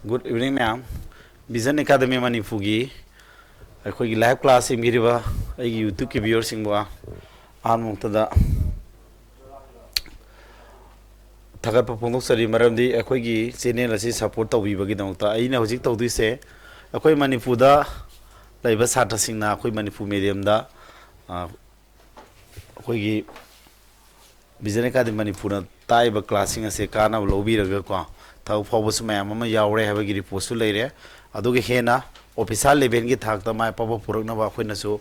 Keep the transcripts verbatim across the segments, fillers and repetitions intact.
Good evening ꯃꯌꯥꯝ꯫ Vision Academy ꯃꯅꯤꯄꯨꯔꯒꯤ ꯑꯩꯈꯣꯏꯒꯤ live class ꯌꯦꯡꯕꯤꯔꯤꯕ ꯑꯩꯒꯤ YouTube-ꯀꯤ viewer-ꯁꯤꯡꯕꯨ ꯑꯍꯥꯟꯕ ꯃꯛꯇꯗ ꯊꯥꯒꯠꯄ ꯐꯣꯡꯗꯣꯛꯆꯔꯤ꯫ ꯃꯔꯝꯗꯤ ꯑꯩꯈꯣꯏꯒꯤ channel ꯑꯁꯤ support ꯇꯧꯕꯤꯕꯒꯤꯗꯃꯛꯇ꯫ ꯑꯩꯅ ꯍꯧꯖꯤꯛ ꯇꯧꯗꯣꯏꯁꯦ, ꯑꯩꯈꯣꯏ ꯃꯅꯤꯄꯨꯔꯗ ꯂꯩꯕ ꯁꯥꯇ꯭ꯔꯁꯤꯡꯅ ꯑꯩꯈꯣꯏ ꯃꯅꯤꯄꯨꯔ medium-ꯗ, ꯑ, ꯑꯩꯈꯣꯏꯒꯤ Vision Academy ꯃꯅꯤꯄꯨꯔꯅ ꯇꯥꯛꯏꯕ class-ꯁꯤꯡ ꯑꯁꯦ ꯀꯥꯟꯅꯕ ꯂꯧꯕꯤꯔꯒꯀꯣ, ꯊꯕꯛ ꯐꯥꯎꯕꯁꯨ ꯃꯌꯥꯝ ꯑꯃ ꯌꯥꯎꯔꯦ ꯍꯥꯏꯕꯒꯤ report-ꯁꯨ ꯂꯩꯔꯦ꯫ ꯑꯗꯨꯒ ꯍꯦꯟꯅ officer level-ꯒꯤ ꯊꯥꯛꯇ ꯃꯥꯏ ꯄꯥꯛꯄ ꯄꯨꯔꯛꯅꯕ ꯑꯩꯈꯣꯏꯅꯁꯨ,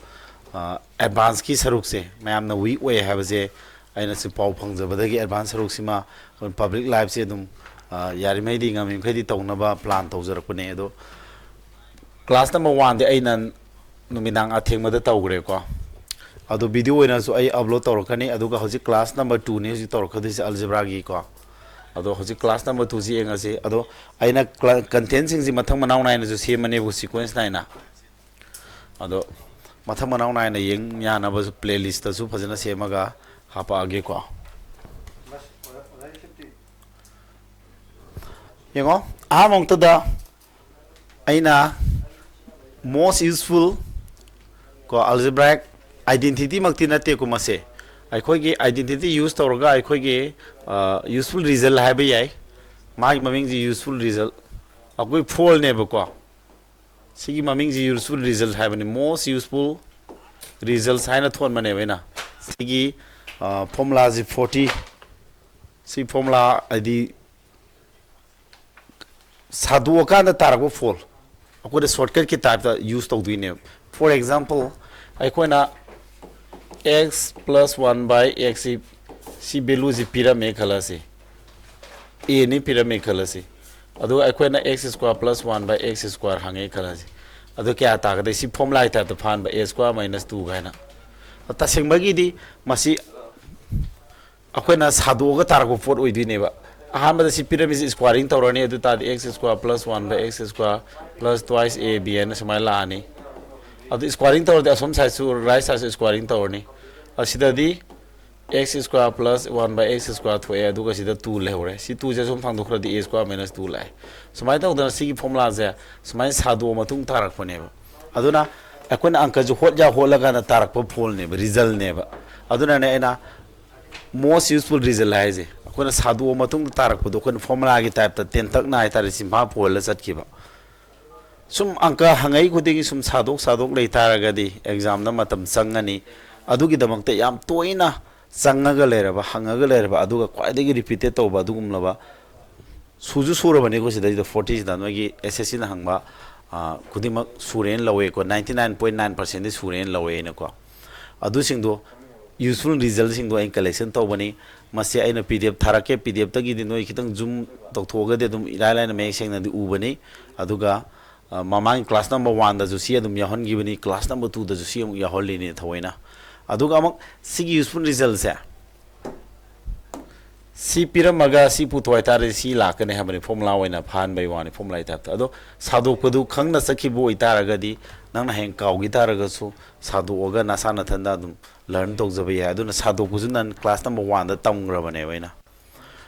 ꯑ, advance-ꯀꯤ ꯁꯔꯨꯛꯁꯦ ꯃꯌꯥꯝꯅ weak ꯑꯣꯏ ꯍꯥꯏꯕꯁꯦ ꯑꯩꯅꯁꯨ ꯄꯥꯎ ꯐꯪꯖꯕꯗꯒꯤ advance ꯁꯔꯨꯛꯁꯤꯃ ꯑꯩꯈꯣꯏ public live-ꯁꯦ ꯑꯗꯨꯝ, ꯑ, ꯌꯥꯔꯤꯉꯩꯗꯤ ꯉꯝꯃꯤꯃꯈꯩꯗꯤ ꯇꯧꯅꯕ plan ꯇꯧꯖꯔꯛꯄꯅꯦ꯫ ꯑꯗꯣ class number one-ꯗꯤ ꯑꯩꯅ ꯅꯨꯃꯤꯗꯥꯡ ꯑꯊꯦꯡꯕꯗ ꯇꯧꯈ꯭ꯔꯦꯀꯣ꯫ ꯑꯗꯣ video ꯑꯣꯏꯅꯁꯨ ꯑꯩ upload ꯇꯧꯔꯛꯀꯅꯤ꯫ ꯑꯗꯨꯒ ꯍꯧꯖꯤꯛ class number two-ꯅꯤ ꯍꯧꯖꯤꯛ ꯇꯧꯔꯛꯀꯗꯣꯏꯁꯦ algebra-ꯒꯤꯀꯣ꯫ ꯑꯗꯣ ꯍꯧꯖꯤꯛ class number two-ꯁꯤ ꯌꯦꯡꯉꯁꯤ꯫ ꯑꯗꯣ ꯑꯩꯅ cla-, content-ꯁꯤꯡꯁꯤ ꯃꯊꯪ ꯃꯅꯥꯎ ꯅꯥꯏꯅꯁꯨ ꯁꯦꯝꯃꯅꯦꯕ, sequence ꯅꯥꯏꯅ꯫ ꯑꯗꯣ ꯃꯊꯪ ꯃꯅꯥꯎ ꯅꯥꯏꯅ ꯌꯦꯡ ꯌꯥꯅꯕꯁꯨ playlist-ꯇꯁꯨ ꯐꯖꯅ ꯁꯦꯝꯃꯒ ꯍꯥꯄꯛꯑꯒꯦꯀꯣ꯫ ꯌꯦꯡꯉꯣ, ꯑꯍꯥꯟꯕ ꯃꯛꯇꯗ ꯑꯩꯅ most useful ꯀꯣ algebraic identity-ꯃꯛꯇꯤ ꯅꯠꯇꯦꯀꯣ ꯃꯁꯦ꯫ ꯑꯩꯈꯣꯏꯒꯤ identity use ꯇꯧꯔꯒ ꯑꯩꯈꯣꯏꯒꯤ, ꯑ, useful result ꯍꯥꯏꯕ ꯌꯥꯏ꯫ ꯃꯥꯒꯤ ꯃꯃꯤꯡꯁꯤ useful result꯫ ꯑꯩꯈꯣꯏ four-ꯅꯦꯕꯀꯣ꯫ ꯁꯤꯒꯤ ꯃꯃꯤꯡꯁꯤ useful result ꯍꯥꯏꯕꯅꯤ, most useful results ꯍꯥꯏꯅ ꯊꯣꯟꯕꯅꯦꯕ ꯑꯩꯅ꯫ ꯁꯤꯒꯤ, ꯑ, formula-ꯁꯤ forty, ꯁꯤ formula ꯍꯥꯏꯗꯤ ꯁꯥꯗꯣꯛꯑꯀꯥꯟꯗ ꯇꯥꯔꯛꯄ four, ꯑꯩꯈꯣꯏꯅ shortcut-ꯀꯤ type-ꯇ use ꯇꯧꯗꯣꯏꯅꯦꯕ꯫ For example, ꯑꯩꯈꯣꯏꯅ x plus one by x ꯁꯤ, ꯁꯤ value-ꯁꯤ ꯄꯤꯔꯝꯃꯦ ꯈꯜꯂꯁꯤ, a-ꯅꯤ ꯄꯤꯔꯝꯃꯦ ꯈꯜꯂꯁꯤ, ꯑꯗꯨꯒ ꯑꯩꯈꯣꯏꯅ x square plus one by x square ꯍꯪꯉꯦ ꯈꯜꯂꯁꯤ꯫ ꯑꯗꯨ ꯀꯌꯥ ꯇꯥꯒꯗꯣꯏ? ꯁꯤ formula-ꯒꯤ type-ꯇ ꯐꯥꯍꯟꯕ, a square minus two ꯀꯥꯏꯅ꯫ ꯇꯁꯦꯡꯕꯒꯤꯗꯤ ꯃꯁꯤ ꯑꯩꯈꯣꯏꯅ ꯁꯥꯗꯣꯛꯑꯒ ꯇꯥꯔꯛꯄ ꯄꯣꯠ ꯑꯣꯏꯗꯣꯏꯅꯦꯕ꯫ ꯑꯍꯥꯟꯕꯗ ꯁꯤ ꯄꯤꯔꯝꯃꯤꯁꯤ squaring ꯇꯧꯔꯅꯤ, ꯑꯗꯨ ꯇꯥꯔꯗꯤ x square plus one by x square plus twice a b ꯍꯥꯏꯅ ꯁꯨꯃꯥꯏꯅ ꯂꯥꯛꯑꯅꯤ꯫ ꯑꯗꯨ squaring ꯇꯧꯔꯗꯤ ꯑꯁꯣꯝ side-ꯁꯨ, right side-ꯁꯨ squaring ꯇꯧꯔꯅꯤ꯫ ꯑꯁꯤꯗꯗꯤ x square plus one by x square ꯊꯣꯛꯑꯦ, ꯑꯗꯨꯒ ꯁꯤꯗ two ꯂꯩꯍꯧꯔꯦ꯫ ꯁꯤ two ꯁꯦ ꯁꯨꯝ ꯊꯥꯡꯗꯣꯛꯈ꯭ꯔꯗꯤ a square minus two ꯂꯥꯛꯑꯦ꯫ ꯁꯨꯃꯥꯏꯅ ꯇꯧꯗꯅ ꯁꯤꯒꯤ formula ꯁꯦ ꯁꯨꯃꯥꯏꯅ ꯁꯥꯗꯣꯛꯑ ꯃꯇꯨꯡ ꯇꯥꯔꯛꯄꯅꯦꯕ꯫ ꯑꯗꯨꯅ ꯑꯩꯈꯣꯏꯅ ꯑꯪꯀꯁꯦ ꯍꯣꯠ ꯌꯥ ꯍꯣꯠꯂꯀꯥꯟꯗ ꯇꯥꯔꯛꯄ ꯐꯣꯜꯅꯦꯕ, ꯔꯤꯖꯜꯅꯦꯕ꯫ ꯑꯗꯨꯅꯅꯦ ꯑꯩꯅ most useful result ꯍꯥꯏꯁꯦ꯫ ꯑꯩꯈꯣꯏꯅ ꯁꯥꯗꯣꯛꯑ ꯃꯇꯨꯡꯗ ꯇꯥꯔꯛꯄꯗꯣ ꯑꯩꯈꯣꯏꯅ formula ꯒꯤ type ꯇ ꯇꯦꯟꯇꯛꯅ ꯍꯥꯏꯇꯥꯔꯦ ꯆꯤꯟꯐꯥ ꯐꯣꯜꯂ ꯆꯠꯈꯤꯕ꯫ ꯁꯨꯝ ꯑꯪꯀ ꯍꯪꯉꯛꯏ ꯈꯨꯗꯤꯡꯒꯤ ꯁꯨꯝ ꯁꯥꯗꯣꯛ ꯁꯥꯗꯣꯛ ꯂꯩꯇꯥꯔꯒꯗꯤ exam ꯗ ꯃꯇꯝ ꯆꯪꯉꯅꯤ꯫ ꯑꯗꯨꯒꯤꯗꯃꯛꯇ ꯌꯥꯝ ꯇꯣꯏꯅ ꯆꯪꯉꯒ ꯂꯩꯔꯕ, ꯍꯪꯉꯒ ꯂꯩꯔꯕ, ꯑꯗꯨꯒ ꯈ꯭ꯋꯥꯏꯗꯒꯤ repeated ꯇꯧꯕ ꯑꯗꯨꯒꯨꯝꯂꯕ ꯁꯨꯁꯨ ꯁꯨꯔꯕꯅꯤꯀꯣ꯫ ꯁꯤꯗꯩꯗ forty ꯁꯤꯗ ꯅꯣꯏꯒꯤ S S C ꯅ ꯍꯪꯕ, ꯑ, ꯈꯨꯗꯤꯡꯃꯛ ꯁꯨꯔꯦꯅ ꯂꯧꯋꯦꯀꯣ, ninety nine point nine percent ꯗꯤ ꯁꯨꯔꯦꯅ ꯂꯧꯋꯦ ꯑꯩꯅꯀꯣ꯫ ꯑꯗꯨꯁꯤꯡꯗꯣ, useful result ꯁꯤꯡꯗꯣ ꯑꯩꯅ collection ꯇꯧꯕꯅꯤ꯫ ꯃꯁꯤ ꯑꯩꯅ P D F ꯊꯥꯔꯛꯀꯦ, P D F ꯇꯒꯤꯗꯤ ꯅꯣꯏ ꯈꯤꯇꯪ zoom ꯇꯧꯊꯣꯛꯑꯒꯗꯤ ꯑꯗꯨꯝ ꯏꯔꯥꯏ ꯂꯥꯏꯅ ꯃꯌꯦꯛ ꯁꯦꯡꯅꯗꯤ ꯎꯕꯅꯤ꯫ ꯑꯗꯨꯒ, ꯑ, ꯃꯃꯥꯡꯒꯤ class number one ꯗꯁꯨ ꯁꯤ ꯑꯗꯨꯝ ꯌꯥꯎꯍꯟꯈꯤꯕꯅꯤ, class number two ꯗꯁꯨ ꯁꯤ ꯑꯃꯨꯛ ꯌꯥꯎꯍꯜꯂꯤꯅꯤ ꯊꯑꯣꯏꯅ꯫ ꯑꯗꯨꯒ ꯑꯃꯨꯛ ꯁꯤꯒꯤ useful result ꯁꯦ ꯁꯤ ꯄꯤꯔꯝꯃꯒ ꯁꯤ ꯄꯨꯊꯣꯛ ꯍꯥꯏꯇꯥꯔꯗꯤ ꯁꯤ ꯂꯥꯛꯀꯅꯤ ꯍꯥꯏꯕꯅꯤ, formula ꯑꯣꯏꯅ ꯐꯥꯍꯟꯕꯒꯤ ꯋꯥꯅꯤ, formula ꯒꯤ type ꯇ꯫ ꯑꯗꯣ ꯁꯥꯗꯣꯛꯄꯗꯨ ꯈꯪꯅ ꯆꯠꯈꯤꯕ ꯑꯣꯏꯇꯥꯔꯒꯗꯤ ꯅꯪꯅ ꯍꯌꯦꯡ ꯀꯥꯎꯈꯤ ꯇꯥꯔꯒꯁꯨ ꯁꯥꯗꯣꯛꯑꯒ ꯅꯁꯥ ꯅꯊꯟꯗ ꯑꯗꯨꯝ learn ꯇꯧꯖꯕ ꯌꯥꯏ꯫ ꯑꯗꯨꯅ ꯁꯥꯗꯣꯛꯄꯁꯨ ꯅꯪ class number one ꯗ ꯇꯝꯈ꯭ꯔꯕꯅꯦꯕ ꯑꯩꯅ꯫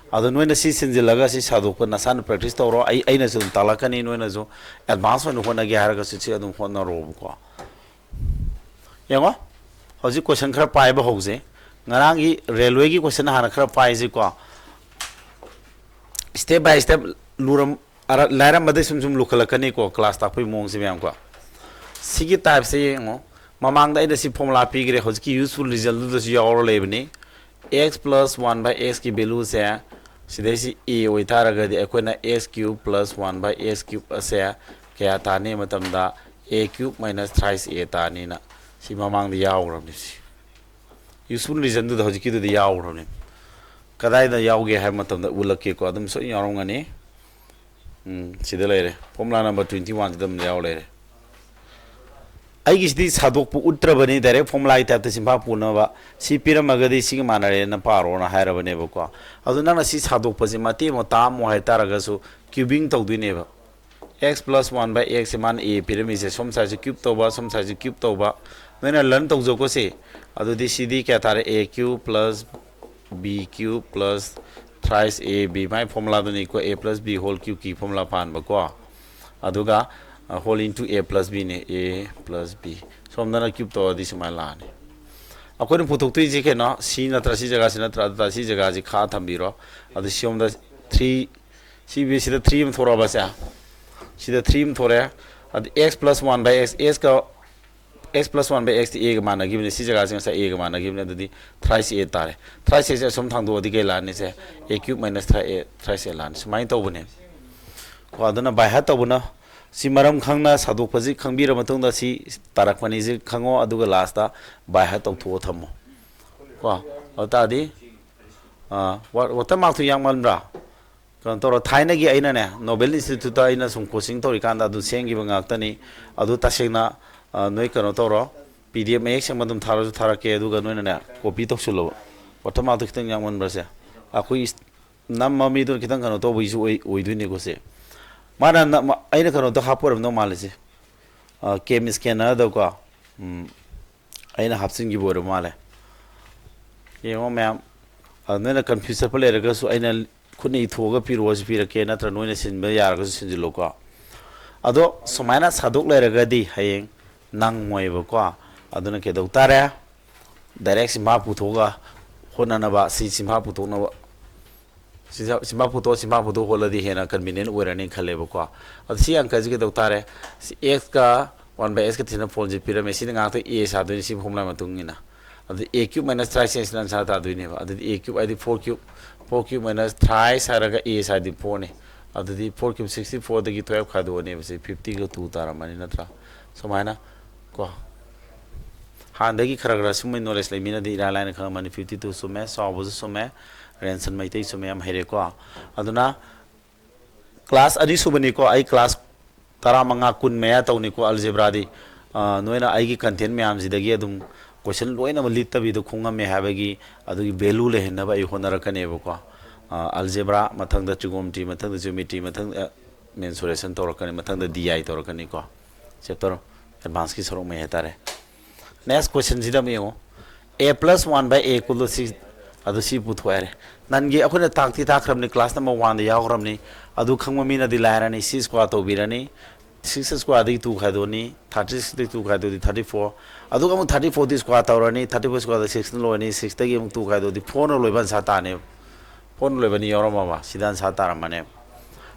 ꯑꯗꯣ ꯅꯣꯏꯅ ꯁꯤ ꯁꯤꯟꯖꯤꯜꯂꯒ ꯁꯤ ꯁꯥꯗꯣꯛꯄ ꯅꯁꯥꯅ practice ꯇꯧꯔꯣ꯫ ꯑꯩ, ꯑꯩꯅꯁꯨ ꯑꯗꯨꯝ ꯇꯥꯛꯂꯛꯀꯅꯤ, ꯅꯣꯏꯅꯁꯨ advance ꯑꯣꯏꯅ ꯍꯣꯠꯅꯒꯦ ꯍꯥꯏꯔꯒꯁꯨ ꯁꯤ ꯑꯗꯨꯝ ꯍꯣꯠꯅꯔꯣꯕꯀꯣ꯫ ꯌꯦꯡꯉꯣ, ꯍꯧꯖꯤꯛ question ꯈꯔ ꯄꯥꯏꯕ ꯍꯧꯁꯦ꯫ ꯉꯔꯥꯡꯒꯤ railway ꯒꯤ question ꯍꯥꯟꯅ ꯈꯔ ꯄꯥꯏꯁꯤꯀꯣ꯫ Step by step ꯂꯨꯔꯝ-, ꯑꯔ-, ꯂꯥꯏꯔꯝꯕꯗꯩ ꯁꯨꯝ ꯁꯨꯝ ꯂꯨꯈꯠꯂꯛꯀꯅꯤꯀꯣ, class ꯇꯥꯛꯄꯒꯤ ꯃꯑꯣꯡꯁꯦ ꯃꯌꯥꯝꯀꯣ꯫ ꯁꯤꯒꯤ type ꯁꯦ ꯌꯦꯡꯉꯣ, ꯃꯃꯥꯡꯗ ꯑꯩꯅ ꯁꯤ formula ꯄꯤꯈ꯭ꯔꯦ, ꯍꯧꯖꯤꯛꯀꯤ useful result ꯗꯨꯗꯁꯨ ꯌꯥꯎꯔ ꯂꯩꯕꯅꯤ꯫ X plus one by x ꯀꯤ value ꯁꯦ ꯁꯤꯗꯩꯁꯤ a ꯑꯣꯏꯇꯥꯔꯒꯗꯤ ꯑꯩꯈꯣꯏꯅ x cube plus one by x cube ꯑꯁꯦ ꯀꯌꯥ ꯇꯥꯅꯤ ꯃꯇꯝꯗ a cube minus thrice a ꯇꯥꯅꯤꯅ ꯁꯤ ꯃꯃꯥꯡꯗ ꯌꯥꯎꯈ꯭ꯔꯕꯅꯤ꯫ ꯁꯤ useful result ꯗꯨꯗ ꯍꯧꯖꯤꯛꯀꯤꯗꯨꯗ ꯌꯥꯎꯈ꯭ꯔꯕꯅꯤ꯫ ꯀꯗꯥꯏꯗ ꯌꯥꯎꯒꯦ ꯍꯥꯏꯕ ꯃꯇꯝꯗ ꯎꯠꯂꯛꯀꯦꯀꯣ, ꯑꯗꯨꯝ ꯁꯣꯏ ꯌꯥꯎꯔꯝꯒꯅꯤ꯫ ꯎꯝ, ꯁꯤꯗ ꯂꯩꯔꯦ, formula number twenty one ꯁꯤꯗ ꯑꯗꯨꯝ ꯌꯥꯎ ꯂꯩꯔꯦ꯫ ꯑꯩꯒꯤꯁꯤꯗꯤ ꯁꯥꯗꯣꯛꯄ ꯎꯠꯇ꯭ꯔꯕꯅꯤ, direct formula ꯒꯤ type ꯇ ꯆꯤꯟꯐꯥ ꯄꯨꯅꯕ꯫ ꯁꯤ ꯄꯤꯔꯝꯃꯒꯗꯤ ꯁꯤꯒ ꯃꯥꯟꯅꯔꯦꯅ ꯄꯥꯔꯣꯅ ꯍꯥꯏꯔꯕꯅꯦꯕꯀꯣ꯫ ꯑꯗꯨ ꯅꯪꯅ ꯁꯤ ꯁꯥꯗꯣꯛꯄꯁꯤ ꯃꯇꯦꯛ ꯑꯃ ꯇꯥꯛꯑꯝꯃꯣ ꯍꯥꯏꯇꯥꯔꯒꯁꯨ cubing ꯇꯧꯗꯣꯏꯅꯦꯕ꯫ X plus one by x ꯁꯦ ꯃꯥꯅ a ꯄꯤꯔꯝꯃꯤꯁꯦ, ꯁꯣꯝ side ꯁꯦ cube ꯇꯧꯕ, ꯁꯣꯝ side ꯁꯦ cube ꯇꯧꯕ꯫ ꯅꯣꯏꯅ learn ꯇꯧꯖꯧꯀꯣ ꯁꯤ꯫ ꯑꯗꯨꯗꯤ ꯁꯤꯗꯤ ꯀꯌꯥ ꯇꯥꯔꯦ? A cube plus B cube plus thrice A B, my formula ꯗꯨꯅꯤꯀꯣ, A plus B whole cube ꯀꯤ formula ꯄꯥꯟꯕꯀꯣ꯫ ꯑꯗꯨꯒ whole into A plus B ꯅꯦ, A plus B꯫ ꯁꯣꯝꯗꯅ cube ꯇꯧꯔꯗꯤ ꯁꯨꯃꯥꯏꯅ ꯂꯥꯛꯑꯅꯤ꯫ ꯑꯩꯈꯣꯏꯅ ꯄꯨꯊꯣꯛꯇꯣꯏꯁꯤ ꯀꯩꯅꯣ? ꯁꯤ ꯅꯠꯇ꯭ꯔꯥ? ꯁꯤ ꯖꯒꯥꯁꯤ ꯅꯠꯇ꯭ꯔꯥ? ꯑꯗꯨ ꯇꯥꯔꯗꯤ ꯁꯤ ꯖꯒꯥꯁꯤ ꯈꯥ ꯊꯝꯕꯤꯔꯣ꯫ ꯑꯗꯨ ꯁꯣꯝꯗ three, ꯁꯤ ꯕꯤ ꯁꯤꯗ three ꯑꯃ ꯊꯣꯔꯛꯑꯕꯁꯦ, ꯁꯤꯗ three ꯑꯃ ꯊꯣꯔꯛꯑꯦ꯫ ꯑꯗꯨ x plus one by x, x ꯀ x plus one by x T A ꯒ ꯃꯥꯟꯅꯈꯤꯕꯅꯤ꯫ ꯁꯤ ꯖꯒꯥꯁꯤ ꯉꯁꯥꯏ A ꯒ ꯃꯥꯟꯅꯈꯤꯕꯅꯤ꯫ ꯑꯗꯨꯗꯤ thrice A ꯇꯥꯔꯦ꯫ Thrice A ꯁꯦ ꯑꯁꯨꯝ ꯊꯥꯡꯗꯣꯛꯑꯗꯤ ꯀꯩ ꯂꯥꯛꯑꯅꯤ? ꯁꯦ A cube minus thrice A, thrice A ꯂꯥꯛꯑꯅꯤ꯫ ꯁꯨꯃꯥꯏꯅ ꯇꯧꯕꯅꯦ꯫ ꯀꯣ, ꯑꯗꯨꯅ by heart ꯇꯧꯕꯅ, ꯁꯤ ꯃꯔꯝ ꯈꯪꯅ ꯁꯥꯗꯣꯛꯄꯁꯤ ꯈꯪꯕꯤꯔ ꯃꯇꯨꯡꯗ ꯁꯤ ꯇꯥꯔꯛꯄꯅꯤꯁꯤ ꯈꯪꯉꯣ, ꯑꯗꯨꯒ last by heart ꯇꯧꯊꯣꯛꯑ ꯊꯝꯃꯣ꯫ ꯀꯣ, ꯑꯗꯨ ꯇꯥꯔꯗꯤ, ꯑꯥ, ꯋꯥ-, watermark ꯇꯨ ꯌꯥꯛꯃꯟꯕ꯭ꯔꯥ? ꯀꯩꯅꯣ ꯇꯧꯔꯣ, ꯊꯥꯏꯅꯒꯤ ꯑꯩꯅꯅꯦ, Nobel Institute ꯇ ꯑꯩꯅ ꯁꯨꯝ coaching ꯇꯧꯔꯤꯀꯥꯟꯗ ꯑꯗꯨ ꯁꯦꯝꯈꯤꯕ ꯉꯥꯛꯇꯅꯤ꯫ ꯑꯗꯨ ꯇꯁꯦꯡꯅ, ꯑ, ꯅꯣꯏ ꯀꯩꯅꯣ ꯇꯧꯔꯣ, P D F ꯃꯌꯦꯛ ꯁꯦꯡꯕ ꯑꯗꯨꯝ ꯊꯥꯔꯁꯨ ꯊꯥꯔꯛꯀꯦ, ꯑꯗꯨꯒ ꯅꯣꯏꯅꯅꯦ copy ꯇꯧꯁꯤꯜꯂꯣꯕ꯫ Watermark ꯇꯨ ꯈꯤꯇꯪ ꯌꯥꯛꯃꯟꯕ꯭ꯔꯥ ꯁꯦ? ꯑꯩꯈꯣꯏ ꯏꯁ-, ꯅꯝꯕ ꯃꯤꯗꯨꯅ ꯈꯤꯇꯪ ꯀꯩꯅꯣ ꯇꯧꯕꯒꯤꯁꯨ ꯑꯣꯏ-, ꯑꯣꯏꯗꯣꯏꯅꯤꯀꯣ ꯁꯦ꯫ ꯃꯥꯅ ꯅꯝ-, ꯑꯩꯅ ꯀꯩꯅꯣꯗꯣ ꯍꯥꯞꯄ ꯑꯣꯏꯔꯝꯗꯧ ꯃꯥꯜꯂꯦ ꯁꯦ꯫ ꯑ, cam scanner ꯗꯀꯣ꯫ ꯎꯝ꯫ ꯑꯩꯅ ꯍꯥꯞꯆꯤꯟꯈꯤꯕ ꯑꯣꯏꯔ ꯃꯥꯜꯂꯦ꯫ ꯌꯦꯡꯉꯣ ꯃꯌꯥꯝ, ꯑ, ꯅꯣꯏꯅ confuse ꯆꯠꯄ ꯂꯩꯔꯒꯁꯨ ꯑꯩꯅ ꯈꯨꯠꯅ ꯏꯊꯣꯛꯑꯒ ꯄꯤꯔꯛꯑꯣꯁꯨ ꯄꯤꯔꯛꯀꯦ, ꯅꯠꯇ꯭ꯔ ꯅꯣꯏꯅ ꯁꯤꯟꯕ ꯌꯥꯔꯒꯁꯨ ꯁꯤꯟꯖꯤꯜꯂꯨꯀꯣ꯫ ꯑꯗꯣ ꯁꯨꯃꯥꯏꯅ ꯁꯥꯗꯣꯛ ꯂꯩꯔꯒꯗꯤ ꯍꯌꯦꯡ ꯅꯪꯉꯣꯏꯕꯀꯣ꯫ ꯑꯗꯨꯅ ꯀꯩꯗꯧ ꯇꯥꯔꯦ? Direct ꯁꯤꯝꯐꯥ ꯄꯨꯊꯣꯛꯑꯒ ꯍꯣꯠꯅꯅꯕ, ꯁꯤ ꯁꯤꯝꯐꯥ ꯄꯨꯊꯣꯛꯅꯕ꯫ ꯁꯤꯗ ꯁꯤꯝꯐꯥ ꯄꯨꯊꯣꯛ, ꯁꯤꯝꯐꯥ ꯄꯨꯊꯣꯛ ꯍꯣꯠꯂꯗꯤ ꯍꯦꯟꯅ convenient ꯑꯣꯏꯔꯅꯤ ꯈꯜꯂꯦꯕꯀꯣ꯫ ꯑꯗꯣ ꯁꯤ ꯑꯪꯀꯁꯤ ꯀꯩꯗꯧ ꯇꯥꯔꯦ? ꯁꯤ x ꯀ one by x ꯀ ꯊꯤꯅ formula ꯁꯤ ꯄꯤꯔꯝꯃꯦ꯫ ꯁꯤꯅ ꯉꯥꯛꯇ A ꯁꯥꯗꯣꯏꯅꯤ, ꯁꯤ formula ꯃꯇꯨꯡ ꯏꯟꯅ꯫ ꯑꯗꯨꯗꯤ A cube minus thrice A ꯁꯤꯅ answer ꯇꯥꯗꯣꯏꯅꯦꯕ꯫ ꯑꯗꯨꯗꯤ A cube ꯍꯥꯏꯗꯤ four cube, four cube minus thrice ꯍꯥꯏꯔꯒ A ꯁꯥꯗꯤ four ꯅꯤ꯫ ꯑꯗꯨꯗꯤ four cube sixty four ꯗꯒꯤ twelve ꯈꯥꯏꯗꯣꯛꯑꯅꯦꯕ꯫ ꯁꯤ fifty ꯒ two ꯇꯥꯔꯝꯃꯅꯤ ꯅꯠꯇ꯭ꯔꯥ? ꯁꯨꯃꯥꯏꯅ ꯀꯣ꯫ ꯍꯥꯟꯅꯗꯒꯤ ꯈꯔ ꯈꯔ ꯁꯨꯝꯕꯒꯤ knowledge ꯂꯩꯃꯤꯅꯗꯤ ꯏꯔꯥꯏ ꯂꯥꯏꯅ ꯈꯪꯉꯝꯃꯅꯤ꯫ Fifty two ꯆꯨꯝꯃꯦ, ꯆꯥꯎꯕꯁꯨ ꯆꯨꯝꯃꯦ, ꯔꯦꯟꯁꯟ ꯃꯩꯇꯩ ꯆꯨꯝꯃꯦ, ꯌꯥꯝ ꯍꯩꯔꯦꯀꯣ꯫ ꯑꯗꯨꯅ class ꯑꯅꯤ ꯁꯨꯕꯅꯤꯀꯣ, ꯑꯩ class ꯇꯔꯥꯃꯉꯥ, ꯀꯨꯟ ꯃꯌꯥ ꯇꯧꯅꯤꯀꯣ algebra ꯗꯤ꯫ ꯑ, ꯅꯣꯏꯅ ꯑꯩꯒꯤ content ꯃꯌꯥꯝꯁꯤꯗꯒꯤ ꯑꯗꯨꯝ question ꯂꯣꯏꯅꯃꯛ ꯂꯤꯠꯇꯕꯤꯗ ꯈꯨꯝꯉꯝꯃꯦ ꯍꯥꯏꯕꯒꯤ ꯑꯗꯨꯒꯤ value ꯂꯩꯍꯟꯅꯕ ꯑꯩ ꯍꯣꯠꯅꯔꯛꯀꯅꯦꯕꯀꯣ꯫ ꯑ, algebra, ꯃꯊꯪꯗ trigonometry, ꯃꯊꯪꯗ geometry, ꯃꯊꯪꯗ mensuration ꯇꯧꯔꯛꯀꯅꯤ, ꯃꯊꯪꯗ D I ꯇꯧꯔꯛꯀꯅꯤꯀꯣ꯫ Chapter advance ꯀꯤ ꯁꯔꯨꯛ ꯃꯩ ꯍꯥꯏꯇꯥꯔꯦ꯫ Next question ꯁꯤꯗ ꯑꯃꯨꯛ ꯌꯦꯡꯉꯣ꯫ A plus one by A equal to six, ꯑꯗꯨ ꯁꯤ ꯄꯨꯊꯣꯛꯑꯦ꯫ ꯅꯟꯒꯤ ꯑꯩꯈꯣꯏꯅ ꯇꯥꯛꯇꯤ ꯇꯥꯛꯈ꯭ꯔꯕꯅꯤ, class number one ꯗ ꯌꯥꯎꯈ꯭ꯔꯕꯅꯤ꯫ ꯑꯗꯨ ꯈꯪꯕ ꯃꯤꯅꯗꯤ ꯂꯥꯏꯔꯅꯤ, C square ꯇꯧꯕꯤꯔꯅꯤ꯫ Six square ꯗꯒꯤ two ꯈꯥꯏꯗꯣꯛꯑꯅꯤ, thirty six ꯗꯒꯤ two ꯈꯥꯏꯗꯣꯛꯑꯗꯤ thirty four꯫ ꯑꯗꯨꯒ ꯑꯃꯨꯛ thirty four ꯗꯤ square ꯇꯧꯔꯅꯤ, thirty four square ꯗ six ꯅ ꯂꯣꯏꯔꯅꯤ, six ꯇꯒꯤ ꯑꯃꯨꯛ two ꯈꯥꯏꯗꯣꯛꯑꯗꯤ four ꯅ ꯂꯣꯏꯕ answer ꯇꯥꯅꯦꯕ꯫ Four ꯅ ꯂꯣꯏꯕꯅꯤ ꯌꯥꯎꯔꯝꯃꯕ, ꯁꯤꯗ answer ꯇꯥꯔꯝꯃꯅꯦꯕ꯫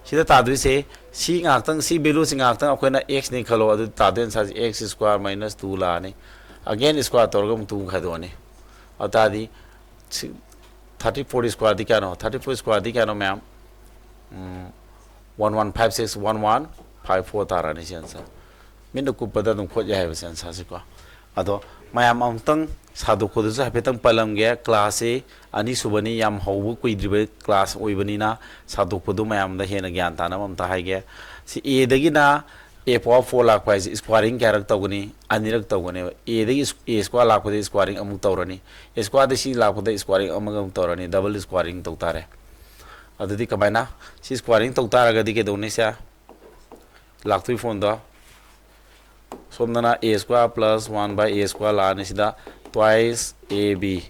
ꯁꯤꯗ ꯇꯥꯗꯣꯏꯁꯦ, ꯁꯤ ꯉꯥꯛꯇꯪ, ꯁꯤ value ꯁꯤ ꯉꯥꯛꯇꯪ ꯑꯩꯈꯣꯏꯅ x ꯅꯤ ꯈꯜꯂꯣ, ꯑꯗꯨ ꯇꯥꯗꯣꯏ answer ꯁꯤ x square minus two ꯂꯥꯛꯑꯅꯤ꯫ Again square ꯇꯧꯔꯒ ꯑꯃꯨꯛ two ꯈꯥꯏꯗꯣꯛꯑꯅꯤ꯫ ꯑꯗꯨ ꯇꯥꯔꯗꯤ thirty four square ꯗꯤ ꯀꯌꯥꯅꯣ? Thirty four square ꯗꯤ ꯀꯌꯥꯅꯣ ꯃꯌꯥꯝ? ꯎꯝ, one one five six, one one five four ꯇꯥꯔꯅꯤ ꯁꯤ answer꯫ ꯃꯤꯠꯅ ꯀꯨꯞꯄꯗ ꯑꯗꯨꯝ ꯈꯣꯠ ꯌꯥꯏ ꯍꯥꯏꯕ ꯁꯤ answer ꯁꯤꯀꯣ꯫ ꯑꯗꯣ ꯃꯌꯥꯝ ꯑꯃꯨꯛꯇꯪ ꯁꯥꯗꯣꯛꯄꯗꯨꯁꯨ ꯍꯥꯏꯐꯦꯠꯇꯪ ꯄꯜꯂꯝꯒꯦ꯫ Class ꯁꯤ ꯑꯅꯤꯁꯨꯕꯅꯤ, ꯌꯥꯝ ꯍꯧꯕ ꯀꯨꯏꯗ꯭ꯔꯤꯕ class ꯑꯣꯏꯕꯅꯤꯅ ꯁꯥꯗꯣꯛꯄꯗꯨ ꯃꯌꯥꯝꯗ ꯍꯦꯟꯅ ꯒ꯭ꯌꯥꯟ ꯇꯥꯅꯕ ꯑꯝꯇ ꯍꯥꯏꯒꯦ꯫ ꯁꯤ A ꯗꯒꯤꯅ A power four ꯂꯥꯛꯄ ꯍꯥꯏꯁꯦ squaring ꯀꯌꯥꯔꯛ ꯇꯧꯒꯅꯤ? ꯑꯅꯤꯔꯛ ꯇꯧꯒꯅꯦꯕ꯫ A ꯗꯒꯤ A square ꯂꯥꯛꯄꯗ squaring ꯑꯃꯨꯛ ꯇꯧꯔꯅꯤ, A square ꯗ C ꯂꯥꯛꯄꯗ squaring ꯑꯃꯒ ꯑꯃꯨꯛ ꯇꯧꯔꯅꯤ, double squaring ꯇꯧ ꯇꯥꯔꯦ꯫ ꯑꯗꯨꯗꯤ ꯀꯃꯥꯏꯅ? ꯁꯤ squaring ꯇꯧ ꯇꯥꯔꯒꯗꯤ ꯀꯩꯗꯧꯅꯤ ꯁꯦ? ꯂꯥꯛꯇꯣꯏ ꯐꯣꯟꯗꯣ꯫ ꯁꯣꯝꯗꯅ A square plus one by A square ꯂꯥꯛꯑꯅꯤ, ꯁꯤꯗ twice A B,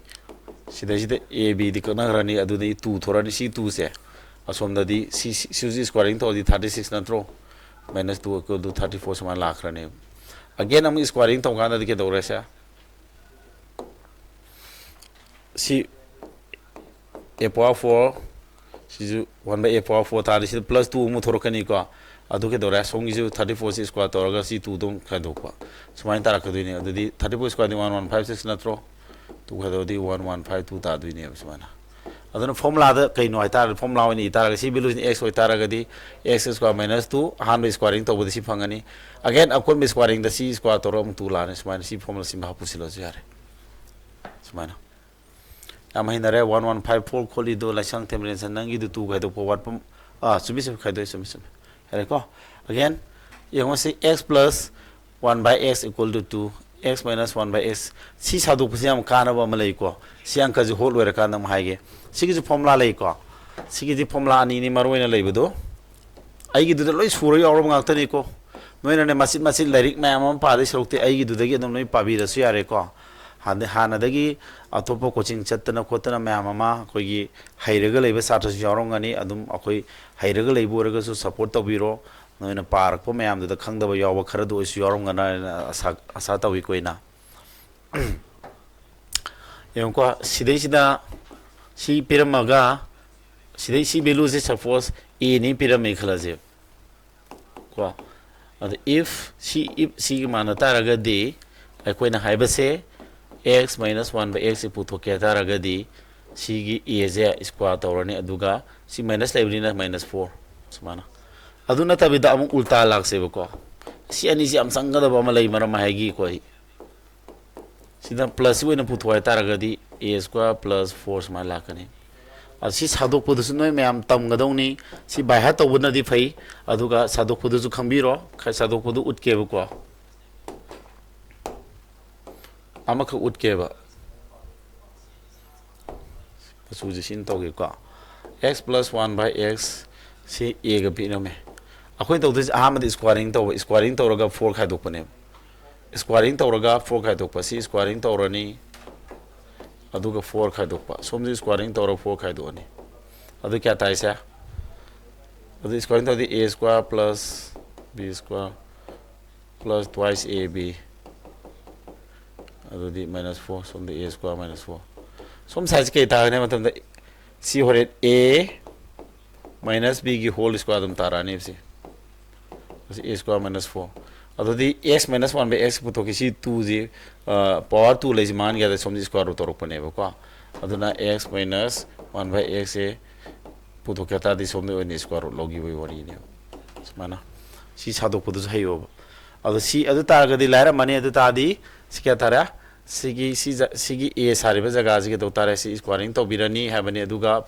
ꯁꯤꯗꯩꯁꯤꯗ A B ꯗꯤ ꯀꯛꯅꯈ꯭ꯔꯅꯤ, ꯑꯗꯨꯗꯤ two ꯊꯣꯔꯛꯑꯅꯤ꯫ ꯁꯤ two ꯁꯦ ꯑꯁꯣꯝꯗꯗꯤ ꯁꯤ, ꯁꯤ, ꯁꯤꯁꯤ squaring ꯇꯧꯔꯗꯤ thirty six ꯅꯠꯇ꯭ꯔꯣ? Minus two equal to thirty four ꯁꯨꯃꯥꯏꯅ ꯂꯥꯛꯈ꯭ꯔꯅꯦꯕ꯫ Again ꯑꯃꯨꯛ squaring ꯇꯧꯀꯥꯟꯗꯗꯤ ꯀꯩꯗꯧꯔꯦ ꯁꯦ? ꯁꯤ A power four, ꯁꯤꯁꯨ one by A power four ꯇꯥꯔꯗꯤ ꯁꯤꯗ plus two ꯑꯃꯨꯛ ꯊꯣꯔꯛꯀꯅꯤꯀꯣ꯫ ꯑꯗꯨ ꯀꯩꯗꯧꯔꯦ? ꯁꯣꯝꯒꯤꯁꯨ thirty four ꯁꯤ square ꯇꯧꯔꯒ ꯁꯤ two ꯗꯣ ꯑꯃꯨꯛ ꯈꯥꯏꯗꯣꯛꯄ꯫ ꯁꯨꯃꯥꯏꯅ ꯇꯥꯔꯛꯀꯗꯣꯏꯅꯦ꯫ ꯑꯗꯨꯗꯤ thirty four square ꯗꯤ one one five six ꯅꯠꯇ꯭ꯔꯣ? Two ꯈꯥꯏꯗꯣꯛꯑꯗꯤ one one five two ꯇꯥꯗꯣꯏꯅꯦꯕ ꯁꯨꯃꯥꯏꯅ꯫ ꯑꯗꯨꯅ formula ꯗ ꯀꯩꯅꯣ ꯍꯥꯏꯇꯥꯔꯗꯤ, formula ꯑꯣꯏꯅ ꯏ ꯇꯥꯔꯒꯗꯤ, ꯁꯤ value ꯁꯤꯅ x ꯑꯣꯏꯇꯥꯔꯒꯗꯤ x square minus two, ꯑꯍꯥꯟꯕ squaring ꯇꯧꯕꯗ ꯁꯤ ꯐꯪꯒꯅꯤ꯫ Again ꯑꯀꯣꯟꯕ squaring ꯗ ꯁꯤ square ꯇꯧꯔꯒ ꯑꯃꯨꯛ two ꯂꯥꯛꯑꯅꯤ꯫ ꯁꯨꯃꯥꯏꯅ ꯁꯤ formula ꯁꯤꯃ ꯍꯥꯞꯄꯨꯁꯤꯜꯂꯁꯨ ꯌꯥꯔꯦ꯫ ꯁꯨꯃꯥꯏꯅ꯫ ꯌꯥꯝ ꯍꯩꯅꯔꯦ, one one five four ꯈꯣꯠꯂꯤꯗꯣ, ꯂꯥꯏꯁꯪ ꯊꯦꯝꯕ꯭ꯔꯦꯟꯁꯟ, ꯅꯪꯒꯤꯗꯨ two ꯈꯥꯏꯗꯣꯛꯄ ꯋꯥꯠꯄ, ꯑꯥ, ꯆꯨꯝꯃꯤ, ꯆꯨꯝꯃꯤ, ꯈꯥꯏꯗꯣꯛꯑꯦ, ꯆꯨꯝꯃꯤ, ꯆꯨꯝꯃꯤ꯫ ꯌꯥꯔꯦꯀꯣ? Again ꯌꯦꯡꯉꯣꯁꯤ, x plus one by x equal to two, x minus one by x꯫ ꯁꯤ ꯁꯥꯗꯣꯛꯄꯁꯤ ꯌꯥꯝ ꯀꯥꯟꯅꯕ ꯑꯃ ꯂꯩꯀꯣ꯫ ꯁꯤ ꯑꯪꯀꯁꯤ ꯍꯣꯠ ꯂꯣꯏꯔꯀꯥꯟꯗ ꯑꯃꯨꯛ ꯍꯥꯏꯒꯦ꯫ ꯁꯤꯒꯤꯁꯨ formula ꯂꯩꯀꯣ꯫ ꯁꯤꯒꯤꯗꯤ formula ꯑꯅꯤꯅꯤ ꯃꯔꯨ ꯑꯣꯏꯅ ꯂꯩꯕꯗꯣ꯫ ꯑꯩꯒꯤꯗꯨꯗ ꯂꯣꯏ ꯁꯨꯔ ꯌꯥꯎꯔꯕ ꯉꯥꯛꯇꯅꯤꯀꯣ꯫ ꯅꯣꯏꯅꯅꯦ ꯃꯆꯤꯠ ꯃꯆꯤꯠ ꯂꯥꯏꯔꯤꯛ ꯃꯌꯥꯝ ꯑꯃ ꯄꯥꯗꯣꯏ ꯁꯔꯨꯛꯇꯤ ꯑꯩꯒꯤꯗꯨꯗꯒꯤ ꯑꯗꯨꯝ ꯂꯣꯏ ꯄꯥꯕꯤꯔꯁꯨ ꯌꯥꯔꯦꯀꯣ꯫ ꯍꯥꯟꯅ-, ꯍꯥꯟꯅꯗꯒꯤ ꯑꯇꯣꯞꯄ coaching ꯆꯠꯇꯅ ꯈꯣꯠꯇꯅ ꯃꯌꯥꯝ ꯑꯃ ꯑꯩꯈꯣꯏꯒꯤ ꯍꯩꯔꯒ ꯂꯩꯕ ꯁꯥꯇ꯭ꯔꯁꯨ ꯌꯥꯎꯔꯝꯒꯅꯤ꯫ ꯑꯗꯨꯝ ꯑꯩꯈꯣꯏ ꯍꯩꯔꯒ ꯂꯩꯕ ꯑꯣꯏꯔꯒꯁꯨ support ꯇꯧꯕꯤꯔꯣ꯫ ꯅꯣꯏꯅ ꯄꯥꯔꯛꯄ ꯃꯌꯥꯝꯗꯨꯗ ꯈꯪꯗꯕ ꯌꯥꯎꯕ ꯈꯔꯗ ꯑꯣꯏꯁꯨ ꯌꯥꯎꯔꯝꯒꯅꯤꯅ ꯑꯁꯥ, ꯑꯁꯥ ꯇꯧꯏꯀꯣ ꯑꯩꯅ꯫ ꯌꯦꯡꯉꯨꯀꯣ, ꯁꯤꯗꯩꯁꯤꯗ ꯁꯤ ꯄꯤꯔꯝꯃꯒ, ꯁꯤꯗꯩ ꯁꯤ value ꯁꯦ suppose A ꯅꯤ ꯄꯤꯔꯝꯃꯦ ꯈꯜꯂꯁꯦ ꯀꯣ꯫ ꯑꯗ if ꯁꯤ, if ꯁꯤꯒ ꯃꯥꯟꯅ ꯇꯥꯔꯒꯗꯤ ꯑꯩꯈꯣꯏꯅ ꯍꯥꯏꯕꯁꯦ x minus one by x ꯁꯦ ꯄꯨꯊꯣꯛꯀꯦ ꯍꯥꯏ ꯇꯥꯔꯒꯗꯤ ꯁꯤꯒꯤ A ꯁꯦ square ꯇꯧꯔꯅꯤ, ꯑꯗꯨꯒ ꯁꯤ minus ꯂꯩꯕꯅꯤꯅ minus four ꯁꯨꯃꯥꯏꯅ꯫ ꯑꯗꯨ ꯅꯠꯇꯕꯤꯗ ꯑꯃꯨꯛ ꯎꯜꯇꯥ ꯂꯥꯛꯁꯦꯕꯀꯣ꯫ ꯁꯤ ꯑꯅꯤꯁꯤ ꯌꯥꯝ ꯆꯪꯒꯗꯕ ꯑꯃ ꯂꯩ, ꯃꯔꯝ ꯍꯥꯏꯒꯦꯀꯣ ꯑꯩ꯫ ꯁꯤꯗ plus ꯁꯤ ꯑꯣꯏꯅ ꯄꯨꯊꯣꯛ ꯍꯥꯏ ꯇꯥꯔꯒꯗꯤ A square plus four ꯁꯨꯃꯥꯏꯅ ꯂꯥꯛꯀꯅꯤ꯫ ꯑꯗ ꯁꯤ ꯁꯥꯗꯣꯛꯄꯗꯨꯁꯨ ꯅꯣꯏ ꯃꯌꯥꯝ ꯇꯝꯒꯗꯧꯅꯤ꯫ ꯁꯤ by heart ꯇꯧꯕꯅꯗꯤ ꯐꯩ, ꯑꯗꯨꯒ ꯁꯥꯗꯣꯛꯄꯗꯨꯁꯨ ꯈꯪꯕꯤꯔꯣ꯫ ꯈꯔ ꯁꯥꯗꯣꯛꯄꯗꯨ ꯎꯠꯀꯦꯕꯀꯣ, ꯑꯃꯈꯛ ꯎꯠꯀꯦꯕ꯫ ꯃꯆꯨꯁꯦ ꯁꯤꯅ ꯇꯧꯒꯦꯀꯣ꯫ X plus one by x ꯁꯤ A ꯒ ꯄꯤꯔꯝꯃꯦ꯫ ꯑꯩꯈꯣꯏꯅ ꯇꯧꯗꯣꯏꯁꯦ ꯑꯍꯥꯟꯕꯗ squaring ꯇꯧꯕ, squaring ꯇꯧꯔꯒ four ꯈꯥꯏꯗꯣꯛꯄꯅꯦꯕ꯫ Squaring ꯇꯧꯔꯒ four ꯈꯥꯏꯗꯣꯛꯄ, ꯁꯤ squaring ꯇꯧꯔꯅꯤ, ꯑꯗꯨꯒ four ꯈꯥꯏꯗꯣꯛꯄ, ꯁꯣꯝꯁꯤ squaring ꯇꯧꯔꯒ four ꯈꯥꯏꯗꯣꯛꯑꯅꯤ꯫ ꯑꯗꯨ ꯀꯌꯥ ꯇꯥꯏꯁꯦ? ꯑꯗꯨ squaring ꯇꯧꯔꯗꯤ A square plus B square plus twice A B, ꯑꯗꯨꯗꯤ minus four, ꯁꯣꯝꯗ A square minus four꯫ ꯁꯣꯝ side ꯁꯤ ꯀꯩ ꯇꯥꯒꯅꯤ ꯍꯥꯏꯕ ꯃꯇꯝꯗ, ꯁꯤ ꯍꯣꯔꯦꯟ A minus B ꯒꯤ whole square ꯑꯗꯨꯝ ꯇꯥꯔꯛꯑꯅꯦꯕ ꯁꯤ꯫ ꯁꯤ A square minus four꯫ ꯑꯗꯨꯗꯤ x minus one by x ꯄꯨꯊꯣꯛꯈꯤ꯫ ꯁꯤ two ꯁꯤ, ꯑ, power two ꯂꯩꯁꯤ ꯃꯥꯡꯍꯟꯒꯦ ꯍꯥꯏꯗ ꯁꯣꯝꯗ square root ꯇꯧꯔꯛꯄꯅꯦꯕꯀꯣ꯫ ꯑꯗꯨꯅ x minus one by x ꯁꯦ ꯄꯨꯊꯣꯛꯀꯦ ꯍꯥꯏ ꯇꯥꯔꯗꯤ ꯁꯣꯝꯗ ꯑꯣꯏꯅ square root ꯂꯧꯈꯤꯕꯒꯤ ꯋꯥꯔꯤꯅꯦꯕ꯫ ꯁꯨꯃꯥꯏꯅ ꯁꯤ ꯁꯥꯗꯣꯛꯄꯗꯨꯁꯨ ꯍꯩꯌꯣꯕ꯫ ꯑꯗꯣ ꯁꯤ ꯑꯗꯨ ꯇꯥꯔꯒꯗꯤ ꯂꯥꯏꯔꯝꯃꯅꯤ꯫ ꯑꯗꯨ ꯇꯥꯔꯗꯤ ꯁꯤ ꯀꯌꯥ ꯇꯥꯔꯦ? ꯁꯤꯒꯤ, ꯁꯤ ꯖ-, ꯁꯤꯒꯤ A ꯁꯥꯔꯤꯕ ꯖꯒꯥꯁꯤ ꯀꯩꯗꯧ ꯇꯥꯔꯦ? ꯁꯤ squaring ꯇꯧꯕꯤꯔꯅꯤ ꯍꯥꯏꯕꯅꯤ, ꯑꯗꯨꯒ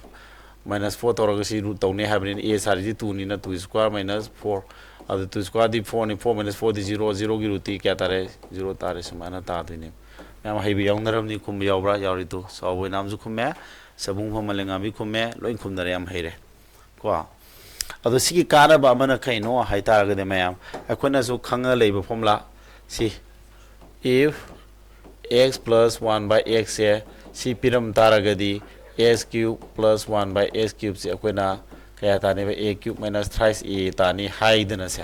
minus four ꯇꯧꯔꯒ ꯁꯤ root ꯇꯧꯅꯤ ꯍꯥꯏꯕꯅꯤꯅ, A ꯁꯥꯔꯤꯁꯤ two ꯅꯤꯅ two square minus four, ꯑꯗꯨ two square ꯗꯤ four ꯅꯤ, four minus four ꯗꯤ zero, zero ꯒꯤ root ꯇꯤ ꯀꯌꯥ ꯇꯥꯔꯦ? Zero ꯇꯥꯔꯦ꯫ ꯁꯨꯃꯥꯏꯅ ꯇꯥꯗꯣꯏꯅꯦ꯫ ꯃꯌꯥꯝ ꯍꯩꯕ ꯌꯥꯎꯅꯔꯝꯅꯤ, ꯈꯨꯝꯕ ꯌꯥꯎꯕ꯭ꯔꯥ? ꯌꯥꯎꯔꯤꯗꯣ ꯆꯥꯎꯕ ꯑꯣꯏꯅꯥꯝꯁꯨ ꯈꯨꯝꯃꯦ, ꯁꯕꯨꯡ ꯐꯝ ꯃꯂꯦꯉꯥꯝꯕꯤ ꯈꯨꯝꯃꯦ, ꯂꯣꯏ ꯈꯨꯝꯅꯔꯦ, ꯌꯥꯝ ꯍꯩꯔꯦ ꯀꯣ꯫ ꯑꯗꯣ ꯁꯤꯒꯤ ꯀꯥꯟꯅꯕ ꯑꯃꯅ ꯀꯩꯅꯣ ꯍꯥꯏꯇꯥꯔꯒꯗꯤ, ꯃꯌꯥꯝ ꯑꯩꯈꯣꯏꯅꯁꯨ ꯈꯪꯉ ꯂꯩꯕ formula ꯁꯤ, if x plus one by x ꯁꯦ ꯁꯤ ꯄꯤꯔꯝ ꯇꯥꯔꯒꯗꯤ x cube plus one by x cube ꯁꯦ ꯑꯩꯈꯣꯏꯅ ꯀꯌꯥ ꯇꯥꯅꯦꯕ? A cube minus thrice a ꯇꯥꯅꯤ ꯍꯥꯏꯗꯅ ꯁꯦ꯫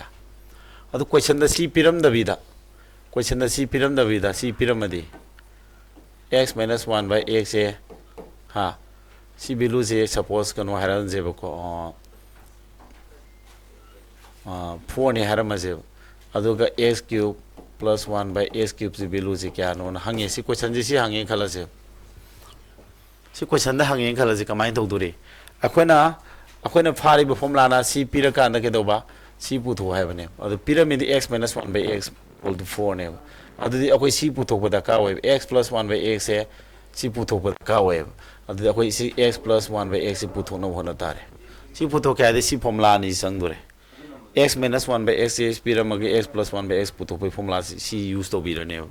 ꯑꯗꯨ ꯀꯣꯏꯁꯟꯗ ꯁꯤ ꯄꯤꯔꯝꯗꯕꯤꯗ, ꯀꯣꯏꯁꯟꯗ ꯁꯤ ꯄꯤꯔꯝꯗꯕꯤꯗ ꯁꯤ ꯄꯤꯔꯝꯃꯗꯤ x minus one by x ꯁꯦ, ꯍꯥ, ꯁꯤ value ꯁꯦ suppose ꯀꯩꯅꯣ ꯍꯥꯏꯔꯝꯁꯦꯕꯀꯣ, four ꯅꯦ ꯍꯥꯏꯔꯝꯃꯁꯦꯕ꯫ ꯑꯗꯨꯒ x cube plus one by x cube ꯁꯤ value ꯁꯤ ꯀꯌꯥꯅꯣꯅ ꯍꯪꯉꯦ꯫ ꯁꯤ ꯀꯣꯏꯁꯟꯁꯤ ꯁꯤ ꯍꯪꯉꯦꯅ ꯈꯜꯂꯁꯦ꯫ ꯁꯤ ꯀꯣꯏꯁꯟꯗ ꯍꯪꯉꯦꯅ ꯈꯜꯂꯁꯤ, ꯀꯃꯥꯏꯅ ꯇꯧꯗꯣꯔꯤ? ꯑꯩꯈꯣꯏꯅ, ꯑꯩꯈꯣꯏꯅ ꯐꯥꯔꯤꯕ ꯐꯣꯔꯃꯨꯂꯥꯅ ꯁꯤ ꯄꯤꯔꯀꯥꯟꯗ ꯀꯩꯗꯧꯕ? ꯁꯤ ꯄꯨꯊꯣꯛꯑꯣ ꯍꯥꯏꯕꯅꯦꯕ꯫ ꯑꯗꯨ ꯄꯤꯔꯝꯃꯤꯗꯤ x minus one by x equal to four ꯅꯦꯕ꯫ ꯑꯗꯨꯗꯤ ꯑꯩꯈꯣꯏ ꯁꯤ ꯄꯨꯊꯣꯛꯄ ꯗꯔꯀꯥꯔ ꯑꯣꯏꯌꯦꯕ꯫ X plus one by x ꯁꯦ ꯁꯤ ꯄꯨꯊꯣꯛꯄ ꯗꯔꯀꯥꯔ ꯑꯣꯏꯌꯦꯕ꯫ ꯑꯗꯨꯗꯤ ꯑꯩꯈꯣꯏ ꯁꯤ x plus one by x ꯁꯤ ꯄꯨꯊꯣꯛꯅꯕ ꯍꯣꯠꯅ ꯇꯥꯔꯦ꯫ ꯁꯤ ꯄꯨꯊꯣꯛꯀꯦ ꯍꯥꯏꯔꯗꯤ ꯁꯤ ꯐꯣꯔꯃꯨꯂꯥ ꯑꯅꯤ ꯆꯪꯗꯣꯔꯦ꯫ X minus one by x say ꯄꯤꯔꯝꯃꯒ x plus one by x ꯄꯨꯊꯣꯛꯄꯒꯤ ꯐꯣꯔꯃꯨꯂꯥꯁꯤ ꯁꯤ ꯌꯨꯁ ꯇꯧꯕꯤꯔꯅꯦꯕ꯫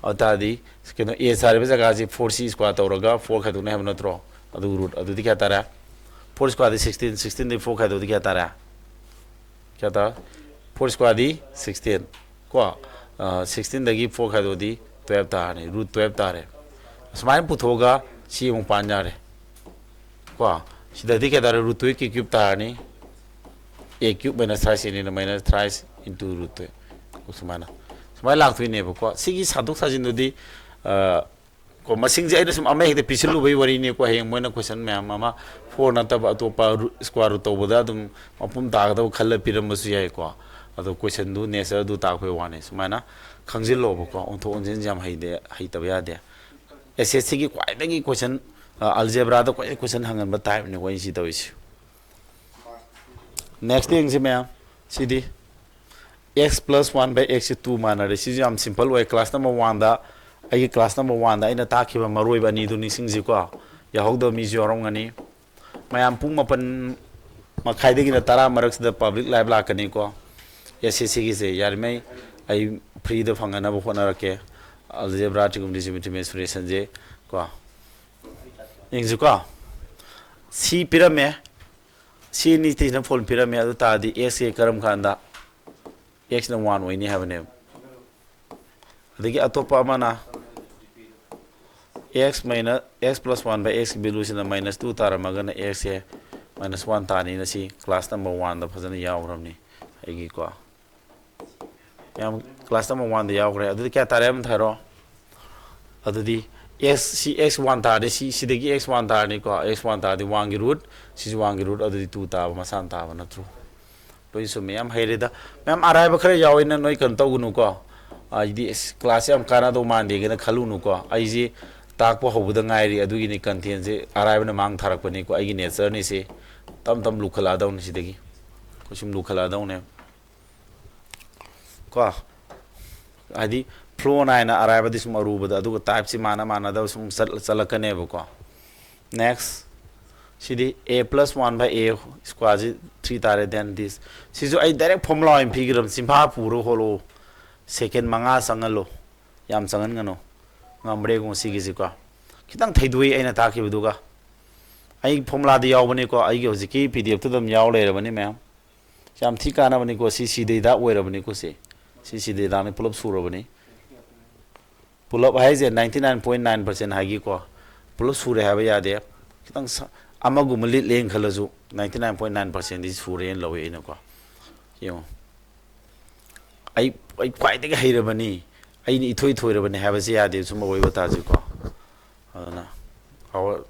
ꯑꯗꯨ ꯇꯥꯔꯗꯤ ꯀꯩꯅꯣ, a ꯁꯥꯔꯤꯕ ꯖꯒꯥꯁꯤ four c square ꯇꯧꯔꯒ four ꯈꯥꯏꯗꯣꯛꯅꯤ ꯍꯥꯏꯕ ꯅꯠꯇ꯭ꯔꯣ? ꯑꯗꯨ ꯔꯨꯠ ꯑꯗꯨꯗꯤ ꯀꯌꯥ ꯇꯥꯔꯦ? Four square ꯗꯤ sixteen, sixteen ꯗꯒꯤ four ꯈꯥꯏꯗꯣꯛꯑꯗꯤ ꯀꯌꯥ ꯇꯥꯔꯦ? ꯀꯌꯥ ꯇꯥꯔꯦ? Four square ꯗꯤ sixteen ꯀꯣ, sixteen ꯗꯒꯤ four ꯈꯥꯏꯗꯣꯛꯑꯗꯤ twelve ꯇꯥꯔꯅꯤ, ꯔꯨꯠ twelve ꯇꯥꯔꯦ꯫ ꯁꯨꯃꯥꯏꯅ ꯄꯨꯊꯣꯛꯑꯒ ꯁꯤ ꯑꯃꯨꯛ ꯄꯥꯟ ꯌꯥꯔꯦ ꯀꯣ꯫ ꯁꯤꯗꯗꯤ ꯀꯩ ꯇꯥꯔꯦ? Root twelve ꯀꯤ cube ꯇꯥꯔꯅꯤ꯫ A cube minus thrice a ꯅꯤꯅ minus thrice into root twelve꯫ ꯁꯨꯃꯥꯏꯅ, ꯁꯨꯃꯥꯏꯅ ꯂꯥꯛꯇꯣꯏꯅꯦꯕꯀꯣ꯫ ꯁꯤꯒꯤ ꯁꯥꯗꯣꯛ ꯁꯥꯖꯤꯟꯗꯨꯗꯤ, ꯑ, ꯀꯣ, ꯃꯁꯤꯡꯁꯦ ꯑꯩꯅ ꯁꯨꯝ ꯑꯃ ꯍꯦꯛꯇ ꯄꯤꯁꯤꯜꯂꯨꯕꯒꯤ ꯋꯥꯔꯤꯅꯤꯀꯣ꯫ ꯍꯌꯦꯡ ꯃꯣꯏꯅ ꯀꯣꯏꯁꯟ ꯃꯌꯥꯝ ꯑꯃ four ꯅꯠꯇꯕ ꯑꯇꯣꯞꯄ ꯔꯨ-, square root ꯇꯧꯕꯗ ꯑꯗꯨꯝ ꯃꯄꯨꯝ ꯇꯥꯒꯗꯕ ꯈꯜꯂ ꯄꯤꯔꯝꯕꯁꯨ ꯌꯥꯏꯀꯣ꯫ ꯑꯗꯣ ꯀꯣꯏꯁꯟꯗꯨ ꯅꯦꯆꯔꯗꯨ ꯇꯥꯛꯄꯩ ꯋꯥꯅꯤ꯫ ꯁꯨꯃꯥꯏꯅ ꯈꯪꯖꯤꯜꯂꯣꯕꯀꯣ꯫ ꯑꯣꯟꯊꯣꯛ ꯑꯣꯟꯁꯤꯟꯁꯦ ꯌꯥꯝ ꯍꯩꯗꯦ, ꯍꯩꯇꯕ ꯌꯥꯗꯦ꯫ ꯑꯦꯁ ꯑꯦꯁ ꯁꯤꯒꯤ ꯈ꯭ꯋꯥꯏꯗꯒꯤ ꯀꯣꯏꯁꯟ, ꯑ, ꯑꯜꯖꯦꯕ꯭ꯔꯥꯗ ꯈ꯭ꯋꯥꯏꯗꯒꯤ ꯀꯣꯏꯁꯟ ꯍꯪꯒꯟꯕ ꯇꯥꯏꯞꯅꯤꯀꯣ ꯑꯩꯅ ꯁꯤ ꯇꯧꯔꯤꯁꯤ꯫ ꯅꯦꯛꯁꯇ ꯌꯦꯡꯁꯤ ꯃꯌꯥꯝ꯫ ꯁꯤꯗꯤ x plus one by x ꯁꯤ two ꯃꯥꯟꯅꯔꯦ꯫ ꯁꯤꯁꯨ ꯌꯥꯝ ꯁꯤꯝꯄꯜ ꯑꯣꯏ꯫ ꯀ꯭ꯂꯥꯁ ꯅꯝꯕꯔ ꯋꯥꯟꯗ, ꯑꯩꯒꯤ ꯀ꯭ꯂꯥꯁ ꯅꯝꯕꯔ ꯋꯥꯟꯗ ꯑꯩꯅ ꯇꯥꯛꯈꯤꯕ ꯃꯔꯨ ꯑꯣꯏꯕ ꯑꯅꯤꯗꯨ ꯅꯤꯡꯁꯤꯡꯁꯤꯀꯣ꯫ ꯌꯥꯎꯍꯧꯗꯕ ꯃꯤꯁꯨ ꯌꯥꯎꯔꯝꯒꯅꯤ꯫ ꯃꯌꯥꯝ ꯄꯨꯡ ꯃꯥꯄꯟ ꯃꯈꯥꯏꯗꯒꯤꯅ ꯇꯔꯥ ꯃꯔꯛꯁꯤꯗ ꯄꯕ꯭ꯂꯤꯛ ꯂꯥꯏꯚ ꯂꯥꯛꯀꯅꯤꯀꯣ꯫ ꯑꯦꯁ ꯑꯦꯁ ꯁꯤꯒꯤꯁꯦ ꯌꯥꯔꯤꯉꯩ ꯑꯩ ꯐ꯭ꯔꯤꯗ ꯐꯪꯅꯅꯕ ꯍꯣꯠꯅꯔꯛꯀꯦ꯫ ꯑꯜꯖꯦꯕ꯭ꯔꯥ, ꯇ꯭ꯔꯤꯒꯣꯅꯣꯃꯦꯇ꯭ꯔꯤ, ꯁꯤꯃꯦꯇ꯭ꯔꯤ, ꯃꯦꯟꯁꯨꯔꯦꯁꯟꯁꯦ ꯀꯣ꯫ ꯌꯦꯡꯁꯤꯀꯣ꯫ ꯁꯤ ꯄꯤꯔꯝꯃꯦ꯫ ꯁꯤ ꯑꯅꯤꯁꯤꯅ ꯐꯣꯟ ꯄꯤꯔꯝꯃꯦ꯫ ꯑꯗꯨ ꯇꯥꯔꯗꯤ x ꯁꯦ ꯀꯔꯝ ꯀꯥꯟꯗ x ꯅ one ꯑꯣꯏꯅꯤ ꯍꯥꯏꯕꯅꯦꯕ꯫ ꯑꯗꯒꯤ ꯑꯇꯣꯞꯄ ꯑꯃꯅ x minus x plus one by x ꯀꯤ value ꯁꯤꯅ minus two ꯇꯥꯔꯝꯃꯒꯅ x ꯁꯦ minus one ꯇꯥꯅꯤꯅ ꯁꯤ class number one ꯗ ꯐꯖꯅ ꯌꯥꯎꯈ꯭ꯔꯕꯅꯤ ꯑꯩꯒꯤꯀꯣ꯫ ꯃꯌꯥꯝ class number one ꯗ ꯌꯥꯎꯈ꯭ꯔꯦ꯫ ꯑꯗꯨꯗꯤ ꯀꯌꯥ ꯇꯥꯔꯦ ꯑꯃ ꯊꯥꯔꯣ꯫ ꯑꯗꯨꯗꯤ x ꯁꯤ x one ꯇꯥꯔꯗꯤ ꯁꯤ ꯁꯤꯗꯒꯤ x one ꯇꯥꯔꯅꯤꯀꯣ꯫ x one ꯇꯥꯔꯗꯤ one ꯒꯤ root, ꯁꯤꯁꯨ one ꯒꯤ root, ꯑꯗꯨꯗꯤ two ꯇꯥꯕ ꯃꯁꯥꯅ ꯇꯥꯕ ꯅꯠꯇ꯭ꯔꯣ? ꯂꯣꯏ ꯆꯨꯝꯃꯦ꯫ ꯌꯥꯝ ꯍꯩꯔꯦꯗ꯫ ꯃꯌꯥꯝ ꯑꯔꯥꯏꯕ ꯈꯔ ꯌꯥꯎꯋꯦꯅ ꯅꯣꯏ ꯀꯩꯅꯣ ꯇꯧꯒꯅꯨꯀꯣ꯫ ꯍꯥꯏꯗꯤ ꯑꯁ class ꯌꯥꯝ ꯀꯥꯟꯅꯗꯧ ꯃꯥꯟꯗꯦꯒꯅ ꯈꯜꯂꯨꯅꯨꯀꯣ꯫ ꯑꯩꯁꯦ ꯇꯥꯛꯄ ꯍꯧꯕꯗ ꯉꯥꯏꯔꯤ, ꯑꯗꯨꯒꯤꯅꯤ content ꯁꯦ ꯑꯔꯥꯏꯕꯅ ꯃꯥꯡ ꯊꯥꯔꯛꯄꯅꯤꯀꯣ꯫ ꯑꯩꯒꯤ nature ꯅꯤ ꯁꯤ꯫ ꯇꯞ ꯇꯞ ꯂꯨꯈꯠꯂꯛꯑꯗꯧꯅꯤ ꯁꯤꯗꯒꯤ꯫ ꯑꯩꯈꯣꯏ ꯁꯨꯝ ꯂꯨꯈꯠꯂꯛꯑꯗꯧꯅꯦ꯫ ꯀꯣ ꯍꯥꯏꯗꯤ flow ꯅꯥꯏꯅ ꯑꯔꯥꯏꯕꯗꯤ ꯁꯨꯝ ꯑꯔꯨꯕꯗ, ꯑꯗꯨꯒ type ꯁꯤ ꯃꯥꯟꯅ ꯃꯥꯟꯅꯗꯕ ꯁꯨꯝ ꯆꯠ-, ꯆꯠꯂꯛꯀꯅꯦꯕꯀꯣ꯫ Next, CD a plus one by a square ꯁꯤ three ꯇꯥꯔꯦ, then this꯫ ꯁꯤꯁꯨ ꯑꯩ direct formula ꯑꯣꯏꯅ ꯄꯤꯈ꯭ꯔꯕ, ꯆꯤꯟꯐꯥ ꯄꯨꯔ ꯍꯣꯠꯂꯣ, second ꯃꯉꯥ ꯆꯪꯍꯜꯂꯣ, ꯌꯥꯝ ꯆꯪꯍꯟꯒꯅꯨ꯫ ꯉꯝꯕ꯭ꯔꯥ ꯌꯦꯡꯉꯣ ꯁꯤꯒꯤꯁꯤꯀꯣ꯫ ꯈꯤꯇꯪ ꯊꯩꯗꯣꯛꯏ ꯑꯩꯅ ꯇꯥꯛꯈꯤꯕꯗꯨꯒ꯫ ꯑꯩ formula ꯗ ꯌꯥꯎꯕꯅꯤꯀꯣ, ꯑꯩꯒꯤ ꯍꯧꯖꯤꯛꯀꯤ P D F ꯇꯨ ꯑꯗꯨꯝ ꯌꯥꯎ ꯂꯩꯔꯕꯅꯤ ꯃꯌꯥꯝ꯫ ꯌꯥꯝ ꯊꯤ ꯀꯥꯟꯅꯕꯅꯤꯀꯣ꯫ ꯁꯤ ꯁꯤꯗꯩꯗ ꯑꯣꯏꯔꯕꯅꯤꯀꯣ꯫ ꯁꯤ ꯁꯤ ꯁꯤꯗꯩꯗꯅꯤ, ꯄꯨꯂꯞ ꯁꯨꯔꯕꯅꯤ꯫ ꯄꯨꯂꯞ ꯍꯥꯏꯁꯦ ninety nine point nine percent ꯍꯥꯏꯒꯤꯀꯣ꯫ ꯄꯨꯂꯞ ꯁꯨꯔꯦ ꯍꯥꯏꯕ ꯌꯥꯗꯦ꯫ ꯈꯤꯇꯪ ꯁ-, ꯑꯃꯒꯨꯝꯕ ꯂꯤꯠꯂꯦꯅ ꯈꯜꯂꯁꯨ, ninety nine point nine percent ꯗꯤ ꯁꯨꯔꯦꯅ ꯂꯧꯏ ꯑꯩꯅꯀꯣ꯫ ꯌꯦꯡꯉꯣ, ꯑꯩ ꯑꯩ ꯈ꯭ꯋꯥꯏꯗꯒꯤ ꯍꯩꯔꯕꯅꯤ, ꯑꯩꯅ ꯏꯊꯣꯏ ꯊꯣꯏꯔꯕꯅꯤ ꯍꯥꯏꯕꯁꯤ ꯌꯥꯗꯦ ꯁꯨꯝꯕ ꯋꯥꯔꯤ ꯋꯥꯇꯥꯁꯤꯀꯣ꯫ ꯑꯗꯨꯅ ꯑꯋꯥ-,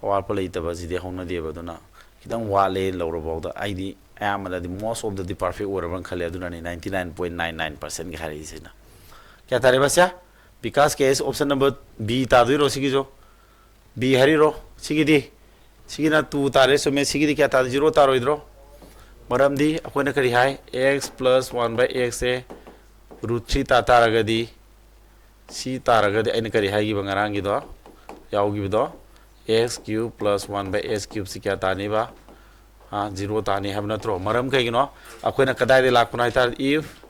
ꯑꯋꯥꯠꯄ ꯂꯩꯇꯕꯁꯤꯗꯤ ꯍꯧꯅꯗꯦꯕ꯫ ꯑꯗꯨꯅ ꯈꯤꯇꯪ ꯋꯥꯠꯂꯦ ꯂꯧꯔꯐꯥꯎꯗ ꯑꯩꯗꯤ ꯑꯌꯥꯝꯕꯅꯗꯤ most of the D perfect ꯑꯣꯏꯔꯕ꯭ꯔꯅ ꯈꯜꯂꯦ꯫ ꯑꯗꯨꯅꯅꯤ ninety nine point nine nine percent ꯒ ꯍꯥꯏꯔꯛꯏꯁꯤꯅ꯫ ꯀꯌꯥ ꯇꯥꯔꯦ ꯕꯥꯁ꯭ꯌꯥ? ꯕꯤꯀꯥꯁ ꯀꯦ ꯑꯦꯁ option number B ꯇꯥꯗꯣꯏꯔꯣ ꯁꯤꯒꯤꯁꯨ? B ꯍꯥꯏꯔꯤꯔꯣ? ꯁꯤꯒꯤꯗꯤ? ꯁꯤꯒꯤꯅ two ꯇꯥꯔꯦ, ꯆꯨꯝꯃꯦ꯫ ꯁꯤꯒꯤꯗꯤ ꯀꯌꯥ ꯇꯥꯗꯣꯏ? Zero ꯇꯥꯔꯣꯏꯗ꯭ꯔꯣ? ꯃꯔꯝꯗꯤ ꯑꯩꯈꯣꯏꯅ ꯀꯔꯤ ꯍꯥꯏ? X plus one by x say root three ꯇꯥ ꯇꯥꯔꯒꯗꯤ, ꯁꯤ ꯇꯥꯔꯒꯗꯤ ꯑꯩꯅ ꯀꯔꯤ ꯍꯥꯏꯈꯤꯕ ꯉꯔꯥꯡꯒꯤꯗꯣ, ꯌꯥꯎꯈꯤꯕꯗꯣ? X cube plus one by x cube ꯁꯤ ꯀꯌꯥ ꯇꯥꯅꯤꯕ? ꯑꯥ, zero ꯇꯥꯅꯤ ꯍꯥꯏꯕ ꯅꯠꯇ꯭ꯔꯣ? ꯃꯔꯝ ꯀꯩꯒꯤꯅꯣ? ꯑꯩꯈꯣꯏꯅ ꯀꯗꯥꯏꯗꯒꯤ ꯂꯥꯛꯄꯅꯣ ꯍꯥꯏ ꯇꯥꯔꯗꯤ, if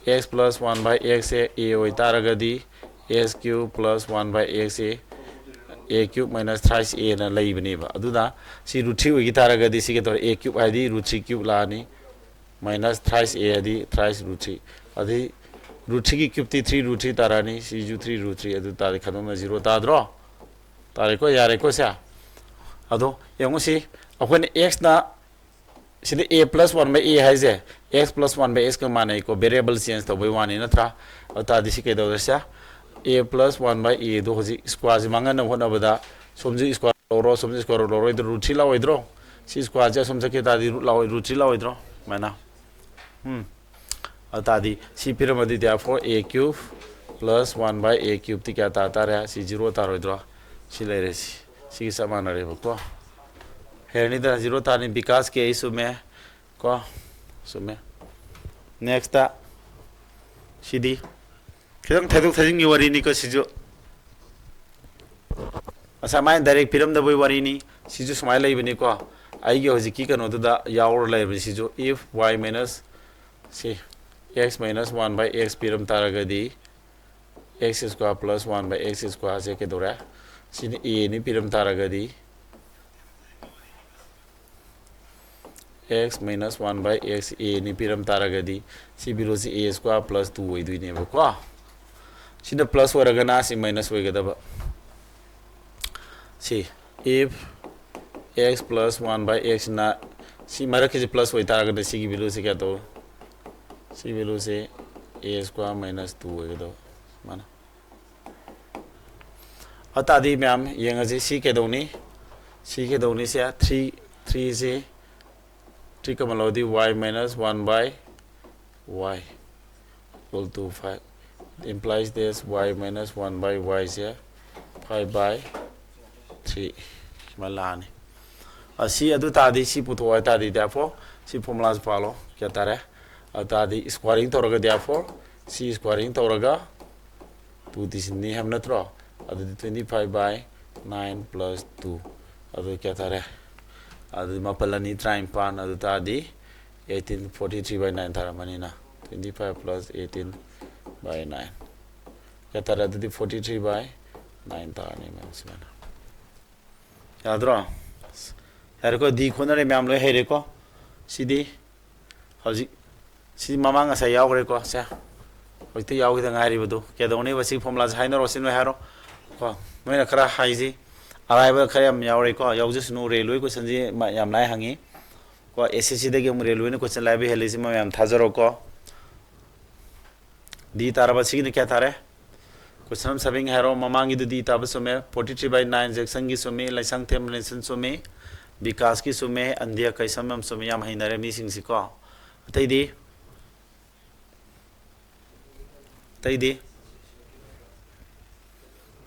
x plus one by x say a ꯑꯣꯏꯇꯥꯔꯒꯗꯤ, x cube plus one by x say a cube minus thrice a ꯅ ꯂꯩꯕꯅꯦꯕ꯫ ꯑꯗꯨꯅ ꯁꯤ root three ꯑꯣꯏꯈꯤ ꯇꯥꯔꯒꯗꯤ ꯁꯤ ꯀꯩꯗꯧꯔꯦ? A cube ꯍꯥꯏꯗꯤ root three cube ꯂꯥꯛꯑꯅꯤ, minus thrice a ꯍꯥꯏꯗꯤ thrice root three꯫ ꯑꯗꯩ root three ꯒꯤ cube T three root three ꯇꯥꯔꯛꯑꯅꯤ, ꯁꯤꯁꯨ three root three꯫ ꯑꯗꯨ ꯇꯥꯔꯗꯤ ꯈꯟꯗꯣꯛꯅ zero ꯇꯥꯗ꯭ꯔꯣ? ꯇꯥꯔꯦꯀꯣ? ꯌꯥꯔꯦꯀꯣ ꯁꯦ? ꯑꯗꯣ ꯌꯦꯡꯉꯨ ꯁꯤ, ꯑꯩꯈꯣꯏꯅ x ꯅ, ꯁꯤꯗ a plus one by a ꯍꯥꯏꯁꯦ x plus one by x ꯀ ꯃꯥꯟꯅꯩꯀꯣ, variable change ꯇꯧꯕꯩ ꯋꯥꯅꯤ ꯅꯠꯇ꯭ꯔꯥ? ꯑꯗꯨ ꯇꯥꯔꯗꯤ ꯁꯤ ꯀꯩꯗꯧꯔꯦ ꯁꯦ? A plus one by a ꯗꯣ ꯍꯧꯖꯤꯛ square ꯁꯤ ꯃꯥꯡꯍꯟꯅꯕ ꯍꯣꯠꯅꯕꯗ ꯁꯣꯝꯁꯨ square ꯂꯧꯔꯣ, ꯁꯣꯝꯁꯨ square ꯂꯧꯔꯣꯏꯗ꯭ꯔꯣ? Root three ꯂꯥꯛꯑꯣꯏꯗ꯭ꯔꯣ? ꯁꯤ square ꯁꯦ ꯑꯁꯣꯝ ꯆꯠꯈꯤ ꯇꯥꯔꯗꯤ root ꯂꯥꯛꯑꯣꯏ, root three ꯂꯥꯛꯑꯣꯏꯗ꯭ꯔꯣ? ꯁꯨꯃꯥꯏꯅ꯫ ꯎꯝ꯫ ꯑꯗꯨ ꯇꯥꯔꯗꯤ ꯁꯤ ꯄꯤꯔꯝꯃꯗꯤ therefore a cube plus one by a cube T ꯀꯌꯥ ꯇꯥ ꯇꯥꯔꯦ? ꯁꯤ zero ꯇꯥꯔꯣꯏꯗ꯭ꯔꯣ? ꯁꯤ ꯂꯩꯔꯦ, ꯁꯤ, ꯁꯤꯒ ꯆꯞ ꯃꯥꯟꯅꯔꯦꯕꯀꯣ꯫ ꯍꯩꯔꯅꯤꯗꯅ, zero ꯇꯥꯔꯅꯤ, because k ꯆꯨꯝꯃꯦ ꯀꯣ, ꯆꯨꯝꯃꯦ꯫ Next ꯁꯤꯗꯤ ꯈꯤꯇꯪ ꯊꯩꯗꯣꯛ ꯊꯩꯖꯤꯟꯒꯤ ꯋꯥꯔꯤꯅꯤꯀꯣ ꯁꯤꯁꯨ꯫ ꯉꯁꯥꯏ ꯃꯥꯏꯅ direct ꯄꯤꯔꯝꯗꯕꯒꯤ ꯋꯥꯔꯤꯅꯤ꯫ ꯁꯤꯁꯨ ꯁꯨꯃꯥꯏꯅ ꯂꯩꯕꯅꯤꯀꯣ꯫ ꯑꯩꯒꯤ ꯍꯧꯖꯤꯛꯀꯤ ꯀꯩꯅꯣꯗꯨꯗ ꯌꯥꯎꯔ ꯂꯩꯕꯅꯤ ꯁꯤꯁꯨ, if y minus, ꯁꯤ, x minus one by x ꯄꯤꯔꯝ ꯇꯥꯔꯒꯗꯤ x square plus one by x square ꯁꯦ ꯀꯩꯗꯧꯔꯦ? ꯁꯤꯅ a ꯅꯤ ꯄꯤꯔꯝ ꯇꯥꯔꯒꯗꯤ x minus one by x a ꯅꯤ ꯄꯤꯔꯝ ꯇꯥꯔꯒꯗꯤ ꯁꯤ value ꯁꯤ a square plus two ꯑꯣꯏꯗꯣꯏꯅꯦꯕꯀꯣ꯫ ꯁꯤꯅ plus ꯑꯣꯏꯔꯒꯅ ꯁꯤ minus ꯑꯣꯏꯒꯗꯕ꯫ ꯁꯤ, if x plus one by x ꯅ, ꯁꯤ ꯃꯔꯛꯀꯤꯁꯤ plus ꯑꯣꯏꯇꯥꯔꯒꯗꯤ ꯁꯤꯒꯤ value ꯁꯤ ꯀꯌꯥ ꯇꯧ? ꯁꯤ value ꯁꯤ a square minus two ꯑꯣꯏꯒꯗꯕ꯫ ꯁꯨꯃꯥꯏꯅ꯫ ꯑꯗꯨ ꯇꯥꯔꯗꯤ ꯃꯌꯥꯝ ꯌꯦꯡꯉꯁꯤ, ꯁꯤ ꯀꯩꯗꯧꯅꯤ? ꯁꯤ ꯀꯩꯗꯧꯅꯤ? ꯁꯦ three, three ꯁꯤ three common ꯂꯧꯔꯗꯤ y minus one by y equal to five implies this y minus one by y say five by three ꯁꯨꯃꯥꯏꯅ ꯂꯥꯛꯑꯅꯤ꯫ ꯑꯁꯤ ꯑꯗꯨ ꯇꯥꯔꯗꯤ ꯁꯤ ꯄꯨꯊꯣꯛꯑꯣ ꯍꯥꯏ ꯇꯥꯔꯗꯤ, therefore ꯁꯤ formula ꯁꯤ ꯄꯥꯜꯂꯣ, ꯀꯌꯥ ꯇꯥꯔꯦ? ꯑꯗꯨ ꯇꯥꯔꯗꯤ squaring ꯇꯧꯔꯒ, therefore ꯁꯤ squaring ꯇꯧꯔꯒ two decision ꯅꯤ ꯍꯥꯏꯕ ꯅꯠꯇ꯭ꯔꯣ? ꯑꯗꯨꯗꯤ twenty five by nine plus two, ꯑꯗꯨ ꯀꯌꯥ ꯇꯥꯔꯦ? ꯑꯗꯨꯗꯤ ꯃꯥꯄꯜ ꯑꯅꯤ ꯇꯔꯥꯅꯤꯄꯥꯟ, ꯑꯗꯨ ꯇꯥꯔꯗꯤ eighteen forty three by nine ꯇꯥꯔꯝꯃꯅꯤꯅ, twenty five plus eighteen by nine ꯀꯌꯥ ꯇꯥꯔꯦ? ꯑꯗꯨꯗꯤ forty three by nine ꯇꯥꯔꯅꯤ ꯃꯌꯥꯝ ꯁꯨꯃꯥꯏꯅ꯫ ꯌꯥꯗ꯭ꯔꯣ? ꯌꯥꯔꯦꯀꯣ? D ꯈꯣꯠꯅꯔꯦ ꯃꯌꯥꯝ ꯂꯣꯏ ꯍꯩꯔꯦꯀꯣ? ꯁꯤꯗꯤ ꯍꯧꯖꯤꯛ, ꯁꯤꯗꯤ ꯃꯃꯥꯡ ꯉꯁꯥꯏ ꯌꯥꯎꯈ꯭ꯔꯦꯀꯣ? ꯁꯦ, ꯍꯧꯖꯤꯛꯇ ꯌꯥꯎꯈꯤꯗ ꯉꯥꯏꯔꯤꯕꯗꯨ ꯀꯩꯗꯧꯅꯦꯕ? ꯁꯤ formula ꯁꯦ ꯍꯥꯏꯅꯔꯣ, ꯁꯤ ꯅꯣꯏ ꯍꯥꯏꯔꯣ꯫ ꯀꯣ, ꯅꯣꯏꯅ ꯈꯔ ꯍꯥꯏꯁꯤ, ꯑꯔꯥꯏꯕ ꯈꯔ ꯌꯥꯝ ꯌꯥꯎꯔꯦꯀꯣ, ꯌꯥꯎꯖꯁꯅꯨ꯫ ꯔꯦꯜꯋꯦ ꯀꯣꯏꯁꯟꯁꯤ ꯃ-, ꯌꯥꯝ ꯂꯥꯏ ꯍꯪꯉꯤ꯫ ꯀꯣ, ꯑꯦꯁ ꯑꯦꯁ ꯁꯤꯗꯒꯤ ꯑꯃꯨꯛ ꯔꯦꯜꯋꯦꯅ ꯀꯣꯏꯁꯟ ꯂꯥꯏꯕ ꯍꯦꯜꯂꯤꯁꯤ ꯃꯌꯥꯝ ꯊꯥꯖꯔꯣꯀꯣ꯫ ꯗꯤ ꯇꯥꯔꯕ ꯁꯤꯒꯤꯅ ꯀꯌꯥ ꯇꯥꯔꯦ? ꯀꯣꯏꯁꯟ ꯑꯃ ꯁꯥꯕꯤꯡ ꯍꯥꯏꯔꯣ꯫ ꯃꯃꯥꯡꯒꯤꯗꯨ ꯗꯤ ꯇꯥꯕ ꯆꯨꯝꯃꯦ꯫ Forty three by nine ꯖꯦꯛꯁꯟꯒꯤ ꯆꯨꯝꯃꯤ, ꯂꯩꯁꯥꯡꯊꯦꯝ ꯔꯦꯟꯁꯟ ꯆꯨꯝꯃꯤ, ꯕꯤꯀꯥꯁꯀꯤ ꯆꯨꯝꯃꯦ, ꯑꯟꯗꯤꯌꯥ ꯀꯩꯁꯝ ꯌꯥꯝ ꯆꯨꯝꯃꯤ꯫ ꯌꯥꯝ ꯍꯩꯅꯔꯦ ꯃꯤꯁꯤꯡꯁꯤꯀꯣ꯫ ꯑꯇꯩꯗꯤ? ꯑꯇꯩꯗꯤ?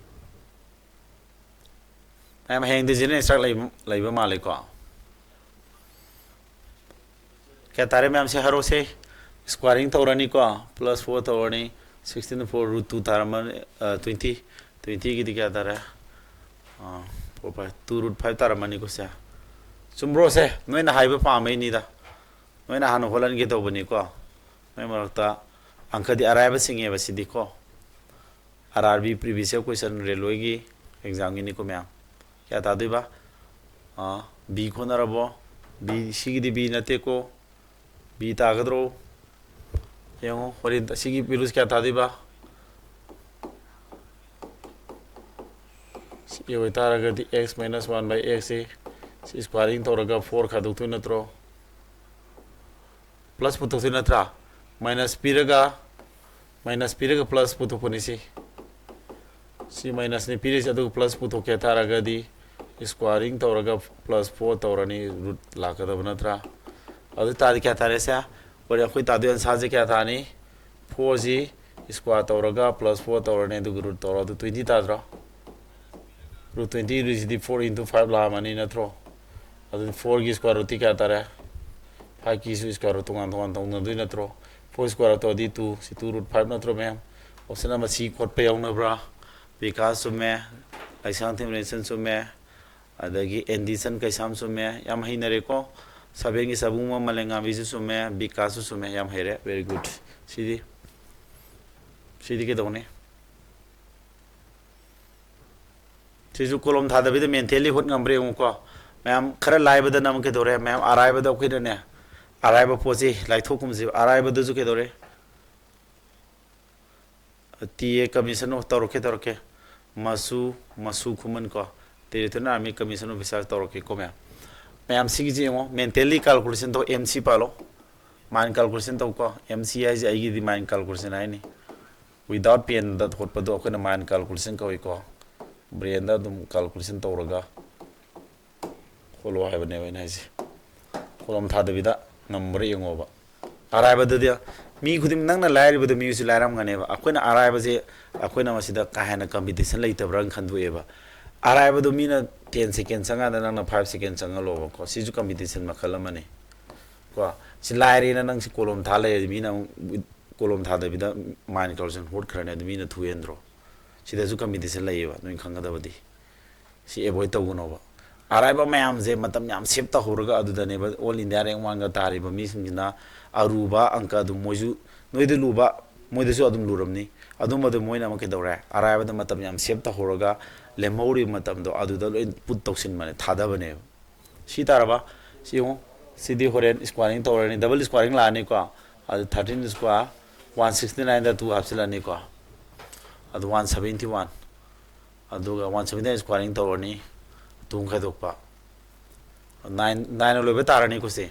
ꯃꯌꯥꯝ ꯍꯌꯦꯡ ꯗꯤꯖꯤꯅꯦꯜ ꯏꯟꯁꯇ꯭ꯔꯛ ꯂꯩꯕ, ꯂꯩꯕ ꯃꯥꯜꯂꯦꯀꯣ꯫ ꯀꯌꯥ ꯇꯥꯔꯦ ꯃꯌꯥꯝꯁꯦ ꯍꯥꯏꯔꯣꯁꯦ꯫ ꯁ꯭ꯀ꯭ꯋꯥꯔꯤꯡ ꯇꯧꯔꯅꯤꯀꯣ, ꯄ꯭ꯂꯁ ꯐꯣꯔ ꯇꯧꯔꯅꯤ, ꯁꯤꯛꯁꯇꯤꯟ ꯐꯣꯔ ꯔꯨꯠ ꯇꯨ ꯇꯥꯔꯝꯃꯅꯤ, ꯇ꯭ꯋꯦꯟꯇꯤ, ꯇ꯭ꯋꯦꯟꯇꯤꯒꯤꯗꯤ ꯀꯌꯥ ꯇꯥꯔꯦ? Four five, two root five ꯇꯥꯔꯝꯃꯅꯤꯀꯣ ꯁꯦ꯫ ꯆꯨꯝꯕ꯭ꯔꯣ ꯁꯦ? ꯅꯣꯏꯅ ꯍꯥꯏꯕ ꯄꯥꯝꯕꯩꯅꯤꯗ, ꯅꯣꯏꯅ ꯍꯥꯟꯅ ꯍꯣꯠꯍꯟꯒꯦ ꯇꯧꯕꯅꯤꯀꯣ꯫ ꯅꯣꯏ ꯃꯔꯛꯇ ꯑꯪꯀꯗꯤ ꯑꯔꯥꯏꯕ ꯆꯤꯡꯉꯦꯕ ꯁꯤꯗꯤꯀꯣ꯫ R R B previous year question ꯔꯦꯜꯋꯦꯒꯤ ꯑꯦꯛꯖꯥꯝꯒꯤꯅꯤꯀꯣ ꯃꯌꯥꯝ꯫ ꯀꯌꯥ ꯇꯥꯗꯣꯏꯕ? ꯑꯥ, ꯕꯤ ꯈꯣꯠꯅꯔꯕꯣ? ꯕꯤ, ꯁꯤꯒꯤꯗꯤ ꯕꯤ ꯅꯠꯇꯦꯀꯣ꯫ ꯕꯤ ꯇꯥꯒꯗ꯭ꯔꯣ? ꯌꯦꯡꯉꯣ, ꯍꯣꯔꯦꯟ ꯑꯁꯤꯒꯤ ꯚꯦꯂꯨꯁꯤ ꯀꯌꯥ ꯇꯥꯗꯣꯏꯕ? ꯁꯤ ꯑꯣꯏꯇꯥꯔꯒꯗꯤ x minus one by x ꯁꯤ, ꯁꯤ ꯁ꯭ꯀ꯭ꯋꯥꯔꯤꯡ ꯇꯧꯔꯒ ꯐꯣꯔ ꯈꯥꯏꯗꯣꯛꯇꯣꯏ ꯅꯠꯇ꯭ꯔꯣ? ꯄ꯭ꯂꯁ ꯄꯨꯊꯣꯛꯇꯣꯏ ꯅꯠꯇ꯭ꯔꯥ? ꯃꯥꯏꯅꯁ ꯄꯤꯔꯒ, ꯃꯥꯏꯅꯁ ꯄꯤꯔꯒ ꯄ꯭ꯂꯁ ꯄꯨꯊꯣꯛꯄꯅꯤ ꯁꯤ꯫ ꯁꯤ ꯃꯥꯏꯅꯁꯅꯤ ꯄꯤꯔꯤꯁꯦ, ꯑꯗꯨꯒ ꯄ꯭ꯂꯁ ꯄꯨꯊꯣꯛꯀꯦ ꯍꯥꯏ ꯇꯥꯔꯒꯗꯤ ꯁ꯭ꯀ꯭ꯋꯥꯔꯤꯡ ꯇꯧꯔꯒ ꯄ꯭ꯂꯁ ꯐꯣꯔ ꯇꯧꯔꯅꯤ, ꯔꯨꯠ ꯂꯥꯛꯀꯗꯕ ꯅꯠꯇ꯭ꯔꯥ? ꯑꯗꯨ ꯇꯥꯔꯗꯤ ꯀꯌꯥ ꯇꯥꯔꯦ ꯁꯦ? ꯍꯣꯔꯦꯟ ꯑꯩꯈꯣꯏ ꯇꯥꯗꯣꯏ ꯑꯟꯁꯥꯔꯁꯦ ꯀꯌꯥ ꯇꯥꯅꯤ? ꯐꯣꯔꯁꯤ ꯁ꯭ꯀ꯭ꯋꯥꯔ ꯇꯧꯔꯒ ꯄ꯭ꯂꯁ ꯐꯣꯔ ꯇꯧꯔꯅꯤ, ꯑꯗꯨꯒ ꯔꯨꯠ ꯇꯧꯔꯣ, ꯑꯗꯨ ꯇ꯭ꯋꯦꯟꯇꯤ ꯇꯥꯗ꯭ꯔꯣ? ꯔꯨꯠ ꯇ꯭ꯋꯦꯟꯇꯤ ꯁꯤꯗꯤ ꯐꯣꯔ ꯏꯟꯇꯨ ꯐꯥꯏꯚ ꯂꯥꯛꯑꯝꯃꯅꯤ ꯅꯠꯇ꯭ꯔꯣ? ꯑꯗꯨꯗꯤ ꯐꯣꯔꯒꯤ ꯁ꯭ꯀ꯭ꯋꯥꯔ ꯔꯨꯠꯇꯤ ꯀꯌꯥ ꯇꯥꯔꯦ? ꯐꯥꯏꯚꯀꯤꯁꯨ ꯁ꯭ꯀ꯭ꯋꯥꯔ ꯔꯨꯠ ꯇꯣꯉꯥꯟ ꯇꯣꯉꯥꯟ ꯇꯧꯅꯗꯣꯏ ꯅꯠꯇ꯭ꯔꯣ? ꯐꯣꯔ ꯁ꯭ꯀ꯭ꯋꯥꯔ ꯔꯨꯠ ꯇꯧꯔꯗꯤ ꯇꯨ, ꯁꯤ ꯇꯨ ꯔꯨꯠ ꯐꯥꯏꯚ ꯅꯠꯇ꯭ꯔꯣ ꯃꯌꯥꯝ? ꯑꯣꯞꯁꯟ ꯑꯃ ꯁꯤ ꯈꯣꯠꯄ ꯌꯥꯎꯅꯕ꯭ꯔꯥ? ꯕꯤꯀꯥꯁ ꯆꯨꯝꯃꯦ, ꯂꯩꯁꯥꯡꯊꯦꯝ ꯔꯦꯟꯁꯟ ꯆꯨꯝꯃꯦ, ꯑꯗꯒꯤ ꯑꯦꯟꯗꯤꯁꯟ ꯀꯩꯁꯥꯝ ꯆꯨꯝꯃꯦ, ꯌꯥꯝ ꯍꯩꯅꯔꯦꯀꯣ꯫ ꯁꯕꯦꯟꯒꯤ ꯁꯕꯨꯡꯕ ꯃꯂꯦꯉꯥꯝꯕꯤꯁꯨ ꯆꯨꯝꯃꯦ, ꯕꯤꯀꯥꯁꯁꯨ ꯆꯨꯝꯃꯦ, ꯌꯥꯝ ꯍꯩꯔꯦ, very good꯫ ꯁꯤꯗꯤ, ꯁꯤꯗꯤ ꯀꯩꯗꯧꯅꯤ? ꯁꯤꯁꯨ ꯀꯣꯂꯣꯝ ꯊꯥꯗꯕꯤꯗ ꯃꯦꯟꯇꯦꯜꯂꯤ ꯍꯣꯠ ꯉꯝꯕ꯭ꯔꯥ ꯌꯦꯡꯉꯨꯀꯣ꯫ ꯃꯌꯥꯝ ꯈꯔ ꯂꯥꯏꯕꯗꯅ ꯑꯃꯨꯛ ꯀꯩꯗꯧꯔꯦ? ꯃꯌꯥꯝ ꯑꯔꯥꯏꯕꯗ ꯑꯩꯈꯣꯏꯅꯅꯦ, ꯑꯔꯥꯏꯕ ꯄꯣꯠꯁꯤ ꯂꯥꯏꯊꯣꯛꯀꯨꯝꯁꯦꯕ꯫ ꯑꯔꯥꯏꯕꯗꯁꯨ ꯀꯩꯗꯧꯔꯦ? ꯇꯤ ꯑꯦ ꯀꯃꯤꯁꯟ ꯑꯣꯐ ꯇꯧꯔꯛꯀꯦ, ꯇꯧꯔꯛꯀꯦ꯫ ꯃꯁꯨ, ꯃꯁꯨ ꯈꯨꯃꯟ ꯀꯣ, Territorial Army Commission Officer ꯇꯧꯔꯛꯀꯦꯀꯣ ꯃꯌꯥꯝ꯫ ꯃꯌꯥꯝ ꯁꯤꯒꯤꯁꯤ ꯌꯦꯡꯉꯣ, mentally calculation ꯇꯧ, M C ꯄꯥꯜꯂꯣ, mind calculation ꯇꯧꯀꯣ꯫ M C ꯍꯥꯏꯁꯦ ꯑꯩꯒꯤꯗꯤ mind calculation ꯍꯥꯏꯅꯤ꯫ Without penꯗ ꯍꯣꯠꯄꯗꯣ ꯑꯩꯈꯣꯏꯅ mind calculation ꯀꯧꯏꯀꯣ꯫ Brainꯗ ꯑꯗꯨꯝ calculation ꯇꯧꯔꯒ ꯍꯣꯠꯂꯣ ꯍꯥꯏꯕꯅꯦꯕ ꯑꯩꯅ ꯍꯥꯏꯁꯦ꯫ ꯀꯣꯂꯣꯝ ꯊꯥꯗꯕꯤꯗ ꯉꯝꯕ꯭ꯔꯥ ꯌꯦꯡꯉꯣꯕ꯫ ꯑꯔꯥꯏꯕꯗꯗꯤ ꯃꯤ ꯈꯨꯗꯤꯡ, ꯅꯪꯅ ꯂꯥꯏꯔꯤꯕꯗꯨ ꯃꯤꯁꯨ ꯂꯥꯏꯔꯝꯒꯅꯦꯕ꯫ ꯑꯩꯈꯣꯏꯅ ꯑꯔꯥꯏꯕꯁꯦ, ꯑꯩꯈꯣꯏꯅ ꯃꯁꯤꯗ ꯀꯥ ꯍꯦꯟꯅ competition ꯂꯩꯇꯕ꯭ꯔꯥꯅ ꯈꯟꯗꯣꯛꯑꯦꯕ꯫ ꯑꯔꯥꯏꯕꯗꯣ ꯃꯤꯅ ten second ꯆꯪꯀꯥꯟꯗ ꯅꯪꯅ five second ꯆꯪꯍꯜꯂꯣꯕꯀꯣ꯫ ꯁꯤꯁꯨ competition ꯃꯈꯜ ꯑꯃꯅꯤ ꯀꯣ꯫ ꯁꯤ ꯂꯥꯏꯔꯦꯅ ꯅꯪ ꯁꯤ ꯀꯣꯂꯣꯝ ꯊꯥ ꯂꯩꯔꯗꯤ ꯃꯤꯅ ꯑꯃꯨꯛ ꯀꯣꯂꯣꯝ ꯊꯥꯗꯕꯤꯗ mind calculation ꯍꯣꯠꯈ꯭ꯔꯅꯤ, ꯑꯗꯨ ꯃꯤꯅ ꯊꯨꯍꯦꯟꯗ꯭ꯔꯣ? ꯁꯤꯗꯁꯨ competition ꯂꯩꯌꯦꯕ, ꯅꯣꯏ ꯈꯪꯒꯗꯕꯗꯤ꯫ ꯁꯤ avoid ꯇꯧꯒꯅꯣꯕ꯫ ꯑꯔꯥꯏꯕ ꯃꯌꯥꯝꯁꯦ ꯃꯇꯝ ꯌꯥꯝ save ꯇꯧꯍꯧꯔꯒ ꯑꯗꯨꯗꯅꯦꯕ all India rank oneꯒ ꯇꯥꯔꯤꯕ ꯃꯤꯁꯤꯡꯁꯤꯅ ꯑꯔꯨꯕ ꯑꯪꯀ ꯑꯗꯨꯝ ꯃꯣꯏꯁꯨ, ꯅꯣꯏꯗ ꯂꯨꯕ ꯃꯣꯏꯗꯁꯨ ꯑꯗꯨꯝ ꯂꯨꯔꯝꯅꯤ꯫ ꯑꯗꯨꯝꯕꯗꯣ ꯃꯣꯏꯅ ꯑꯃꯨꯛ ꯀꯩꯗꯧꯔꯦ? ꯑꯔꯥꯏꯕꯗ ꯃꯇꯝ ꯌꯥꯝ save ꯇꯧꯍꯧꯔꯒ ꯂꯦꯝꯍꯧꯔꯤꯕ ꯃꯇꯝꯗꯣ ꯑꯗꯨꯗ ꯂꯣꯏ put ꯇꯧꯁꯤꯟꯕꯅꯦ, ꯊꯥꯗꯕꯅꯦꯕ꯫ ꯁꯤ ꯇꯥꯔꯕ? ꯁꯤ ꯌꯦꯡꯉꯨ꯫ ꯁꯤꯗꯤ ꯍꯣꯔꯦꯟ squaring ꯇꯧꯔꯅꯤ, double squaring ꯂꯥꯛꯑꯅꯤꯀꯣ꯫ ꯑꯗꯨ thirteen square, one sixty nineꯗ two ꯍꯥꯞꯆꯤꯜꯂꯅꯤꯀꯣ꯫ ꯑꯗꯨ one seventy one꯫ ꯑꯗꯨꯒ one seventy nine squaring ꯇꯧꯔꯅꯤ, two ꯈꯥꯏꯗꯣꯛꯄ꯫ Nine, nineꯅ ꯂꯣꯏꯕ ꯇꯥꯔꯅꯤꯀꯣ ꯁꯤ꯫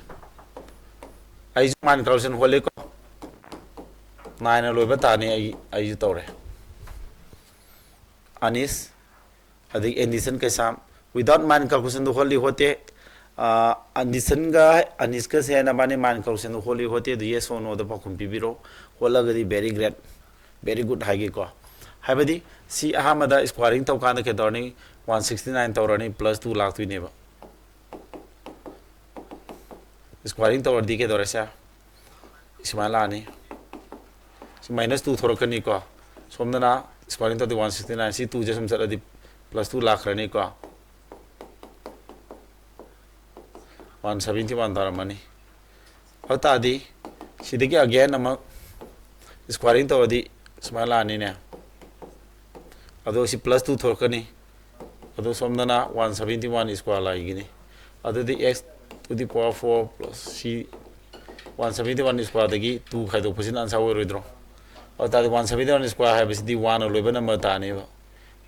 ꯑꯩꯁꯨ mind calculation ꯍꯣꯠꯂꯤꯀꯣ꯫ Nineꯅ ꯂꯣꯏꯕ ꯇꯥꯔꯅꯤ, ꯑꯩ, ꯑꯩꯁꯨ ꯇꯧꯔꯦ꯫ ꯑꯅꯤꯁ, ꯑꯗꯒꯤ ꯑꯦꯟꯗꯤꯁꯟ ꯀꯩꯁꯥꯝ, without mind calculationꯗ ꯍꯣꯠꯂꯤ ꯍꯣꯠꯇꯦ꯫ ꯑꯥ, ꯑꯦꯟꯗꯤꯁꯟꯒ ꯑꯅꯤꯁꯀꯁꯦ ꯅꯕꯥꯅꯤ mind calculationꯗ ꯍꯣꯠꯂꯤ ꯍꯣꯠꯇꯦ, ꯑꯗꯨ yes or noꯗ ꯄꯥꯎꯈꯨꯝ ꯄꯤꯕꯤꯔꯣ꯫ ꯍꯣꯠꯂꯒꯗꯤ very great, very good ꯍꯥꯏꯒꯦꯀꯣ꯫ ꯍꯥꯏꯕꯗꯤ ꯁꯤ ꯑꯍꯥꯟꯕꯗ squaring ꯇꯧꯀꯥꯟꯗ ꯀꯩꯗꯧꯔꯅꯤ? One sixty nine ꯇꯧꯔꯅꯤ, plus two ꯂꯥꯛꯇꯣꯏꯅꯦꯕ꯫ Squaring ꯇꯧꯔꯗꯤ ꯀꯩꯗꯧꯔꯦ ꯁꯦ? ꯁꯨꯃꯥꯏꯅ ꯂꯥꯛꯑꯅꯤ꯫ ꯁꯤ minus two ꯊꯣꯔꯛꯀꯅꯤꯀꯣ꯫ ꯁꯣꯝꯗꯅ squaring ꯇꯧꯔꯗꯤ one sixty nine, ꯁꯤ twoꯁꯦ ꯁꯨꯝ ꯆꯠꯂꯗꯤ plus two ꯂꯥꯛꯈ꯭ꯔꯅꯤꯀꯣ꯫ One seventy one ꯇꯥꯔꯝꯃꯅꯤ꯫ ꯑꯗꯨ ꯇꯥꯔꯗꯤ ꯁꯤꯗꯒꯤ again ꯑꯃꯨꯛ squaring ꯇꯧꯔꯗꯤ ꯁꯨꯃꯥꯏꯅ ꯂꯥꯛꯑꯅꯤꯅꯦ꯫ ꯑꯗꯣ ꯁꯤ plus two ꯊꯣꯔꯛꯀꯅꯤ꯫ ꯑꯗꯣ ꯁꯣꯝꯗꯅ one seventy one square ꯂꯥꯛꯏꯒꯤꯅꯤ꯫ ꯑꯗꯨꯗꯤ x to the power four plus c, one seventy one squareꯗꯒꯤ two ꯈꯥꯏꯗꯣꯛꯄꯁꯤꯅ answer ꯑꯣꯏꯔꯣꯏꯗ꯭ꯔꯣ? ꯑꯗꯨ ꯇꯥꯔꯗꯤ one seventy one square ꯍꯥꯏꯕꯁꯤꯗꯤ oneꯅ ꯂꯣꯏꯕ number ꯇꯥꯅꯦꯕ꯫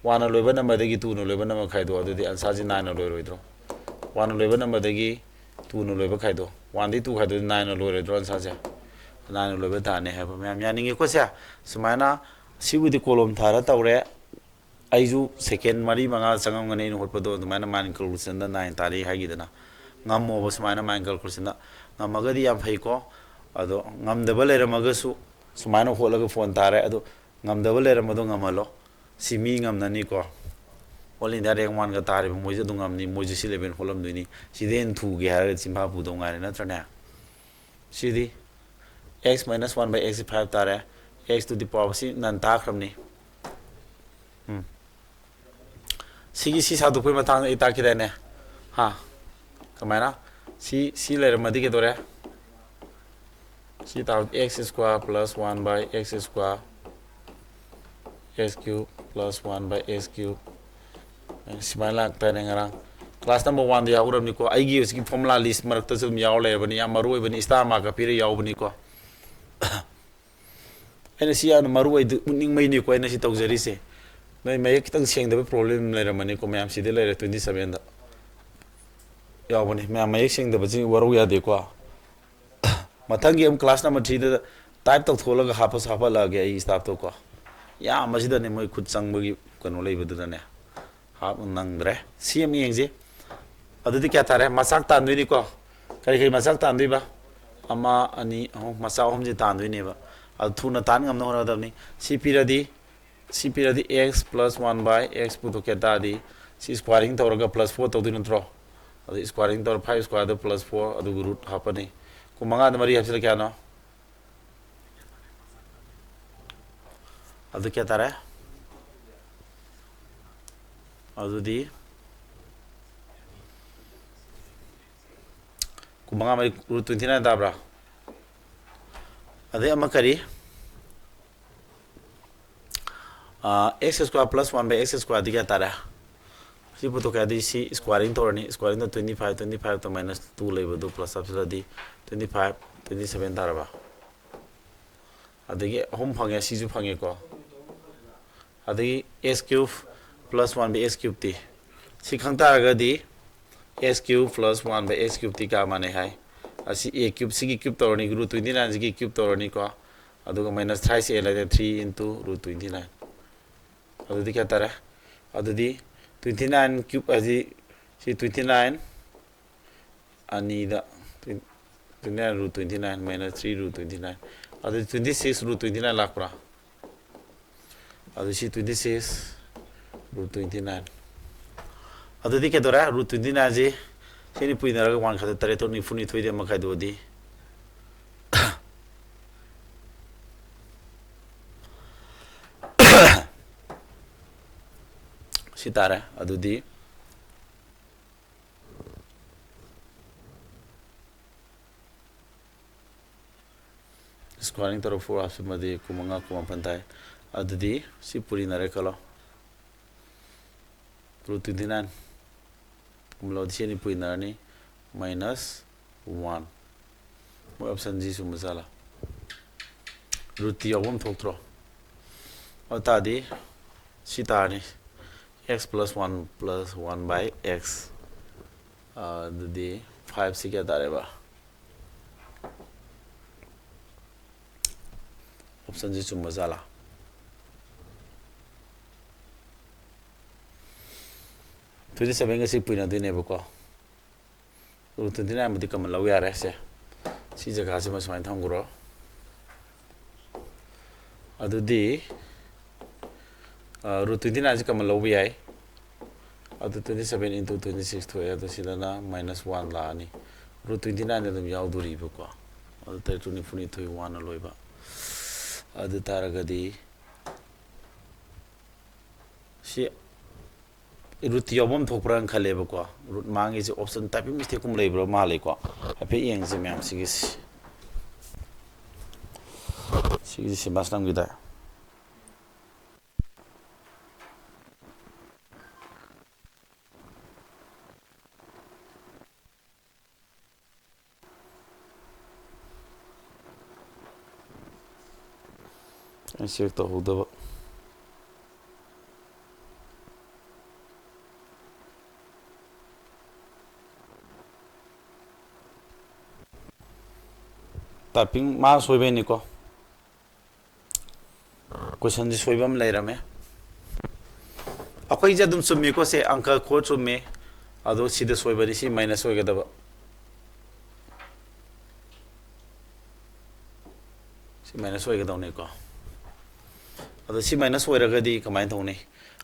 ꯋꯥꯟꯅ ꯂꯣꯏꯕ ꯅꯝꯕꯔꯗꯒꯤ ꯇꯨꯅ ꯂꯣꯏꯕ ꯅꯝꯕꯔ ꯈꯥꯏꯗꯣꯛ, ꯑꯗꯨꯗꯤ ꯑꯟꯁꯥꯔꯁꯤ ꯅꯥꯏꯟꯅ ꯂꯣꯏꯔꯣꯏꯗ꯭ꯔꯣ? ꯋꯥꯟꯅ ꯂꯣꯏꯕ ꯅꯝꯕꯔꯗꯒꯤ ꯇꯨꯅ ꯂꯣꯏꯕ ꯈꯥꯏꯗꯣꯛ, ꯋꯥꯟꯗꯒꯤ ꯇꯨ ꯈꯥꯏꯗꯣꯛ, ꯅꯥꯏꯟꯅ ꯂꯣꯏꯔꯣꯏꯗ꯭ꯔꯣ ꯑꯟꯁꯥꯔꯁꯦ? ꯅꯥꯏꯟꯅ ꯂꯣꯏꯕ ꯇꯥꯅꯤ ꯍꯥꯏꯕ ꯃꯌꯥꯝ ꯌꯥꯅꯤꯡꯉꯤꯀꯣ ꯁꯦ? ꯁꯨꯃꯥꯏꯅ ꯁꯤꯕꯨꯗꯤ ꯀꯣꯂꯣꯝ ꯊꯥꯔ ꯇꯧꯔꯦ꯫ ꯑꯩꯁꯨ ꯁꯦꯀꯦꯟ ꯃꯔꯤ ꯃꯉꯥ ꯆꯪꯉꯝꯒꯅꯤ ꯑꯩꯅ ꯍꯣꯠꯄꯗꯣ, ꯑꯗꯨꯃꯥꯏꯅ ꯃꯥꯏꯟ ꯀꯦꯜꯀꯨꯂꯦꯁꯟꯗ ꯅꯥꯏꯟ ꯇꯥꯔꯤ ꯍꯥꯏꯈꯤꯗꯅ꯫ ꯉꯝꯃꯣꯕ ꯁꯨꯃꯥꯏꯅ ꯃꯥꯏꯟ ꯀꯦꯜꯀꯨꯂꯦꯁꯟꯗ꯫ ꯉꯝꯃꯒꯗꯤ ꯌꯥꯝ ꯐꯩꯀꯣ꯫ ꯑꯗꯣ ꯉꯝꯗꯕ ꯂꯩꯔꯝꯃꯒꯁꯨ ꯁꯨꯃꯥꯏꯅ ꯍꯣꯠꯂꯒ ꯐꯣꯟ ꯇꯥꯔꯦ꯫ ꯑꯗꯣ ꯉꯝꯗꯕ ꯂꯩꯔꯝꯕꯗꯣ ꯉꯝꯍꯜꯂꯣ꯫ ꯁꯤ ꯃꯤ ꯉꯝꯅꯅꯤꯀꯣ꯫ ꯑꯣꯜ ꯏꯟꯗꯤꯌꯥ ꯔꯦꯡ ꯋꯥꯟꯒ ꯇꯥꯔꯤꯕ ꯃꯣꯏꯁꯨ ꯑꯗꯨꯝ ꯉꯝꯅꯤ, ꯃꯣꯏꯁꯨ ꯁꯤ ꯂꯦꯚꯦꯜ ꯍꯣꯠꯂꯝꯗꯣꯏꯅꯤ꯫ ꯁꯤꯗꯩ ꯍꯦꯟꯅ ꯊꯨꯒꯦ ꯍꯥꯏꯔꯒꯗꯤ ꯆꯤꯟꯐꯥ ꯄꯨꯗꯧ ꯉꯥꯏꯔꯦ, ꯅꯠꯇ꯭ꯔꯅꯦ? ꯁꯤꯗꯤ x minus one by x ꯁꯤ ꯐꯥꯏꯚ ꯇꯥꯔꯦ꯫ X to the power ꯁꯤ ꯅꯟ ꯇꯥꯈ꯭ꯔꯕꯅꯤ꯫ ꯎꯝ꯫ ꯁꯤꯒꯤ ꯁꯤ ꯁꯥꯗꯣꯛꯄꯒꯤ ꯃꯇꯥꯡꯗ ꯑꯩ ꯇꯥꯛꯈꯤꯗꯥꯏꯅꯦ? ꯍꯥ? ꯀꯃꯥꯏꯅ? ꯁꯤ, ꯁꯤ ꯂꯩꯔꯝꯃꯗꯤ ꯀꯩꯗꯧꯔꯦ? ꯁꯤ ꯇꯥꯕ x square plus one by x square, x cube plus one by x cube꯫ ꯁꯨꯃꯥꯏꯅ ꯂꯥꯛꯇꯥꯏꯅꯦ ꯉꯔꯥꯡ꯫ ꯀ꯭ꯂꯥꯁ ꯅꯝꯕꯔ ꯋꯥꯟꯗ ꯌꯥꯎꯈ꯭ꯔꯕꯅꯤꯀꯣ꯫ ꯑꯩꯒꯤ ꯍꯧꯖꯤꯛꯀꯤ ꯐꯣꯔꯃꯨꯂꯥ ꯂꯤꯁ ꯃꯔꯛꯇꯁꯨ ꯑꯗꯨꯝ ꯌꯥꯎꯔ ꯂꯩꯔꯕꯅꯤ꯫ ꯌꯥꯝ ꯃꯔꯨ ꯑꯣꯏꯕꯅꯤ, ꯏꯁꯇꯥꯔ ꯃꯥꯔꯛꯀ ꯄꯤꯔ ꯌꯥꯎꯕꯅꯤꯀꯣ꯫ ꯑꯩꯅ ꯁꯤ ꯌꯥꯝꯅ ꯃꯔꯨ ꯑꯣꯏ ꯎꯠꯅꯤꯡꯕꯩꯅꯤꯀꯣ ꯑꯩꯅ ꯁꯤ ꯇꯧꯖꯔꯤꯁꯦ꯫ ꯅꯣꯏ ꯃꯌꯦꯛ ꯈꯤꯇꯪ ꯁꯦꯡꯗꯕ ꯄ꯭ꯔꯣꯕ꯭ꯂꯦꯝ ꯂꯩꯔꯝꯃꯅꯤꯀꯣ ꯃꯌꯥꯝ꯫ ꯁꯤꯗ ꯂꯩꯔꯦ, ꯇ꯭ꯋꯦꯟꯇꯤ ꯁꯕꯦꯟꯗ ꯌꯥꯎꯕꯅꯤ꯫ ꯃꯌꯥꯝ ꯃꯌꯦꯛ ꯁꯦꯡꯗꯕꯁꯤ ꯋꯥꯔꯧ ꯌꯥꯗꯦꯀꯣ꯫ ꯃꯊꯪꯒꯤ ꯑꯃꯨꯛ ꯀ꯭ꯂꯥꯁ ꯅꯝꯕꯔ ꯊ꯭ꯔꯤꯗ ꯇꯥꯏꯞ ꯇꯧꯊꯣꯛꯍꯜꯂꯒ ꯍꯥꯞꯄꯁꯨ ꯍꯥꯞꯍꯜꯂꯛꯑꯒꯦ ꯑꯩ ꯁ꯭ꯇꯥꯐꯇꯣꯀꯣ꯫ ꯌꯥꯝꯕꯁꯤꯗꯅꯦ ꯃꯣꯏ ꯈꯨꯠ ꯆꯪꯕꯒꯤ ꯀꯩꯅꯣ ꯂꯩꯕꯗꯨꯗꯅꯦ ꯍꯥꯞ ꯅꯪꯗ꯭ꯔꯦ꯫ ꯁꯤ ꯑꯃ ꯌꯦꯡꯁꯤ꯫ ꯑꯗꯨꯗꯤ ꯀꯌꯥ ꯇꯥꯔꯦ? ꯃꯆꯥꯛ ꯇꯥꯟꯗꯣꯏꯅꯤꯀꯣ꯫ ꯀꯔꯤ ꯀꯔꯤ ꯃꯆꯥꯛ ꯇꯥꯟꯗꯣꯏꯕ? ꯑꯃ, ꯑꯅꯤ, ꯑꯍꯨꯝ, ꯃꯆꯥꯛ ꯑꯍꯨꯝꯁꯦ ꯇꯥꯟꯗꯣꯏꯅꯦꯕ꯫ ꯑꯗꯨ ꯊꯨꯅ ꯇꯥꯟ ꯉꯝꯅꯕ ꯍꯣꯠꯅꯒꯗꯕꯅꯤ꯫ ꯁꯤ ꯄꯤꯔꯗꯤ, ꯁꯤ ꯄꯤꯔꯗꯤ x plus one by x ꯄꯨꯊꯣꯛꯀꯦ ꯇꯥꯔꯗꯤ ꯁꯤ ꯁ꯭ꯀ꯭ꯋꯥꯔꯤꯡ ꯇꯧꯔꯒ ꯄ꯭ꯂꯁ ꯐꯣꯔ ꯇꯧꯗꯣꯏ ꯅꯠꯇ꯭ꯔꯣ? ꯑꯗꯨ ꯁ꯭ꯀ꯭ꯋꯥꯔꯤꯡ ꯇꯧꯔ ꯐꯥꯏꯚ ꯁ꯭ꯀ꯭ꯋꯥꯔꯗ ꯄ꯭ꯂꯁ ꯐꯣꯔ, ꯑꯗꯨꯒ ꯔꯨꯠ ꯍꯥꯞꯄꯅꯤ꯫ ꯀꯨꯟꯃꯉꯥꯗ ꯃꯔꯤ ꯍꯥꯞꯆꯤꯜꯂ ꯀꯌꯥꯅꯣ? ꯑꯗꯨ ꯀꯌꯥ ꯇꯥꯔꯦ? ꯑꯗꯨꯗꯤ ꯀꯨꯟꯃꯉꯥ ꯃꯔꯤ ꯔꯨꯠ ꯇ꯭ꯋꯦꯟꯇꯤ ꯅꯥꯏꯟ ꯇꯥꯕ꯭ꯔꯥ? ꯑꯗꯩ ꯑꯃ ꯀꯔꯤ? ꯑꯥ, x square plus one by x square ꯗꯤ ꯀꯌꯥ ꯇꯥꯔꯦ? ꯁꯤ ꯄꯨꯊꯣꯛꯀꯦ ꯍꯥꯏꯗꯤ ꯁꯤ ꯁ꯭ꯀ꯭ꯋꯥꯔꯤꯡ ꯇꯧꯔꯅꯤ꯫ ꯁ꯭ꯀ꯭ꯋꯥꯔꯤꯡꯗ twenty five, twenty five ꯇ minus two ꯂꯩꯕꯗꯨ plus ꯍꯥꯞꯆꯤꯜꯂꯗꯤ twenty five, twenty seven ꯇꯥꯔꯕ? ꯑꯗꯒꯤ ꯑꯍꯨꯝ ꯐꯪꯉꯦ, ꯁꯤꯁꯨ ꯐꯪꯉꯦꯀꯣ꯫ ꯑꯗꯒꯤ x cube plus one by x cube T. ꯁꯤ ꯈꯪ ꯇꯥꯔꯒꯗꯤ x cube plus one by x cube T ꯀꯌꯥ ꯃꯥꯟꯅꯩ ꯍꯥꯏ? ꯑꯁꯤ a cube ꯁꯤꯒꯤ cube ꯇꯧꯔꯅꯤ, root twenty nine ꯁꯤꯒꯤ cube ꯇꯧꯔꯅꯤꯀꯣ꯫ ꯑꯗꯨꯒ minus thrice a ꯂꯩꯔꯦ, three into root twenty nine꯫ ꯑꯗꯨꯗꯤ ꯀꯌꯥ ꯇꯥꯔꯦ? ꯑꯗꯨꯗꯤ twenty nine cube ꯍꯥꯏꯁꯤ ꯁꯤ twenty nine ꯑꯅꯤꯗ twenty nine root twenty nine minus three root twenty nine꯫ ꯑꯗꯨꯗꯤ twenty six root twenty nine ꯂꯥꯛꯄ꯭ꯔꯥ? ꯑꯗꯨ ꯁꯤ twenty six root twenty nine꯫ ꯑꯗꯨꯗꯤ ꯀꯩꯗꯧꯔꯦ? Root twenty nine ꯁꯤ ꯁꯤꯅꯤ ꯄꯨꯏꯅꯔꯒ one ꯈꯛꯇ ꯇꯔꯦꯠ ꯇꯔꯨꯛ ꯅꯤꯐꯨ ꯅꯤꯊꯣꯏꯗꯤ ꯑꯃ ꯈꯥꯏꯗꯣꯛꯑꯗꯤ ꯁꯤ ꯇꯥꯔꯦ꯫ ꯑꯗꯨꯗꯤ squaring ꯇꯧꯔ four ꯍꯥꯞꯆꯤꯟꯕꯗꯤ ꯀꯨꯟꯃꯉꯥ, ꯀꯨꯟꯃꯥꯄꯟ ꯇꯥꯏ꯫ ꯑꯗꯨꯗꯤ ꯁꯤ ꯄꯨꯔꯤꯅꯔꯦ ꯈꯜꯂꯣ꯫ Root twenty nine ꯀꯨꯝꯂꯣꯗꯤ ꯁꯤ ꯑꯅꯤ ꯄꯨꯏꯅꯔꯅꯤ꯫ Minus one꯫ ꯃꯣꯏ option G ꯆꯨꯝꯕ ꯖꯥꯠꯂꯥ? Root ꯇꯤ ꯌꯥꯎꯐꯝ ꯊꯣꯛꯇ꯭ꯔꯣ? ꯑꯗꯨ ꯇꯥꯔꯗꯤ ꯁꯤ ꯇꯥꯔꯅꯤ, x plus one plus one by x꯫ ꯑꯗꯨꯗꯤ five ꯁꯤ ꯀꯌꯥ ꯇꯥꯔꯦꯕ? Option ꯁꯤ ꯆꯨꯝꯕ ꯖꯥꯠꯂꯥ? Twenty seven ꯒ ꯁꯤ ꯄꯨꯏꯅꯗꯣꯏꯅꯦꯕꯀꯣ꯫ Root twenty nine ꯕꯨꯗꯤ common ꯂꯧ ꯌꯥꯔꯦ꯫ ꯁꯦ, ꯁꯤ ꯖꯒꯥꯁꯤꯃ ꯁꯨꯃꯥꯏꯅ ꯊꯝꯈ꯭ꯔꯣ꯫ ꯑꯗꯨꯗꯤ root twenty nine ꯁꯤ common ꯂꯧꯕ ꯌꯥꯏ꯫ ꯑꯗꯨ twenty seven into twenty six ꯊꯣꯛꯑꯦ꯫ ꯑꯗꯨ ꯁꯤꯗꯅ minus one ꯂꯥꯛꯑꯅꯤ꯫ Root twenty nine ꯑꯗꯨꯝ ꯌꯥꯎꯗꯣꯔꯤꯕꯀꯣ꯫ ꯑꯗꯨ ꯇꯔꯦꯠ ꯇꯔꯨꯛ ꯅꯤꯐꯨ ꯅꯤꯊꯣꯏ, one ꯂꯣꯏꯕ꯫ ꯑꯗꯨ ꯇꯥꯔꯒꯗꯤ ꯁꯤ root ꯌꯥꯎꯐꯝ ꯊꯣꯛꯄ꯭ꯔꯥꯅ ꯈꯜꯂꯦꯕꯀꯣ꯫ Root ꯃꯥꯡꯉꯤꯁꯦ option typing mistake ꯀꯨꯝꯕ ꯂꯩꯕ꯭ꯔꯥ ꯃꯥꯜꯂꯦꯀꯣ꯫ ꯍꯥꯏꯐꯦꯠ ꯌꯦꯡꯁꯦ ꯃꯌꯥꯝ ꯁꯤꯒꯤꯁꯤ꯫ ꯁꯤꯒꯤꯁꯤ ꯁꯤꯃꯥꯁ ꯅꯝꯈꯤꯗꯥꯏ? ꯑꯩ check ꯇꯧꯍꯧꯗꯕ꯫ ꯇꯥꯏꯄꯤꯡ ꯃꯥ ꯁꯣꯏꯕꯩꯅꯤꯀꯣ꯫ ꯀꯣꯏꯁꯟꯁꯦ ꯁꯣꯏꯕ ꯑꯃ ꯂꯩꯔꯝꯃꯦ꯫ ꯑꯩꯈꯣꯏꯁꯦ ꯑꯗꯨꯝ ꯆꯨꯝꯃꯤꯀꯣ ꯁꯦ, ꯑꯪꯀ ꯈꯣꯠ ꯆꯨꯝꯃꯤ꯫ ꯑꯗꯣ ꯁꯤꯗ ꯁꯣꯏꯕꯅꯤ, ꯁꯤ ꯃꯥꯏꯅꯁ ꯑꯣꯏꯒꯗꯕ꯫ ꯁꯤ ꯃꯥꯏꯅꯁ ꯑꯣꯏꯒꯗꯧꯅꯤꯀꯣ꯫ ꯑꯗꯣ ꯁꯤ ꯃꯥꯏꯅꯁ ꯑꯣꯏꯔꯒꯗꯤ ꯀꯃꯥꯏꯅ ꯇꯧꯅꯤ?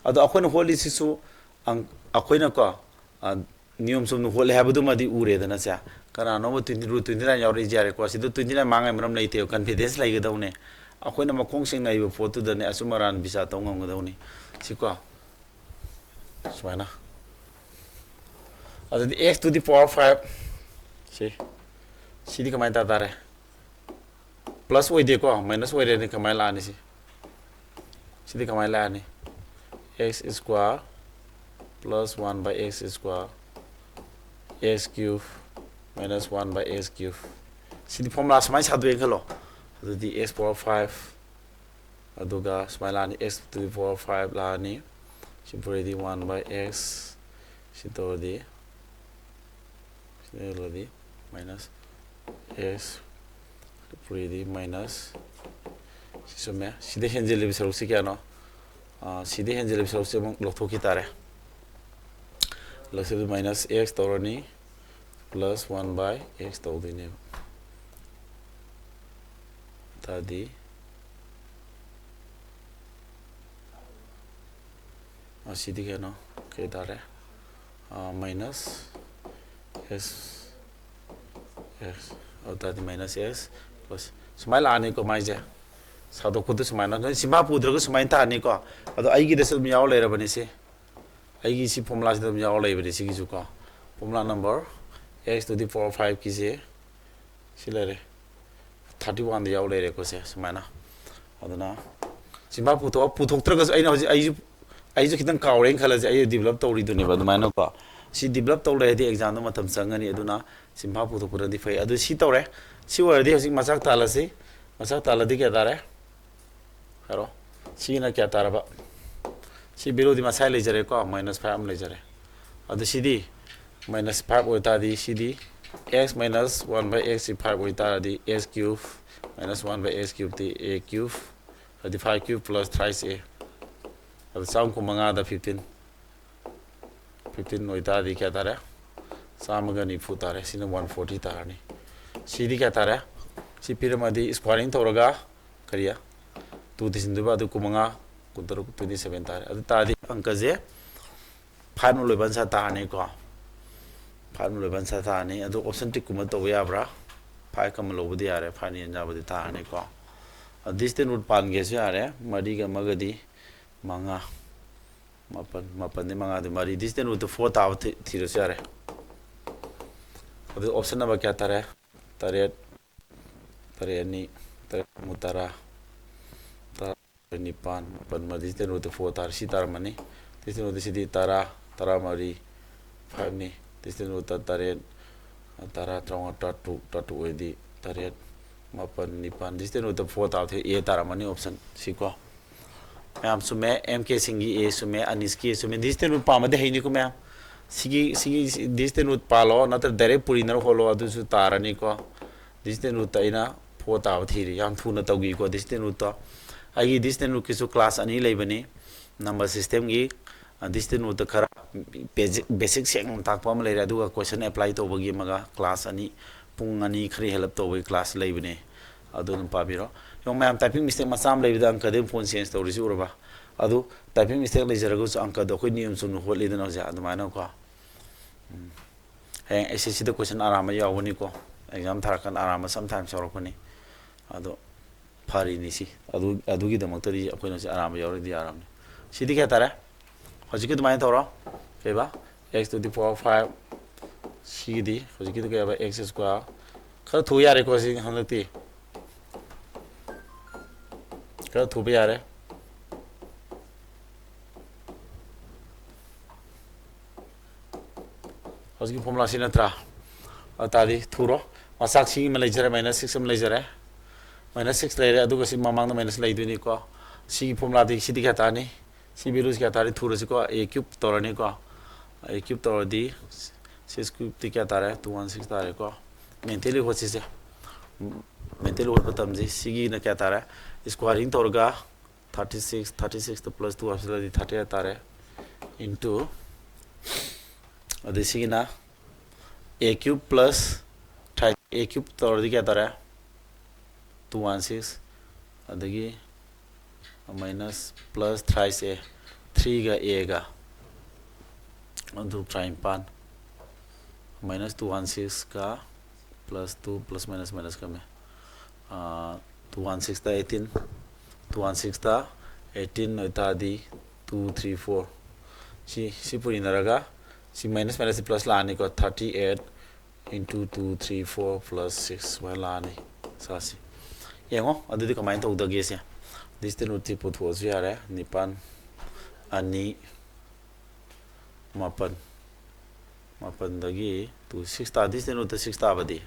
ꯑꯗꯣ ꯑꯩꯈꯣꯏꯅ ꯍꯣꯠꯂꯤꯁꯤꯁꯨ ꯑꯪ-, ꯑꯩꯈꯣꯏꯅꯀꯣ, ꯑ, ꯅꯤꯌꯣꯝ ꯆꯨꯝꯅ ꯍꯣꯠꯂꯦ ꯍꯥꯏꯕꯗꯨꯃꯗꯤ ꯎꯔꯦꯗꯅ ꯁꯦ꯫ ꯀꯅꯥꯅꯣꯝꯕ ꯇ꯭ꯋꯦꯟꯇꯤ, ꯔꯨꯠ ꯇ꯭ꯋꯦꯟꯇꯤ ꯅꯥꯏꯟ ꯌꯥꯎꯔꯛꯏꯁꯦ ꯌꯥꯔꯦꯀꯣ꯫ ꯁꯤꯗ ꯇ꯭ꯋꯦꯟꯇꯤ ꯅꯥꯏꯟ ꯃꯥꯡꯉꯥꯏ ꯃꯔꯝ ꯂꯩꯇꯦꯕ, ꯀꯟꯐꯤꯗꯦꯟꯁ ꯂꯩꯒꯗꯧꯅꯦ꯫ ꯑꯩꯈꯣꯏꯅ ꯃꯈꯣꯡ ꯁꯦꯡꯅ ꯍꯩꯕ ꯄꯣꯠꯇꯨꯗꯅꯦ ꯑꯆꯨꯝ ꯑꯔꯥꯟ ꯕꯤꯆꯥꯔ ꯇꯧ ꯉꯝꯒꯗꯧꯅꯤ꯫ ꯁꯤꯀꯣ꯫ ꯁꯨꯃꯥꯏꯅ꯫ ꯑꯗꯨꯗꯤ x to the power five꯫ ꯁꯤ꯫ ꯁꯤꯗꯤ ꯀꯃꯥꯏꯅ ꯇꯥ ꯇꯥꯔꯦ? ꯄ꯭ꯂꯁ ꯑꯣꯏꯗꯦꯀꯣ, ꯃꯥꯏꯅꯁ ꯑꯣꯏꯔꯦꯅꯦ꯫ ꯀꯃꯥꯏꯅ ꯂꯥꯛꯑꯅꯤ ꯁꯤ? ꯁꯤꯗꯤ ꯀꯃꯥꯏꯅ ꯂꯥꯛꯑꯅꯤ? X square plus one by x square, x cube minus one by x cube꯫ ꯁꯤꯗꯤ ꯐꯣꯔꯃꯨꯂꯥ ꯁꯨꯃꯥꯏꯅ ꯁꯥꯗꯣꯛꯑꯦꯅ ꯈꯜꯂꯣ꯫ ꯑꯗꯨꯗꯤ x power five, ꯑꯗꯨꯒ ꯁꯨꯃꯥꯏꯅ ꯂꯥꯛꯑꯅꯤ, x to the power five ꯂꯥꯛꯑꯅꯤ꯫ ꯁꯤ ꯄꯨꯔꯗꯤ one by x, ꯁꯤ ꯇꯧꯔꯗꯤ, ꯁꯤ ꯂꯩꯔꯗꯤ minus x, ꯁꯤ ꯄꯨꯔꯗꯤ minus, ꯁꯤ ꯆꯨꯝꯃꯦ꯫ ꯁꯤꯗ ꯍꯦꯟꯖꯤꯜꯂꯤꯕ ꯁꯔꯨꯛꯁꯤ ꯀꯌꯥꯅꯣ? ꯑꯥ, ꯁꯤꯗ ꯍꯦꯟꯖꯤꯜꯂꯤꯕ ꯁꯔꯨꯛꯁꯤ ꯑꯃꯨꯛ ꯂꯧꯊꯣꯛꯈꯤ ꯇꯥꯔꯦ꯫ ꯂꯧꯊꯣꯛꯈꯤ minus x ꯇꯧꯔꯅꯤ, plus one by x ꯇꯧꯗꯣꯏꯅꯦꯕ꯫ ꯇꯥꯗꯤ ꯑꯁꯤꯗꯤ ꯀꯩꯅꯣ ꯀꯩ ꯇꯥꯔꯦ? ꯑꯥ, minus x, x, ꯑꯗꯨ ꯇꯥꯔꯗꯤ minus x plus ꯁꯨꯃꯥꯏꯅ ꯂꯥꯛꯑꯅꯤꯀꯣ ꯃꯥꯏꯁꯦ꯫ ꯁꯥꯗꯣꯛꯄꯗ ꯁꯨꯃꯥꯏꯅ, ꯅꯣꯏ ꯆꯤꯟꯐꯥ ꯄꯨꯗ꯭ꯔꯒ ꯁꯨꯃꯥꯏꯅ ꯇꯥꯔꯅꯤꯀꯣ꯫ ꯑꯗꯣ ꯑꯩꯒꯤꯗꯁꯨ ꯑꯗꯨꯝ ꯌꯥꯎꯔ ꯂꯩꯔꯕꯅꯤ ꯁꯤ꯫ ꯑꯩꯒꯤ ꯁꯤ ꯐꯣꯔꯃꯨꯂꯥꯁꯤꯗ ꯑꯗꯨꯝ ꯌꯥꯎꯔ ꯂꯩꯕꯅꯤ ꯁꯤꯒꯤꯁꯨꯀꯣ꯫ Formula number x to the power five ꯀꯤꯁꯦ ꯁꯤ ꯂꯩꯔꯦ꯫ ꯊꯥꯔꯇꯤ ꯋꯥꯟꯗ ꯌꯥꯎ ꯂꯩꯔꯦꯀꯣ ꯁꯦ ꯁꯨꯃꯥꯏꯅ꯫ ꯑꯗꯨꯅ ꯆꯤꯟꯐꯥ ꯄꯨꯊꯣꯛ-, ꯄꯨꯊꯣꯛꯇ꯭ꯔꯒꯁꯨ ꯑꯩꯅ ꯍꯧꯖꯤꯛ, ꯑꯩꯁꯨ, ꯑꯩꯁꯨ ꯈꯤꯇꯪ ꯀꯥꯎꯔꯦꯅ ꯈꯜꯂꯁꯦ, ꯑꯩ ꯗꯤꯕꯂꯞ ꯇꯧꯔꯤꯗꯨꯅꯦꯕ ꯑꯗꯨꯃꯥꯏꯅꯀꯣ꯫ ꯁꯤ ꯗꯤꯕꯂꯞ ꯇꯧ ꯂꯩꯔꯗꯤ ꯑꯦꯛꯖꯥꯝꯗ ꯃꯇꯝ ꯆꯪꯒꯅꯤ, ꯑꯗꯨꯅ ꯆꯤꯟꯐꯥ ꯄꯨꯊꯣꯛꯄꯅꯗꯤ ꯐꯩ꯫ ꯑꯗꯨ ꯁꯤ ꯇꯧꯔꯦ꯫ ꯁꯤ ꯑꯣꯏꯔꯗꯤ ꯍꯧꯖꯤꯛ ꯃꯆꯥꯛ ꯇꯥꯜꯂꯁꯤ꯫ ꯃꯆꯥꯛ ꯇꯥꯜꯂꯗꯤ ꯀꯌꯥ ꯇꯥꯔꯦ? ꯍꯥꯏꯔꯣ꯫ ꯁꯤꯒꯤꯅ ꯀꯌꯥ ꯇꯥꯔꯕ? ꯁꯤ ꯚꯦꯂꯨꯗꯤ ꯃꯁꯥꯏ ꯂꯩꯖꯔꯦꯀꯣ, minus five ꯑꯃ ꯂꯩꯖꯔꯦ꯫ ꯑꯗꯨ ꯁꯤꯗꯤ minus five ꯑꯣꯏꯇꯥꯔꯗꯤ ꯁꯤꯗꯤ X minus one by x ꯁꯤ five ꯑꯣꯏꯇꯥꯔꯗꯤ x cube minus one by x cube T a cube, ꯑꯗꯨꯗꯤ five cube plus thrice a, ꯑꯗꯨ ꯆꯥꯝ ꯀꯨꯟꯃꯉꯥꯗ fifteen, fifteen ꯑꯣꯏꯇꯥꯔꯗꯤ ꯀꯌꯥ ꯇꯥꯔꯦ? ꯆꯥꯝꯃꯒ ꯅꯤꯐꯨ ꯇꯥꯔꯦ꯫ ꯁꯤꯅ one forty ꯇꯥꯔꯅꯤ꯫ ꯁꯤꯗꯤ ꯀꯌꯥ ꯇꯥꯔꯦ? ꯁꯤ ꯄꯤꯔꯝꯃꯗꯤ squaring ꯇꯧꯔꯒ ꯀꯔꯤ? Two ꯊꯤꯖꯤꯟꯗꯣꯏꯕ, ꯑꯗꯨ ꯀꯨꯟꯃꯉꯥ, ꯀꯨꯟꯇꯔꯨꯛ, twenty seven ꯇꯥꯔꯦ꯫ ꯑꯗꯨ ꯇꯥꯔꯗꯤ ꯑꯪꯀꯁꯦ five ꯅ ꯂꯣꯏꯕ answer ꯇꯥꯔꯅꯤꯀꯣ꯫ Five ꯅ ꯂꯣꯏꯕ answer ꯇꯥꯔꯅꯤ꯫ ꯑꯗꯨ option tick ꯀꯨꯝꯕ ꯇꯧꯕ ꯌꯥꯕ꯭ꯔꯥ? Five ꯀꯃ ꯂꯧꯕꯗꯤ ꯌꯥꯔꯦ, five ꯅ ꯌꯥꯕꯗꯤ ꯇꯥꯔꯅꯤꯀꯣ꯫ ꯑꯗꯨ distant root ꯄꯥꯟꯒꯦꯁꯨ ꯌꯥꯔꯦ, ꯃꯔꯤꯒ ꯑꯃꯒꯗꯤ ꯃꯉꯥ, ꯃꯥꯄꯟ, ꯃꯥꯄꯟꯗꯤ ꯃꯉꯥꯗꯤ ꯃꯔꯤ, distant root ꯇ four ꯇꯥꯕ ꯊꯤ-, ꯊꯤꯔꯁꯨ ꯌꯥꯔꯦ꯫ ꯑꯗꯨ option number ꯀꯌꯥ ꯇꯥꯔꯦ? ꯇꯔꯦꯠ, ꯇꯔꯦꯠ ꯑꯅꯤ, ꯇꯔꯦꯠ ꯑꯃ ꯇꯔꯥ, ꯇꯔꯥ ꯅꯤꯄꯥꯟ, ꯃꯥꯄꯟ, ꯃꯔꯤ, distant root ꯇ four ꯇꯥꯔꯦ꯫ ꯁꯤ ꯇꯥꯔꯝꯃꯅꯤ꯫ Distant root ꯁꯤꯗꯤ ꯇꯔꯥ, ꯇꯔꯥꯃꯔꯤ, five ꯅꯤ꯫ Distant root ꯇ ꯇꯔꯦꯠ, ꯇꯔꯥ, ꯇꯔꯥꯃꯉꯥ, ꯇꯔꯥꯇꯔꯨꯛ, ꯇꯔꯥꯇꯔꯨꯛ ꯑꯣꯏꯔꯗꯤ ꯇꯔꯦꯠ, ꯃꯥꯄꯟ, ꯅꯤꯄꯥꯟ, distant root ꯇ four ꯇꯥꯕꯗꯤ A ꯇꯥꯔꯝꯃꯅꯤ option ꯁꯤ ꯀꯣ꯫ ꯃꯌꯥꯝ ꯆꯨꯝꯃꯦ, M K ꯁꯤꯡꯒꯤ A ꯆꯨꯝꯃꯦ, ꯑꯅꯤꯁꯀꯤ A ꯆꯨꯝꯃꯦ꯫ Distant root ꯄꯥꯝꯃꯗꯤ ꯍꯩꯅꯤꯀꯣ ꯃꯌꯥꯝ꯫ ꯁꯤꯒꯤ, ꯁꯤꯒꯤ distant root ꯄꯥꯜꯂꯣ, ꯅꯠꯇ꯭ꯔ direct ꯄꯨꯔꯤꯅꯔ ꯍꯣꯠꯂꯣ, ꯑꯗꯨꯁꯨ ꯇꯥꯔꯅꯤꯀꯣ꯫ Distant root ꯇ ꯑꯩꯅ four ꯇꯥꯕ ꯊꯤꯔꯤ꯫ ꯌꯥꯝ ꯊꯨꯅ ꯇꯧꯈꯤꯀꯣ distant root ꯇꯣ꯫ ꯑꯩꯒꯤ distant root ꯀꯤꯁꯨ class ꯑꯅꯤ ꯂꯩꯕꯅꯤ꯫ Number system ꯒꯤ, ꯑ, distant root ꯇ ꯈꯔ basic, basic ꯁꯦꯡꯅ ꯇꯥꯛꯄ ꯑꯃ ꯂꯩꯔꯦ, ꯑꯗꯨꯒ question apply ꯇꯧꯕꯒꯤ ꯑꯃꯒ class ꯑꯅꯤ, ꯄꯨꯡ ꯑꯅꯤ ꯈꯔ ꯍꯦꯜꯂꯞ ꯇꯧꯕꯒꯤ class ꯂꯩꯕꯅꯦ꯫ ꯑꯗꯨ ꯑꯗꯨꯝ ꯄꯥꯕꯤꯔꯣ꯫ ꯌꯦꯡꯉꯣ ꯃꯌꯥꯝ, typing mistake ꯃꯆꯥ ꯑꯃ ꯂꯩꯕꯗ ꯑꯪꯀꯗꯤ ꯑꯗꯨꯝ phone change ꯇꯧꯔꯤꯁꯤ ꯎꯔꯕ? ꯑꯗꯨ typing mistake ꯂꯩꯖꯔꯒꯁꯨ ꯑꯪꯀꯗꯣ ꯑꯩꯈꯣꯏ ꯅꯤꯌꯣꯝ ꯆꯨꯝꯅ ꯍꯣꯠꯂꯤꯗꯅ ꯍꯧꯖꯤꯛ ꯑꯗꯨꯃꯥꯏꯅꯀꯣ꯫ ꯎꯝ꯫ ꯍꯌꯦꯡ S S C ꯗ question ꯑꯔꯥꯟꯕ ꯌꯥꯎꯒꯅꯤꯀꯣ꯫ Exam ꯊꯥꯔꯀꯥꯟꯗ ꯑꯔꯥꯟꯕ sometimes ꯌꯥꯎꯔꯛꯄꯅꯤ꯫ ꯑꯗꯣ ꯐꯔꯤꯅꯤ ꯁꯤ꯫ ꯑꯗꯨ, ꯑꯗꯨꯒꯤꯗꯃꯛꯇꯗꯤ ꯑꯩꯈꯣꯏꯅ ꯁꯤ ꯑꯔꯥꯟꯕ ꯌꯥꯎꯔꯗꯤ ꯌꯥꯔꯕꯅꯤ꯫ ꯁꯤꯗꯤ ꯀꯌꯥ ꯇꯥꯔꯦ? ꯍꯧꯖꯤꯛꯀꯤ ꯑꯗꯨꯃꯥꯏꯅ ꯇꯧꯔꯣ꯫ ꯀꯩꯕ? X to the power five꯫ ꯁꯤꯒꯤꯗꯤ, ꯍꯧꯖꯤꯛꯀꯤꯗꯨ ꯀꯩ ꯍꯥꯏꯕ? X square꯫ ꯈꯔ ꯊꯨ ꯌꯥꯔꯦꯀꯣ ꯁꯤ ꯍꯟꯗꯛꯇꯤ꯫ ꯈꯔ ꯊꯨꯕ ꯌꯥꯔꯦ꯫ ꯍꯧꯖꯤꯛꯀꯤ formula ꯁꯤ ꯅꯠꯇ꯭ꯔꯥ? ꯑꯗꯨ ꯇꯥꯔꯗꯤ ꯊꯨꯔꯣ꯫ ꯃꯆꯥꯛ ꯁꯤ ꯑꯃ ꯂꯩꯖꯔꯦ, minus six ꯑꯃ ꯂꯩꯖꯔꯦ꯫ Minus six ꯂꯩꯔꯦ, ꯑꯗꯨꯒ ꯁꯤ ꯃꯃꯥꯡꯗ minus ꯂꯩꯗꯣꯏꯅꯤꯀꯣ꯫ ꯁꯤꯒꯤ formula ꯗꯤ ꯁꯤꯗꯤ ꯀꯌꯥ ꯇꯥꯔꯅꯤ? ꯁꯤ value ꯁꯤ ꯀꯌꯥ ꯇꯥꯔꯅꯤ? ꯊꯨꯔꯁꯤꯀꯣ, A cube ꯇꯧꯔꯅꯤꯀꯣ꯫ A cube ꯇꯧꯔꯗꯤ ꯁꯤꯛꯁ ꯀ꯭ꯌꯨꯕꯇꯤ ꯀꯌꯥ ꯇꯥꯔꯦ? ꯇꯨ ꯋꯥꯟ ꯁꯤꯛꯁ ꯇꯥꯔꯦꯀꯣ꯫ ꯃꯦꯟꯇꯦꯜꯂꯤ ꯍꯣꯠꯁꯤꯁꯦ, ꯃꯦꯟꯇꯦꯜꯂꯤ ꯍꯣꯠꯄ ꯇꯝꯁꯤ꯫ ꯁꯤꯒꯤꯅ ꯀꯌꯥ ꯇꯥꯔꯦ? ꯁ꯭ꯀ꯭ꯋꯥꯔꯤꯡ ꯇꯧꯔꯒ ꯊꯥꯔꯇꯤ ꯁꯤꯛꯁ, ꯊꯥꯔꯇꯤ ꯁꯤꯛꯁꯇ ꯄ꯭ꯂꯁ ꯇꯨ ꯍꯥꯞꯆꯤꯜꯂꯗꯤ ꯊꯥꯔꯇꯤ ꯑꯩꯠ ꯇꯥꯔꯦ꯫ ꯏꯟꯇꯨ, ꯑꯗꯩ ꯁꯤꯒꯤꯅ A cube plus three, A cube ꯇꯧꯔꯗꯤ ꯀꯌꯥ ꯇꯥꯔꯦ? ꯇꯨ ꯋꯥꯟ ꯁꯤꯛꯁ, ꯑꯗꯒꯤ ꯃꯥꯏꯅꯁ ꯄ꯭ꯂꯁ ꯊ꯭ꯔꯥꯏꯁ ꯑꯦ, ꯊ꯭ꯔꯤꯒ ꯑꯦꯒ, ꯑꯗꯨ ꯇꯔꯥꯅꯤꯄꯥꯟ, ꯃꯥꯏꯅꯁ ꯇꯨ ꯋꯥꯟ ꯁꯤꯛꯁꯀ plus two plus minus minus ꯀꯝꯃꯦ꯫ ꯇꯨ ꯋꯥꯟ ꯁꯤꯛꯁꯇ ꯑꯩꯠꯇꯤꯟ, ꯇꯨ ꯋꯥꯟ ꯁꯤꯛꯁꯇ ꯑꯩꯠꯇꯤꯟ ꯑꯣꯏꯇꯥꯔꯗꯤ ꯇꯨ ꯊ꯭ꯔꯤ ꯐꯣꯔ꯫ ꯁꯤ, ꯁꯤ ꯄꯨꯔꯤꯅꯔꯒ ꯁꯤ ꯃꯥꯏꯅꯁ ꯃꯥꯏꯅꯁꯁꯤ ꯄ꯭ꯂꯁ ꯂꯥꯛꯑꯅꯤꯀꯣ꯫ Thirty eight into two three four plus six ꯁꯨꯃꯥꯏꯅ ꯂꯥꯛꯑꯅꯤ꯫ ꯁꯥꯁꯤ ꯌꯦꯡꯉꯣ꯫ ꯑꯗꯨꯗꯤ ꯀꯃꯥꯏꯅ ꯇꯧꯗꯒꯦꯁꯦ? ꯗꯤꯁꯇꯦꯟꯁ ꯔꯨꯠꯁꯤ ꯄꯨꯊꯣꯛꯑꯁꯨ ꯌꯥꯔꯦ꯫ ꯅꯤꯄꯥꯟ, ꯑꯅꯤ, ꯃꯥꯄꯟ꯫ ꯃꯥꯄꯟꯗꯒꯤ ꯇꯨ ꯁꯤꯛꯁ ꯇꯥ, ꯗꯤꯁꯇꯦꯟꯁ ꯔꯨꯠꯇ ꯁꯤꯛꯁ ꯇꯥꯕꯗꯤ?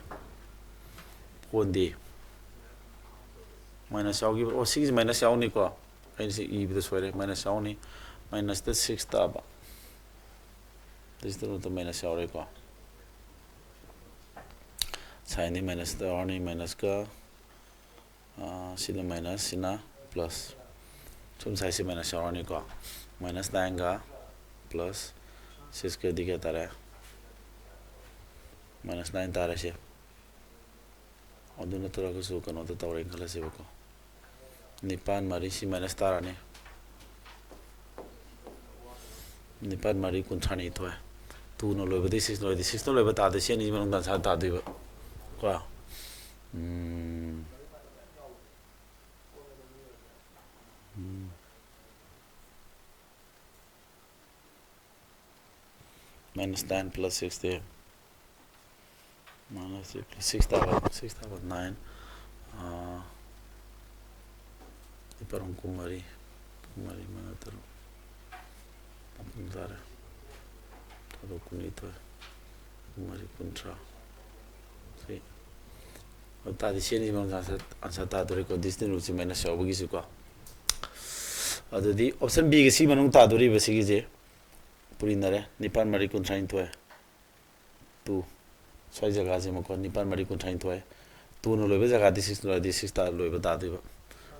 ꯐꯣꯟꯗꯤ ꯃꯥꯏꯅꯁ ꯌꯥꯎꯈꯤꯕ꯫ ꯑꯣ, ꯁꯤꯒꯤꯁꯤ ꯃꯥꯏꯅꯁ ꯌꯥꯎꯅꯤꯀꯣ꯫ ꯑꯩꯅ ꯁꯤ ꯏꯕꯗ ꯁꯣꯏꯔꯦ꯫ ꯃꯥꯏꯅꯁ ꯌꯥꯎꯅꯤ꯫ ꯃꯥꯏꯅꯁꯇ ꯁꯤꯛꯁ ꯇꯥꯕ꯫ ꯗꯤꯁꯇꯦꯟꯁ ꯔꯨꯠꯇ ꯃꯥꯏꯅꯁ ꯌꯥꯎꯔꯦꯀꯣ꯫ ꯁꯥꯏꯟꯗꯤ ꯃꯥꯏꯅꯁꯇ ꯌꯥꯎꯔꯅꯤ꯫ ꯃꯥꯏꯅꯁꯀ ꯑꯥ, ꯁꯤꯅ ꯃꯥꯏꯅꯁ, ꯁꯤꯅ ꯄ꯭ꯂꯁ꯫ ꯁꯨꯝ ꯁꯥꯏꯁꯤ ꯃꯥꯏꯅꯁ ꯌꯥꯎꯔꯅꯤꯀꯣ꯫ ꯃꯥꯏꯅꯁ ꯅꯥꯏꯟꯒ ꯄ꯭ꯂꯁ ꯁꯤꯛꯁꯀꯗꯤ ꯀꯌꯥ ꯇꯥꯔꯦ? ꯃꯥꯏꯅꯁ ꯅꯥꯏꯟ ꯇꯥꯔꯦ ꯁꯤ꯫ ꯑꯗꯨ ꯅꯠꯇ꯭ꯔꯒꯁꯨ ꯀꯩꯅꯣꯗ ꯇꯧꯔꯦꯅ ꯈꯜꯂꯁꯦꯕꯀꯣ꯫ ꯅꯤꯄꯥꯟ ꯃꯔꯤ ꯁꯤ ꯃꯥꯏꯅꯁ ꯇꯥꯔꯅꯤ꯫ ꯅꯤꯄꯥꯟ ꯃꯔꯤ ꯀꯨꯟꯊ꯭ꯔꯥꯅꯤꯊꯣꯏ꯫ ꯇꯨꯅ ꯂꯣꯏꯕꯗꯤ ꯁꯤꯛꯁꯅ ꯂꯣꯏꯗꯤ, ꯁꯤꯛꯁꯅ ꯂꯣꯏꯕ ꯇꯥꯗꯣꯏ, ꯁꯤ ꯑꯅꯤꯁꯤ ꯃꯅꯨꯡꯗ ꯑꯟꯁꯥꯔ ꯇꯥꯗꯣꯏꯕ ꯀꯣ꯫ ꯎꯝ꯫ ꯎꯝ꯫ Minus nine plus sixty. Minus six ꯇꯥꯕ, ꯁꯤꯛꯁ ꯇꯥꯕ ꯅꯥꯏꯟ꯫ ꯅꯤꯄꯥꯜ ꯑꯍꯨꯝ ꯀꯨꯟꯃꯔꯤ, ꯀꯨꯟꯃꯔꯤ ꯃꯉꯥ ꯇꯔꯨꯛ, ꯃꯥꯄꯟ ꯇꯥꯔꯦ꯫ ꯇꯔꯨꯛ ꯀꯨꯟꯅꯤꯊꯣꯏ, ꯀꯨꯟꯃꯔꯤ ꯀꯨꯟꯊ꯭ꯔꯥ꯫ ꯁꯤ ꯑꯗꯨ ꯇꯥꯔꯗꯤ ꯁꯤ ꯑꯅꯤꯁꯤ ꯃꯅꯨꯡꯗ ꯑꯟꯁꯔ, ꯑꯟꯁꯔ ꯇꯥꯗꯣꯔꯤꯀꯣ, ꯗꯤꯁꯇꯦꯟꯁ ꯔꯨꯠꯁꯤ ꯃꯥꯏꯅꯁ ꯌꯥꯎꯕꯒꯤꯁꯤꯀꯣ꯫ ꯑꯗꯨꯗꯤ ꯑꯣꯞꯁꯟ ꯕꯤꯒ ꯁꯤ ꯃꯅꯨꯡ ꯇꯥꯗꯣꯔꯤꯕ ꯁꯤꯒꯤꯁꯦ ꯄꯨꯔꯤꯅꯔꯦ, ꯅꯤꯄꯥꯜ ꯃꯔꯤ ꯀꯨꯟꯊ꯭ꯔꯥꯅꯤꯊꯣꯏ꯫ ꯇꯨ꯫ ꯁ꯭ꯋꯥꯏ ꯖꯒꯥꯁꯤꯃꯀꯣ, ꯅꯤꯄꯥꯜ ꯃꯔꯤ ꯀꯨꯟꯊ꯭ꯔꯥꯅꯤꯊꯣꯏ꯫ ꯇꯨꯅ ꯂꯣꯏꯕ ꯖꯒꯥꯗꯤ ꯁꯤꯛꯁꯅ ꯂꯣꯏꯔꯗꯤ ꯁꯤꯛꯁ ꯇꯥꯔ ꯂꯣꯏꯕ ꯇꯥꯗꯣꯏꯕ꯫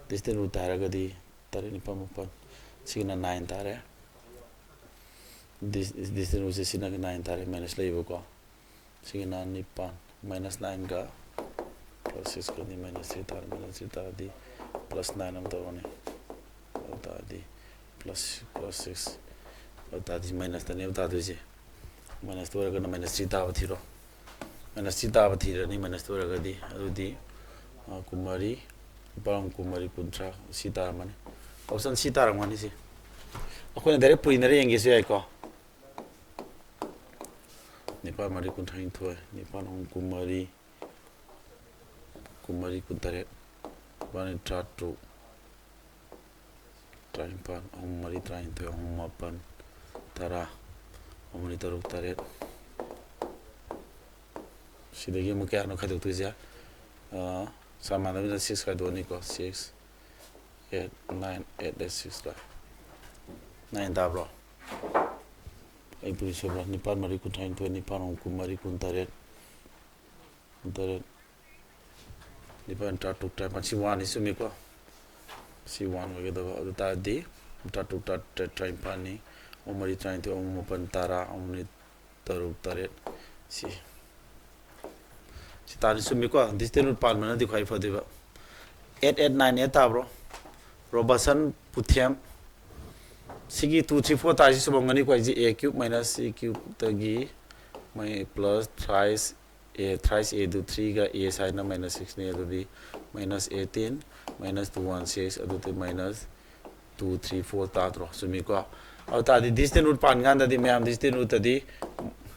ꯗꯤꯁꯇꯦꯟꯁ ꯔꯨꯠ ꯇꯥꯔꯒꯗꯤ ꯇꯔꯦꯠ ꯅꯤꯄꯥꯜ ꯃꯥꯄꯜ꯫ ꯁꯤꯒꯤꯅ ꯅꯥꯏꯟ ꯇꯥꯔꯦ꯫ ꯗꯤꯁꯇꯦꯟꯁ ꯔꯨꯠꯁꯦ ꯁꯤꯅ ꯅꯥꯏꯟ ꯇꯥꯔꯦ, ꯃꯥꯏꯅꯁ ꯂꯩꯌꯦꯕꯀꯣ꯫ ꯁꯤꯒꯤꯅ ꯅꯤꯄꯥꯜ, ꯃꯥꯏꯅꯁ ꯅꯥꯏꯟꯒ ꯄ꯭ꯂꯁ ꯁꯤꯛꯁꯀꯗꯤ ꯃꯥꯏꯅꯁ ꯊ꯭ꯔꯤ ꯇꯥꯔꯦ꯫ ꯃꯥꯏꯅꯁ ꯊ꯭ꯔꯤ ꯇꯥꯔꯗꯤ ꯄ꯭ꯂꯁ ꯅꯥꯏꯟ ꯑꯃ ꯇꯧꯔꯅꯤ꯫ ꯑꯗꯨ ꯇꯥꯔꯗꯤ ꯄ꯭ꯂꯁ ꯄ꯭ꯂꯁ ꯁꯤꯛꯁ꯫ ꯑꯗꯨ ꯇꯥꯔꯗꯤ ꯃꯥꯏꯅꯁꯇꯅꯦꯕ ꯇꯥꯗꯣꯏꯁꯦ꯫ ꯃꯥꯏꯅꯁꯇ ꯑꯣꯏꯔꯒꯅ ꯃꯥꯏꯅꯁ ꯊ꯭ꯔꯤ ꯇꯥꯕ ꯊꯤꯔꯣ꯫ ꯃꯥꯏꯅꯁ ꯊ꯭ꯔꯤ ꯇꯥꯕ ꯊꯤꯔꯅꯤ ꯃꯥꯏꯅꯁꯇ ꯑꯣꯏꯔꯒꯗꯤ꯫ ꯑꯗꯨꯗꯤ, ꯑ, ꯀꯨꯟꯃꯔꯤ, ꯅꯤꯄꯥꯜ ꯀꯨꯟꯃꯔꯤ, ꯀꯨꯟꯊ꯭ꯔꯥ, ꯁꯤ ꯇꯥꯔꯝꯃꯅꯤ꯫ ꯑꯣꯞꯁꯟ ꯁꯤ ꯇꯥꯔꯝꯒꯅꯤ ꯁꯤ꯫ ꯑꯩꯈꯣꯏꯅ ꯗꯥꯏꯔꯦꯛ ꯄꯨꯔꯤꯅꯔ ꯌꯦꯡꯒꯦꯁꯨ ꯌꯥꯏꯀꯣ꯫ ꯅꯤꯄꯥꯜ ꯃꯔꯤ ꯀꯨꯟꯊ꯭ꯔꯥꯅꯤꯊꯣꯏ, ꯅꯤꯄꯥꯜ ꯑꯍꯨꯝ ꯀꯨꯟꯃꯔꯤ, ꯀꯨꯟꯃꯔꯤ ꯀꯨꯟꯇꯔꯦꯠ, ꯅꯤꯄꯥꯜ ꯇꯔꯥꯇꯔꯨꯛ, ꯇꯔꯥꯅꯤꯄꯥꯜ, ꯑꯍꯨꯝ ꯃꯔꯤ ꯇꯔꯥꯅꯤꯊꯣꯏ, ꯑꯍꯨꯝ ꯃꯥꯄꯜ, ꯇꯔꯥ, ꯑꯍꯨꯝ ꯑꯅꯤ ꯇꯔꯨꯛ ꯇꯔꯦꯠ꯫ ꯁꯤꯗꯒꯤ ꯑꯃꯨꯛ ꯀꯌꯥꯅꯣ ꯈꯥꯏꯗꯣꯛꯇꯣꯏꯁꯦ? ꯑ, ꯆꯞ ꯃꯥꯟꯅꯕꯅꯤꯅ ꯁꯤꯛꯁ ꯈꯥꯏꯗꯣꯛꯑꯅꯤꯀꯣ꯫ Six, eight, nine, eight, eight, ꯁꯤꯛꯁꯀ꯫ ꯅꯥꯏꯟ ꯇꯥꯕ꯭ꯔꯣ? ꯑꯩ ꯄꯨꯔꯤ ꯁꯨꯕ꯭ꯔꯥ? ꯅꯤꯄꯥꯜ ꯃꯔꯤ ꯀꯨꯟꯊ꯭ꯔꯥꯅꯤꯊꯣꯏ, ꯅꯤꯄꯥꯜ ꯑꯍꯨꯝ ꯀꯨꯟꯃꯔꯤ, ꯀꯨꯟꯇꯔꯦꯠ, ꯀꯨꯟꯇꯔꯦꯠ, ꯅꯤꯄꯥꯜ ꯇꯔꯥꯇꯔꯨꯛ ꯇꯔꯥꯅꯤꯄꯥꯜ꯫ ꯁꯤ ꯋꯥꯟꯅꯤ, ꯆꯨꯝꯃꯤꯀꯣ? ꯁꯤ ꯋꯥꯟ ꯑꯣꯏꯒꯗꯕ꯫ ꯑꯗꯨ ꯇꯥꯔꯗꯤ ꯇꯔꯥꯇꯔꯨꯛ ꯇꯔꯥꯇꯔꯦꯠ ꯇꯔꯥꯅꯤꯄꯥꯜꯅꯤ, ꯑꯍꯨꯝ ꯃꯔꯤ ꯇꯔꯥꯅꯤꯊꯣꯏ, ꯑꯍꯨꯝ ꯃꯥꯄꯜ ꯇꯔꯥ, ꯑꯍꯨꯝ ꯑꯅꯤ ꯇꯔꯨꯛ ꯇꯔꯦꯠ꯫ ꯁꯤ, ꯁꯤ ꯇꯥꯔꯗꯤ ꯆꯨꯝꯃꯤꯀꯣ? ꯗꯤꯁꯇꯦꯟꯁ ꯔꯨꯠ ꯄꯥꯟꯕꯅꯗꯤ ꯈ꯭ꯋꯥꯏ ꯐꯗꯣꯏꯕ꯫ ꯑꯩꯠ ꯑꯩꯠ ꯅꯥꯏꯟ ꯑꯩꯠ ꯇꯥꯕ꯭ꯔꯣ? ꯔꯣꯕꯁꯟ ꯄꯨꯊꯦꯝ꯫ ꯁꯤꯒꯤ ꯇꯨ ꯊ꯭ꯔꯤ ꯐꯣꯔ ꯇꯥꯔꯤꯁꯤ ꯆꯨꯝꯃꯝꯒꯅꯤꯀꯣ? ꯑꯩꯁꯦ ꯑꯦ ꯀ꯭ꯌꯨꯕ ꯃꯥꯏꯅꯁ ꯁꯤ ꯀ꯭ꯌꯨꯕꯇꯒꯤ ꯃꯥꯏ ꯄ꯭ꯂꯁ ꯊ꯭ꯔꯥꯏꯁ ꯑꯦ, ꯊ꯭ꯔꯥꯏꯁ ꯑꯦꯗꯨ ꯊ꯭ꯔꯤꯒ ꯑꯦ ꯁꯥꯏꯅ ꯃꯥꯏꯅꯁ ꯁꯤꯛꯁꯅꯤ꯫ ꯑꯗꯨꯗꯤ minus eighteen, minus two one six, ꯑꯗꯨꯗꯤ ꯃꯥꯏꯅꯁ ꯇꯨ ꯊ꯭ꯔꯤ ꯐꯣꯔ ꯇꯥꯗ꯭ꯔꯣ? ꯆꯨꯝꯃꯤꯀꯣ? ꯑꯗꯨ ꯇꯥꯔꯗꯤ ꯗꯤꯁꯇꯦꯟꯁ ꯔꯨꯠ ꯄꯥꯟ ꯀꯥꯟꯗꯗꯤ ꯃꯌꯥꯝ ꯗꯤꯁꯇꯦꯟꯁ ꯔꯨꯠꯇꯗꯤ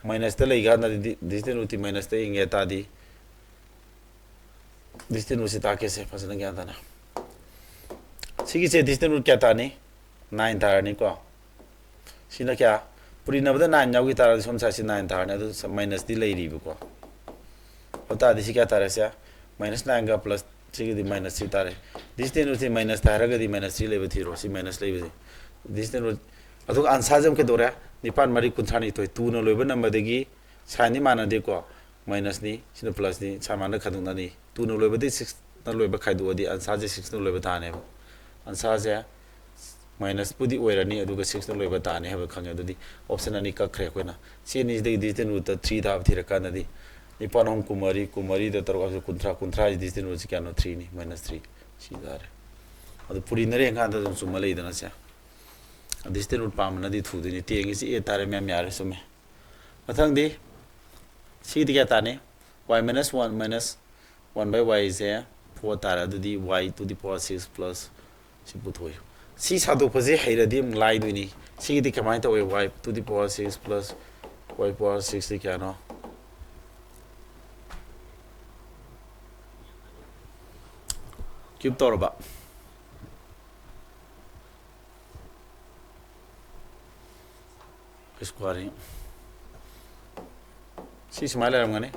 ꯃꯥꯏꯅꯁꯇ ꯂꯩ ꯀꯥꯟꯗꯗꯤ ꯗꯤꯁꯇꯦꯟꯁ ꯔꯨꯠꯇꯤ ꯃꯥꯏꯅꯁꯇ ꯌꯦꯡꯒꯦ ꯇꯥꯔꯗꯤ ꯗꯤꯁꯇꯦꯟꯁ ꯔꯨꯠꯁꯤ ꯇꯥꯛꯀꯦꯁꯦ ꯐꯖꯅ ꯒ꯭ꯌꯥꯟ ꯇꯥꯅ꯫ ꯁꯤꯒꯤꯁꯦ ꯗꯤꯁꯇꯦꯟꯁ ꯔꯨꯠ ꯀꯌꯥ ꯇꯥꯅꯤ? ꯅꯥꯏꯟ ꯇꯥꯔꯅꯤꯀꯣ꯫ ꯁꯤꯅ ꯀꯌꯥ? ꯄꯨꯔꯤꯅꯕꯗ ꯅꯥꯏꯟ ꯌꯥꯎꯈꯤ ꯇꯥꯔꯗꯤ ꯁꯣꯝ ꯁꯥꯏꯗꯁꯤ ꯅꯥꯏꯟ ꯇꯥꯔꯅꯤ, ꯑꯗꯨ ꯃꯥꯏꯅꯁꯇꯤ ꯂꯩꯔꯤꯕꯀꯣ꯫ ꯑꯗꯨ ꯇꯥꯔꯗꯤ ꯁꯤ ꯀꯌꯥ ꯇꯥꯔꯦ? ꯁꯦ, ꯃꯥꯏꯅꯁ ꯅꯥꯏꯟꯒ ꯄ꯭ꯂꯁ ꯁꯤꯒꯤꯗꯤ ꯃꯥꯏꯅꯁ ꯊ꯭ꯔꯤ ꯇꯥꯔꯦ꯫ ꯗꯤꯁꯇꯦꯟꯁ ꯔꯨꯠꯁꯤ ꯃꯥꯏꯅꯁ ꯇꯥꯔꯒꯗꯤ ꯃꯥꯏꯅꯁ ꯊ꯭ꯔꯤ ꯂꯩꯕ ꯊꯤꯔꯣ꯫ ꯁꯤ ꯃꯥꯏꯅꯁ ꯂꯩꯕꯁꯦ ꯗꯤꯁꯇꯦꯟꯁ ꯔꯨꯠ꯫ ꯑꯗꯨꯒ ꯑꯟꯁꯥꯔꯁꯦ ꯑꯃꯨꯛ ꯀꯩꯗꯧꯔꯦ? ꯅꯤꯄꯥꯜ ꯃꯔꯤ ꯀꯨꯟꯊ꯭ꯔꯥꯅꯤꯊꯣꯏ꯫ ꯇꯨꯅ ꯂꯣꯏꯕ ꯅꯝꯕꯔꯗꯒꯤ Signꯗꯤ ꯃꯥꯟꯅꯗꯦꯀꯣ, minusꯅꯤ, ꯁꯤꯅ plusꯅꯤ, sign ꯃꯥꯟꯅꯗ ꯈꯥꯏꯗꯣꯛꯅꯅꯤ꯫ Twoꯅ ꯂꯣꯏꯕꯗꯤ sixꯅ ꯂꯣꯏꯕ ꯈꯥꯏꯗꯣꯛꯑꯗꯤ answerꯁꯦ sixꯅ ꯂꯣꯏꯕ ꯇꯥꯅꯦꯕ꯫ Answerꯁꯦ minusꯄꯨꯗꯤ ꯑꯣꯏꯔꯅꯤ, ꯑꯗꯨꯒ sixꯅ ꯂꯣꯏꯕ ꯇꯥꯅꯤ ꯍꯥꯏꯕ ꯈꯪꯉꯦ꯫ ꯑꯗꯨꯗꯤ option ꯑꯅꯤ ꯀꯛꯈ꯭ꯔꯦ ꯑꯩꯈꯣꯏꯅ꯫ ꯁꯤ ꯑꯅꯤꯁꯤꯗꯒꯤ decision rootꯇ three ꯊꯥꯕ ꯊꯤꯔꯀꯥꯟꯗꯗꯤ ꯅꯤꯄꯥꯜ ꯑꯍꯨꯝ ꯀꯨꯟꯃꯔꯤ, ꯀꯨꯟꯃꯔꯤꯗ ꯇꯔꯨꯛ ꯍꯥꯏꯕꯁꯦ ꯀꯨꯟꯊ꯭ꯔꯥ, ꯀꯨꯟꯊ꯭ꯔꯥꯒꯤ decision rootꯁꯤ ꯀꯌꯥꯅꯣ? Threeꯅꯤ, minus three꯫ ꯁꯤ ꯇꯥꯔꯦ꯫ ꯑꯗꯨ ꯄꯨꯔꯤꯅꯔꯦ ꯍꯥꯏꯀꯥꯟꯗ ꯑꯗꯨꯝ ꯆꯨꯝꯃ ꯂꯩꯗꯅ ꯁꯦ꯫ Decision root ꯄꯥꯝꯕꯅꯗꯤ ꯊꯨꯗꯣꯏꯅꯤ꯫ Tenꯒꯤꯁꯤ A ꯇꯥꯔꯦ, ꯃꯌꯥꯝ ꯌꯥꯔꯦ, ꯆꯨꯝꯃꯦ꯫ ꯃꯊꯪꯗꯤ ꯁꯤꯒꯤꯗꯤ ꯀꯌꯥ ꯇꯥꯅꯤ? Y minus one minus one by yꯁꯦ four ꯇꯥꯔꯦ꯫ ꯑꯗꯨꯗꯤ y to the power six plus ꯁꯤ ꯄꯨꯊꯣꯛꯏ꯫ ꯁꯤ ꯁꯥꯗꯣꯛꯄꯁꯦ ꯍꯩꯔꯗꯤ ꯑꯃꯨꯛ ꯂꯥꯏꯗꯣꯏꯅꯤ꯫ ꯁꯤꯒꯤꯗꯤ ꯀꯃꯥꯏꯅ ꯇꯧꯋꯤ? Y to the power six plus y power sixꯇꯤ ꯀꯌꯥꯅꯣ? Cube ꯇꯧꯔꯕ? Squaring꯫ ꯁꯤ ꯁꯨꯃꯥꯏꯅ ꯂꯩꯔꯝꯒꯅꯤ꯫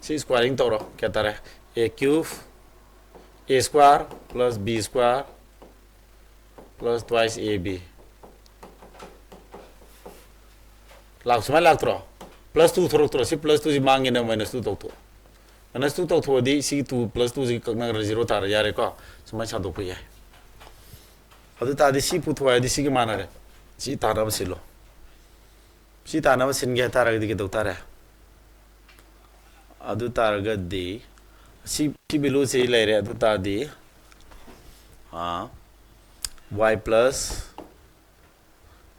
ꯁꯤ squaring ꯇꯧꯔꯣ꯫ ꯀꯌꯥ ꯇꯥꯔꯦ? A cube, a square plus b square plus twice ab꯫ ꯂꯥꯛ-, ꯁꯨꯃꯥꯏꯅ ꯂꯥꯛꯇ꯭ꯔꯣ? Plus two ꯊꯣꯛꯂꯛꯇ꯭ꯔꯣ? ꯁꯤ plus twoꯁꯤ ꯃꯥꯡꯉꯦꯅ minus two ꯇꯧꯊꯣꯛꯑꯣ꯫ Minus two ꯇꯧꯊꯣꯛꯑꯗꯤ ꯁꯤ two plus twoꯁꯤ ꯀꯛꯅꯈ꯭ꯔ zero ꯇꯥꯔ ꯌꯥꯔꯦꯀꯣ꯫ ꯁꯨꯃꯥꯏꯅ ꯁꯥꯗꯣꯛꯄ ꯌꯥꯏ꯫ ꯑꯗꯨ ꯇꯥꯔꯗꯤ ꯁꯤ ꯄꯨꯊꯣꯛꯑꯗꯤ ꯁꯤꯒ ꯃꯥꯟꯅꯔꯦ꯫ ꯁꯤ ꯇꯥꯅꯕ ꯁꯤꯜꯂꯣ꯫ ꯁꯤ ꯇꯥꯅꯕ ꯁꯤꯟꯒꯦ ꯍꯥꯏ ꯇꯥꯔꯒꯗꯤ ꯀꯩꯗꯧ ꯇꯥꯔꯦ? ꯑꯗꯨ ꯇꯥꯔꯒꯗꯤ ꯁꯤ, ꯁꯤ valueꯁꯤ ꯂꯩꯔꯦ꯫ ꯑꯗꯨ ꯇꯥꯔꯗꯤ, ꯑꯥ, y plus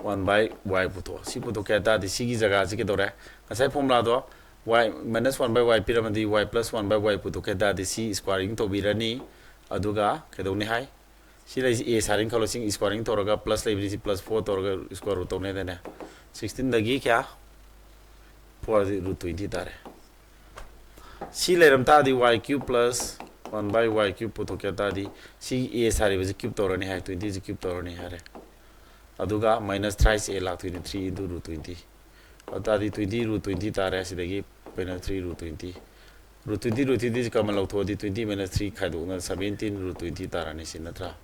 one by y ꯄꯨꯊꯣꯛꯑꯣ꯫ ꯁꯤ ꯄꯨꯊꯣꯛꯀꯦ ꯍꯥꯏ ꯇꯥꯔꯗꯤ ꯁꯤꯒꯤ ꯖꯒꯥꯁꯤ ꯀꯩꯗꯧꯔꯦ? ꯉꯁꯥꯏ formulaꯗꯣ y minus one by y ꯄꯤꯔꯝꯃꯗꯤ y plus one by y ꯄꯨꯊꯣꯛꯀꯦ ꯍꯥꯏ ꯇꯥꯔꯗꯤ ꯁꯤ squaring ꯇꯧꯕꯤꯔꯅꯤ꯫ ꯑꯗꯨꯒ ꯀꯩꯗꯧꯅꯤ ꯍꯥꯏ? ꯁꯤ ꯂꯩꯁꯤ a ꯁꯥꯔꯦꯅ ꯈꯜꯂꯣ, ꯁꯤ squaring ꯇꯧꯔꯒ plus ꯂꯩꯕꯅꯤ, ꯁꯤ plus four ꯇꯧꯔꯒ square root ꯇꯧꯅꯦꯗꯅꯦ꯫ Sixteenꯗꯒꯤ ꯀꯌꯥ? Four ꯑꯗꯤ root twenty ꯇꯥꯔꯦ꯫ ꯁꯤ ꯂꯩꯔꯝ ꯇꯥꯔꯗꯤ y cube plus one by y cube ꯄꯨꯊꯣꯛꯀꯦ ꯍꯥꯏ ꯇꯥꯔꯗꯤ ꯁꯤ a ꯁꯥꯔꯤꯕꯁꯤ cube ꯇꯧꯔꯅꯤ ꯍꯥꯏ, twentyꯁꯤ cube ꯇꯧꯔꯅꯤ ꯍꯥꯏꯔꯦ꯫ ꯑꯗꯨꯒ minus thrice a ꯂꯥꯛꯇꯣꯏꯅꯤ, three into root twenty꯫ ꯑꯗꯨ ꯇꯥꯔꯗꯤ twenty root twenty ꯇꯥꯔꯦ꯫ ꯁꯤꯗꯒꯤ minus three root twenty꯫ Root twenty, root twentyꯁꯤ common ꯂꯧꯊꯣꯛꯑꯗꯤ twenty minus three ꯈꯥꯏꯗꯣꯛꯅ seventeen root twenty ꯇꯥꯔꯅꯤ, ꯁꯤ ꯅꯠꯇ꯭ꯔꯥ?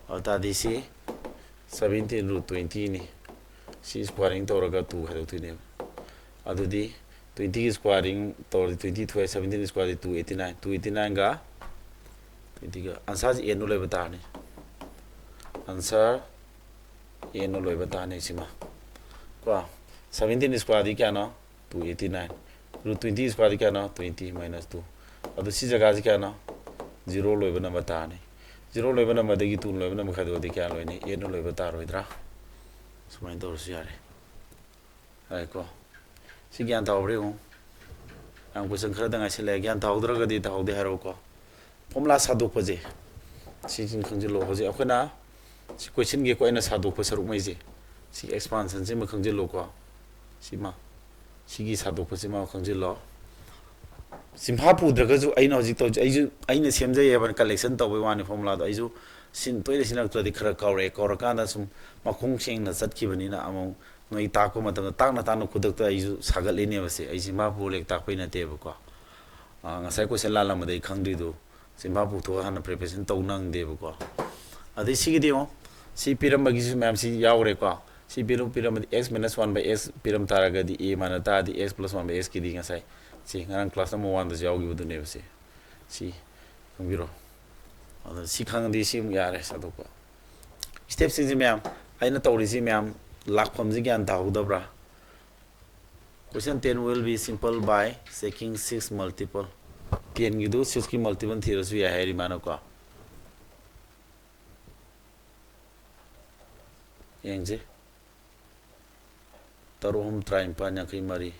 ꯑꯗꯨ ꯇꯥꯔꯗꯤ ꯁꯤ seventeen root twentyꯅꯤ꯫ ꯁꯤ squaring ꯇꯧꯔꯒ two ꯈꯥꯏꯗꯣꯛꯇꯣꯏꯅꯦꯕ꯫ ꯑꯗꯨꯗꯤ twenty ꯒꯤ square ꯗꯤ ꯇꯧꯔꯗꯤ twenty ꯊꯣꯛꯑꯦ, seventeen square ꯗꯤ two eighty nine, two eighty nine ꯒ twenty ꯒ, answer ꯁꯤ N ꯗ ꯂꯣꯏꯕ ꯇꯥꯔꯅꯤ꯫ Answer N ꯗ ꯂꯣꯏꯕ ꯇꯥꯔꯅꯤ ꯁꯤꯃ꯫ ꯀꯣ, seventeen square ꯗꯤ ꯀꯌꯥꯅꯣ? Two eighty nine꯫ Root twenty square ꯗꯤ ꯀꯌꯥꯅꯣ? Twenty minus two꯫ ꯑꯗꯨ ꯁꯤ ꯖꯒꯥꯁꯤ ꯀꯌꯥꯅꯣ? Zero ꯂꯣꯏꯕ number ꯇꯥꯔꯅꯤ꯫ Zero ꯂꯣꯏꯕ number ꯗꯒꯤ two ꯂꯣꯏꯕ number ꯈꯥꯏꯗꯣꯛꯑꯗꯤ ꯀꯌꯥ ꯂꯣꯏꯅꯤ? N ꯗ ꯂꯣꯏꯕ ꯇꯥꯔꯣꯏꯗ꯭ꯔꯥ? ꯁꯨꯃꯥꯏꯅ ꯇꯧꯔꯁꯨ ꯌꯥꯔꯦ꯫ ꯌꯥꯔꯦꯀꯣ? ꯁꯤ ꯒ꯭ꯌꯥꯟ ꯇꯥꯍꯧꯕ꯭ꯔꯥ ꯌꯦꯡꯉꯨ꯫ ꯌꯥꯝ question ꯈꯔꯗ ꯉꯥꯏꯁꯤꯜꯂꯛꯑꯦ꯫ ꯒ꯭ꯌꯥꯟ ꯇꯥꯍꯧꯗ꯭ꯔꯒꯗꯤ ꯇꯥꯍꯧꯗꯦ ꯍꯥꯏꯔꯛꯎꯀꯣ꯫ Formula ꯁꯥꯗꯣꯛꯄꯁꯦ ꯁꯤꯁꯤꯡ ꯈꯪꯖꯤꯜꯂꯣ꯫ ꯍꯧꯖꯤꯛ ꯑꯩꯈꯣꯏꯅ ꯁꯤ question ꯒꯤ ꯑꯩꯈꯣꯏꯅ ꯁꯥꯗꯣꯛꯄ ꯁꯔꯨꯛꯉꯩꯁꯦ, ꯁꯤ expansion ꯁꯤꯃ ꯈꯪꯖꯤꯜꯂꯣꯀꯣ꯫ ꯁꯤꯃ, ꯁꯤꯒꯤ ꯁꯥꯗꯣꯛꯄꯁꯤꯃ ꯈꯪꯖꯤꯜꯂꯣ꯫ ꯆꯤꯟꯐꯥ ꯄꯨꯗ꯭ꯔꯒꯁꯨ ꯑꯩꯅ ꯍꯧꯖꯤꯛ ꯇꯧꯖꯩ, ꯑꯩꯁꯨ ꯑꯩꯅ ꯁꯦꯝꯖꯩ ꯍꯥꯏꯕꯅꯤ, collection ꯇꯧꯕꯩ ꯋꯥꯅꯤ formula ꯗꯣ꯫ ꯑꯩꯁꯨ ꯁꯤ ꯇꯣꯏꯅ ꯁꯤꯖꯤꯟꯅꯔꯛꯇ꯭ꯔꯗꯤ ꯈꯔ ꯀꯥꯎꯔꯛꯑꯦ, ꯀꯥꯎꯔꯀꯥꯟꯗ ꯁꯨꯝ ꯃꯈꯣꯡ ꯁꯦꯡꯅ ꯆꯠꯈꯤꯕꯅꯤꯅ ꯑꯃꯨꯛ ꯅꯣꯏ ꯇꯥꯛꯄ ꯃꯇꯝꯗ ꯇꯥꯛꯅ ꯇꯥꯛꯅ ꯈꯨꯗꯛꯇ ꯑꯩꯁꯨ ꯁꯥꯒꯠꯂꯤꯅꯦꯕ꯫ ꯁꯦ ꯑꯩꯁꯦ ꯃꯥꯕꯨ ꯂꯥꯏꯔꯤꯛ ꯇꯥꯛꯄꯩ ꯅꯠꯇꯦꯕꯀꯣ꯫ ꯑꯥ, ꯉꯁꯥꯏ question ꯂꯥꯜꯂꯝꯕꯗꯩ ꯈꯪꯗ꯭ꯔꯤꯗꯣ, ꯆꯤꯟꯐꯥ ꯄꯨꯊꯣꯛꯑ ꯍꯥꯟꯅ preparation ꯇꯧ ꯅꯪꯗꯦꯕꯀꯣ꯫ ꯑꯗꯩ ꯁꯤꯒꯤꯗꯤ ꯌꯦꯡꯉꯣ, ꯁꯤ ꯄꯤꯔꯝꯕꯒꯤꯁꯨ ꯃꯌꯥꯝꯁꯤ ꯌꯥꯎꯔꯦꯀꯣ꯫ ꯁꯤ ꯄꯤꯔꯝ-, ꯄꯤꯔꯝꯕꯗꯤ x minus one by x ꯄꯤꯔꯝ ꯇꯥꯔꯒꯗꯤ a ꯃꯥꯟꯅ ꯇꯥꯔꯗꯤ x plus one by x ꯀꯤꯗꯤ ꯉꯁꯥꯏ ꯁꯤ ꯉꯔꯥꯡ class number one ꯗꯁꯨ ꯌꯥꯎꯈꯤꯕꯗꯨꯅꯦꯕ꯫ ꯁꯤ, ꯁꯤ ꯈꯪꯕꯤꯔꯣ꯫ ꯑꯗꯣ ꯁꯤ ꯈꯪꯉꯗꯤ ꯁꯤ ꯑꯃꯨꯛ ꯌꯥꯔꯦ ꯁꯥꯗꯣꯛꯄ꯫ Step ꯁꯤꯡꯁꯤ ꯃꯌꯥꯝ, ꯑꯩꯅ ꯇꯧꯔꯤꯁꯤ ꯃꯌꯥꯝ, ꯂꯥꯛꯐꯝꯁꯤ ꯒ꯭ꯌꯥꯟ ꯇꯥꯍꯧꯗꯕ꯭ꯔꯥ? Question ten will be simple by checking six multiple꯫ Ten ꯒꯤꯗꯨ six ꯀꯤ multiple ꯊꯤꯔꯁꯨ ꯌꯥꯏ ꯍꯥꯏꯔꯤ ꯃꯥꯅꯀꯣ꯫ ꯌꯦꯡꯁꯤ꯫ ꯇꯔꯨꯛ ꯑꯍꯨꯝ ꯇꯔꯥꯅꯤꯄꯥꯟ, ꯌꯥꯡꯈꯩ ꯃꯔꯤ꯫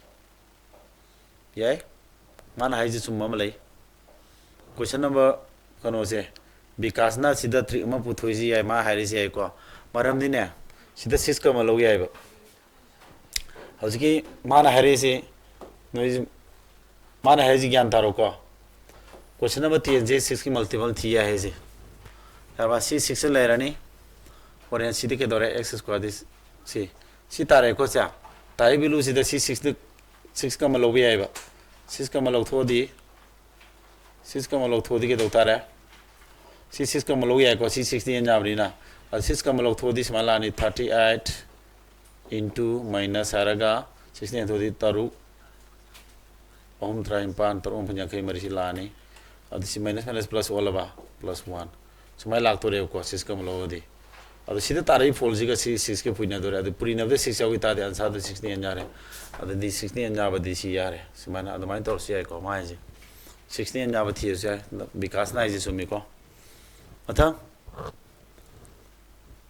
ꯌꯥꯏ꯫ ꯃꯥꯅ ꯍꯥꯏꯁꯦ ꯆꯨꯝꯕ ꯑꯃ ꯂꯩ꯫ Question number, ꯀꯩꯅꯣꯁꯦ, ꯕꯤꯀꯥꯁꯅ ꯁꯤꯗ trick ꯑꯃ ꯄꯨꯊꯣꯛꯏꯁꯤ ꯌꯥꯏ, ꯃꯥ ꯍꯥꯏꯔꯤꯁꯤ ꯌꯥꯏꯀꯣ꯫ ꯃꯔꯝꯗꯤꯅꯦ, ꯁꯤꯗ six common ꯂꯧ ꯌꯥꯏꯕ꯫ ꯍꯧꯖꯤꯛꯀꯤ ꯃꯥꯅ ꯍꯥꯏꯔꯛꯏꯁꯤ, ꯅꯣꯏ, ꯃꯥꯅ ꯍꯥꯏꯔꯤꯁꯤ ꯒ꯭ꯌꯥꯟ ꯇꯥꯔꯣꯀꯣ꯫ Question number ten ꯁꯦ six ꯀꯤ multiple ꯊꯤ ꯌꯥꯏ ꯍꯥꯏꯁꯦ꯫ ꯌꯥꯔꯕ? ꯁꯤ six ꯂꯩꯔꯅꯤ꯫ ꯍꯣꯔꯦꯟ ꯁꯤꯗꯤ ꯀꯩꯗꯧꯔꯦ? X square ꯗꯤ ꯁꯤ, ꯁꯤ ꯇꯥꯔꯦꯀꯣ ꯁꯦ꯫ ꯇꯥꯔꯤ value ꯁꯤꯗ ꯁꯤ six ꯇ, six common ꯂꯧꯕ ꯌꯥꯏꯕ꯫ Six common ꯂꯧꯊꯣꯛꯑꯗꯤ, six common ꯂꯧꯊꯣꯛꯑꯗꯤ ꯀꯩꯗꯧ ꯇꯥꯔꯦ? ꯁꯤ six common ꯂꯧ ꯌꯥꯏꯀꯣ, ꯁꯤ six ꯇ ꯌꯦꯟ ꯌꯥꯕꯅꯤꯅ꯫ ꯑꯗ six common ꯂꯧꯊꯣꯛꯑꯗꯤ ꯁꯨꯃꯥꯏꯅ ꯂꯥꯛꯑꯅꯤ, thirty eight into minus ꯍꯥꯏꯔꯒ ꯁꯤꯛꯁꯅ ꯑꯦꯟ ꯊꯣꯛꯑꯗꯤ ꯇꯔꯨꯛ, ꯑꯍꯨꯝ ꯇꯔꯥꯅꯤꯄꯥꯟ, ꯇꯔꯨꯛ ꯃꯥꯄꯟ ꯌꯥꯡꯈꯩ ꯃꯔꯤ, ꯁꯤ ꯂꯥꯛꯑꯅꯤ꯫ ꯑꯗꯨ ꯁꯤ ꯃꯥꯏꯅꯁ ꯃꯥꯏꯅꯁ ꯄ꯭ꯂꯁ ꯑꯣꯜꯂꯕ, ꯄ꯭ꯂꯁ ꯋꯥꯟ꯫ ꯁꯨꯃꯥꯏꯅ ꯂꯥꯛꯇꯣꯔꯦꯕꯀꯣ, ꯁꯤꯛꯁꯀ ꯑꯃ ꯂꯧꯔꯗꯤ꯫ ꯑꯗꯣ ꯁꯤꯗ ꯇꯥꯔꯛꯏ ꯐꯣꯜꯁꯤꯒ ꯁꯤ ꯁꯤꯛꯁꯀ ꯄꯨꯏꯅꯗꯣꯔꯦ꯫ ꯑꯗꯨ ꯄꯨꯔꯤꯅꯕꯗ ꯁꯤꯛꯁ ꯌꯥꯎꯈꯤ ꯇꯥꯔꯗꯤ ꯑꯟꯁꯥꯔꯗ ꯁꯤꯛꯁꯅ ꯑꯦꯟ ꯌꯥꯔꯦ꯫ ꯑꯗꯨꯗꯤ ꯁꯤꯛꯁꯅ ꯑꯦꯟ ꯌꯥꯕꯗꯤ ꯁꯤ ꯌꯥꯔꯦ꯫ ꯁꯨꯃꯥꯏꯅ ꯑꯗꯨꯃꯥꯏꯅ ꯇꯧꯔꯁꯨ ꯌꯥꯏꯀꯣ, ꯃꯥ ꯍꯥꯏꯁꯦ꯫ ꯁꯤꯛꯁꯅ ꯑꯦꯟ ꯌꯥꯕ ꯊꯤꯔꯁꯨ ꯌꯥꯏ꯫ ꯕꯤꯀꯥꯁꯅ ꯍꯥꯏꯁꯦ ꯆꯨꯝꯃꯤꯀꯣ꯫ ꯃꯊꯪ,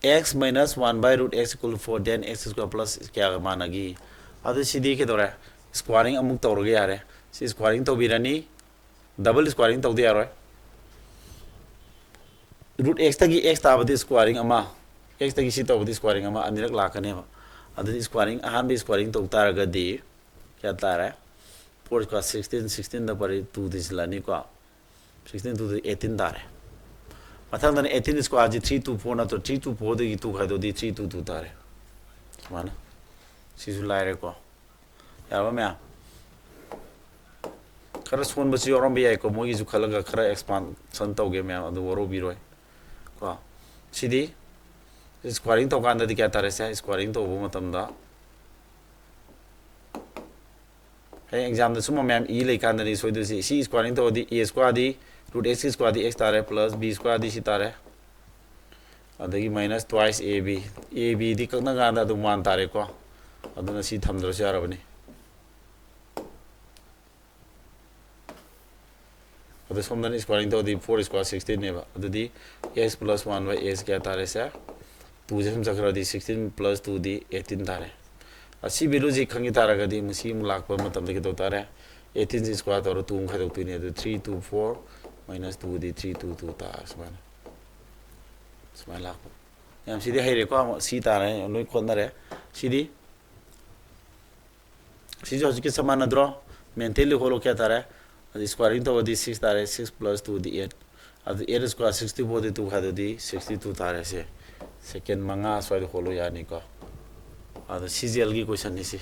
x minus one by root x equal four, then x square plus ꯀꯌꯥꯒ ꯃꯥꯟꯅꯒꯤ? ꯑꯗꯨ ꯁꯤꯗꯤ ꯀꯩꯗꯧꯔꯦ? ꯁ꯭ꯀ꯭ꯋꯥꯔꯤꯡ ꯑꯃꯨꯛ ꯇꯧꯔꯒ ꯌꯥꯔꯦ꯫ ꯁꯤ ꯁ꯭ꯀ꯭ꯋꯥꯔꯤꯡ ꯇꯧꯕꯤꯔꯅꯤ꯫ ꯗꯕꯜ ꯁ꯭ꯀ꯭ꯋꯥꯔꯤꯡ ꯇꯧꯗ ꯌꯥꯔꯣꯏ꯫ ꯔꯨꯠ ꯑꯦꯛꯁꯇꯒꯤ ꯑꯦꯛꯁ ꯇꯥꯕꯗꯤ ꯁ꯭ꯀ꯭ꯋꯥꯔꯤꯡ ꯑꯃ, ꯑꯦꯛꯁꯇꯒꯤ ꯁꯤ ꯇꯧꯕꯗꯤ ꯁ꯭ꯀ꯭ꯋꯥꯔꯤꯡ ꯑꯃ, ꯑꯅꯤꯔꯛ ꯂꯥꯛꯀꯅꯦꯕ꯫ ꯑꯗꯨꯗꯤ ꯁ꯭ꯀ꯭ꯋꯥꯔꯤꯡ, ꯑꯍꯥꯟꯕ ꯁ꯭ꯀ꯭ꯋꯥꯔꯤꯡ ꯇꯧ ꯇꯥꯔꯒꯗꯤ ꯀꯌꯥ ꯇꯥꯔꯦ? ꯐꯣꯔ ꯁ꯭ꯀ꯭ꯋꯥꯔ ꯁꯤꯛꯁꯇꯤꯟ, ꯁꯤꯛꯁꯇꯤꯟꯗ ꯄꯔꯤ ꯇꯨ ꯊꯤꯖꯤꯜꯂꯅꯤꯀꯣ꯫ ꯁꯤꯛꯁꯇꯤꯟ ꯇꯨꯗ ꯑꯩꯠꯇꯤꯟ ꯇꯥꯔꯦ꯫ ꯃꯊꯪꯗꯅ ꯑꯩꯠꯇꯤꯟ ꯁ꯭ꯀ꯭ꯋꯥꯔꯁꯤ ꯊ꯭ꯔꯤ ꯇꯨ ꯐꯣꯔ ꯅꯠꯇ꯭ꯔꯣ? ꯊ꯭ꯔꯤ ꯇꯨ ꯐꯣꯔꯗꯒꯤ ꯇꯨ ꯈꯥꯏꯗꯣꯛꯑꯗꯤ ꯊ꯭ꯔꯤ ꯇꯨ ꯇꯨ ꯇꯥꯔꯦ꯫ ꯁꯨꯃꯥꯏꯅ꯫ ꯁꯤꯁꯨ ꯂꯥꯏꯔꯦꯀꯣ꯫ ꯌꯥꯔꯕ ꯃꯌꯥꯝ? ꯈꯔ ꯁꯣꯟꯕꯁꯨ ꯌꯥꯎꯔꯝꯕ ꯌꯥꯏꯀꯣ, ꯃꯣꯏꯒꯤꯁꯨ ꯈꯜꯂꯒ ꯈꯔ ꯑꯦꯛꯁꯄꯥꯟꯁꯟ ꯇꯧꯒꯦ ꯃꯌꯥꯝ, ꯑꯗꯨ ꯋꯥꯔꯧꯕꯤꯔꯣꯏ ꯀꯣ꯫ ꯁꯤꯗꯤ ꯁ꯭ꯀ꯭ꯋꯥꯔꯤꯡ ꯇꯧꯀꯥꯟꯗꯗꯤ ꯀꯌꯥ ꯇꯥꯔꯦ? ꯁꯦ, ꯁ꯭ꯀ꯭ꯋꯥꯔꯤꯡ ꯇꯧꯕ ꯃꯇꯝꯗ ꯍꯌꯦꯡ ꯑꯦꯛꯖꯥꯝꯗ ꯁꯨꯝꯕ ꯃꯌꯥꯝ ꯏ ꯂꯩꯀꯥꯟꯗꯅꯤ ꯁꯣꯏꯗꯣꯏꯁꯤ꯫ ꯁꯤ ꯁ꯭ꯀ꯭ꯋꯥꯔꯤꯡ ꯇꯧꯔꯗꯤ ꯑꯦ ꯁ꯭ꯀ꯭ꯋꯥꯔꯗꯤ, ꯔꯨꯠ ꯑꯦꯛꯁꯀꯤ ꯁ꯭ꯀ꯭ꯋꯥꯔꯗꯤ ꯑꯦꯛꯁ ꯇꯥꯔꯦ, ꯄ꯭ꯂꯁ ꯕꯤ ꯁ꯭ꯀ꯭ꯋꯥꯔꯗꯤ ꯁꯤ ꯇꯥꯔꯦ꯫ ꯑꯗꯒꯤ ꯃꯥꯏꯅꯁ ꯇ꯭ꯋꯥꯏꯁ ꯑꯦ ꯕꯤ꯫ ꯑꯦ ꯕꯤꯗꯤ ꯀꯛꯅ ꯀꯥꯟꯗ ꯑꯗꯨꯝ ꯋꯥꯟ ꯇꯥꯔꯦꯀꯣ꯫ ꯑꯗꯨꯅ ꯁꯤ ꯊꯝꯗ꯭ꯔꯁꯨ ꯌꯥꯔꯕꯅꯤ꯫ ꯑꯗꯣ ꯁꯣꯝꯗꯅ ꯁ꯭ꯀ꯭ꯋꯥꯔꯤꯡ ꯇꯧꯔꯗꯤ ꯐꯣꯔ ꯁ꯭ꯀ꯭ꯋꯥꯔ ꯁꯤꯛꯁꯇꯤꯟꯅꯦꯕ꯫ ꯑꯗꯨꯗꯤ x plus one by x ꯀꯌꯥ ꯇꯥꯔꯦ ꯁꯦ? ꯇꯨꯁꯦ ꯁꯨꯝ ꯆꯠꯈ꯭ꯔꯗꯤ ꯁꯤꯛꯁꯇꯤꯟ ꯄ꯭ꯂꯁ ꯇꯨꯗꯤ ꯑꯩꯠꯇꯤꯟ ꯇꯥꯔꯦ꯫ ꯑꯁꯤ ꯚꯦꯂꯨꯁꯤ ꯈꯪꯈꯤ ꯇꯥꯔꯒꯗꯤ ꯃꯁꯤ ꯑꯃꯨꯛ ꯂꯥꯛꯄ ꯃꯇꯝꯗ ꯀꯩꯗꯧ ꯇꯥꯔꯦ? ꯑꯩꯠꯇꯤꯟꯁꯤ ꯁ꯭ꯀ꯭ꯋꯥꯔ ꯇꯧꯔ ꯇꯨ ꯑꯃꯨꯛ ꯈꯥꯏꯗꯣꯛꯇꯣꯏꯅꯦ꯫ ꯑꯗꯨ ꯊ꯭ꯔꯤ ꯇꯨ ꯐꯣꯔ ꯃꯥꯏꯅꯁ ꯇꯨꯗꯤ ꯊ꯭ꯔꯤ ꯇꯨ ꯇꯨ ꯇꯥꯔꯦ꯫ ꯁꯨꯃꯥꯏꯅ, ꯁꯨꯃꯥꯏꯅ ꯂꯥꯛꯄ꯫ ꯌꯥꯝ ꯁꯤꯗꯤ ꯍꯩꯔꯦꯀꯣ꯫ ꯑꯃꯨꯛ ꯁꯤ ꯇꯥꯔꯦ, ꯂꯣꯏ ꯈꯣꯠꯅꯔꯦ꯫ ꯁꯤꯗꯤ ꯁꯤꯁꯨ ꯍꯧꯖꯤꯛꯀꯤ ꯆꯞ ꯃꯥꯟꯅꯗ꯭ꯔꯣ? ꯃꯦꯟꯇꯦꯟꯂꯤ ꯍꯣꯠꯂꯣ ꯀꯌꯥ ꯇꯥꯔꯦ? ꯑꯗꯨ ꯁ꯭ꯀ꯭ꯋꯥꯔꯤꯡ ꯇꯧꯔꯗꯤ ꯁꯤꯛꯁ ꯇꯥꯔꯦ, ꯁꯤꯛꯁ ꯄ꯭ꯂꯁ ꯇꯨꯗꯤ ꯑꯩꯠ꯫ ꯑꯗꯨ ꯑꯩꯠ ꯁ꯭ꯀ꯭ꯋꯥꯔ ꯁꯤꯛꯁꯇꯤ ꯐꯣꯔꯗꯤ ꯇꯨ ꯈꯥꯏꯗꯣꯛꯗꯤ ꯁꯤꯛꯁꯇꯤ ꯇꯨ ꯇꯥꯔꯦ꯫ ꯁꯦ ꯁꯦꯀꯦꯟ ꯃꯉꯥ ꯁ꯭ꯋꯥꯏꯗ ꯍꯣꯠꯂꯣ ꯌꯥꯅꯤꯀꯣ꯫ ꯑꯗꯣ ꯁꯤ ꯖꯤ ꯑꯦꯜꯒꯤ ꯀꯣꯏꯁꯟꯅꯤ ꯁꯤ꯫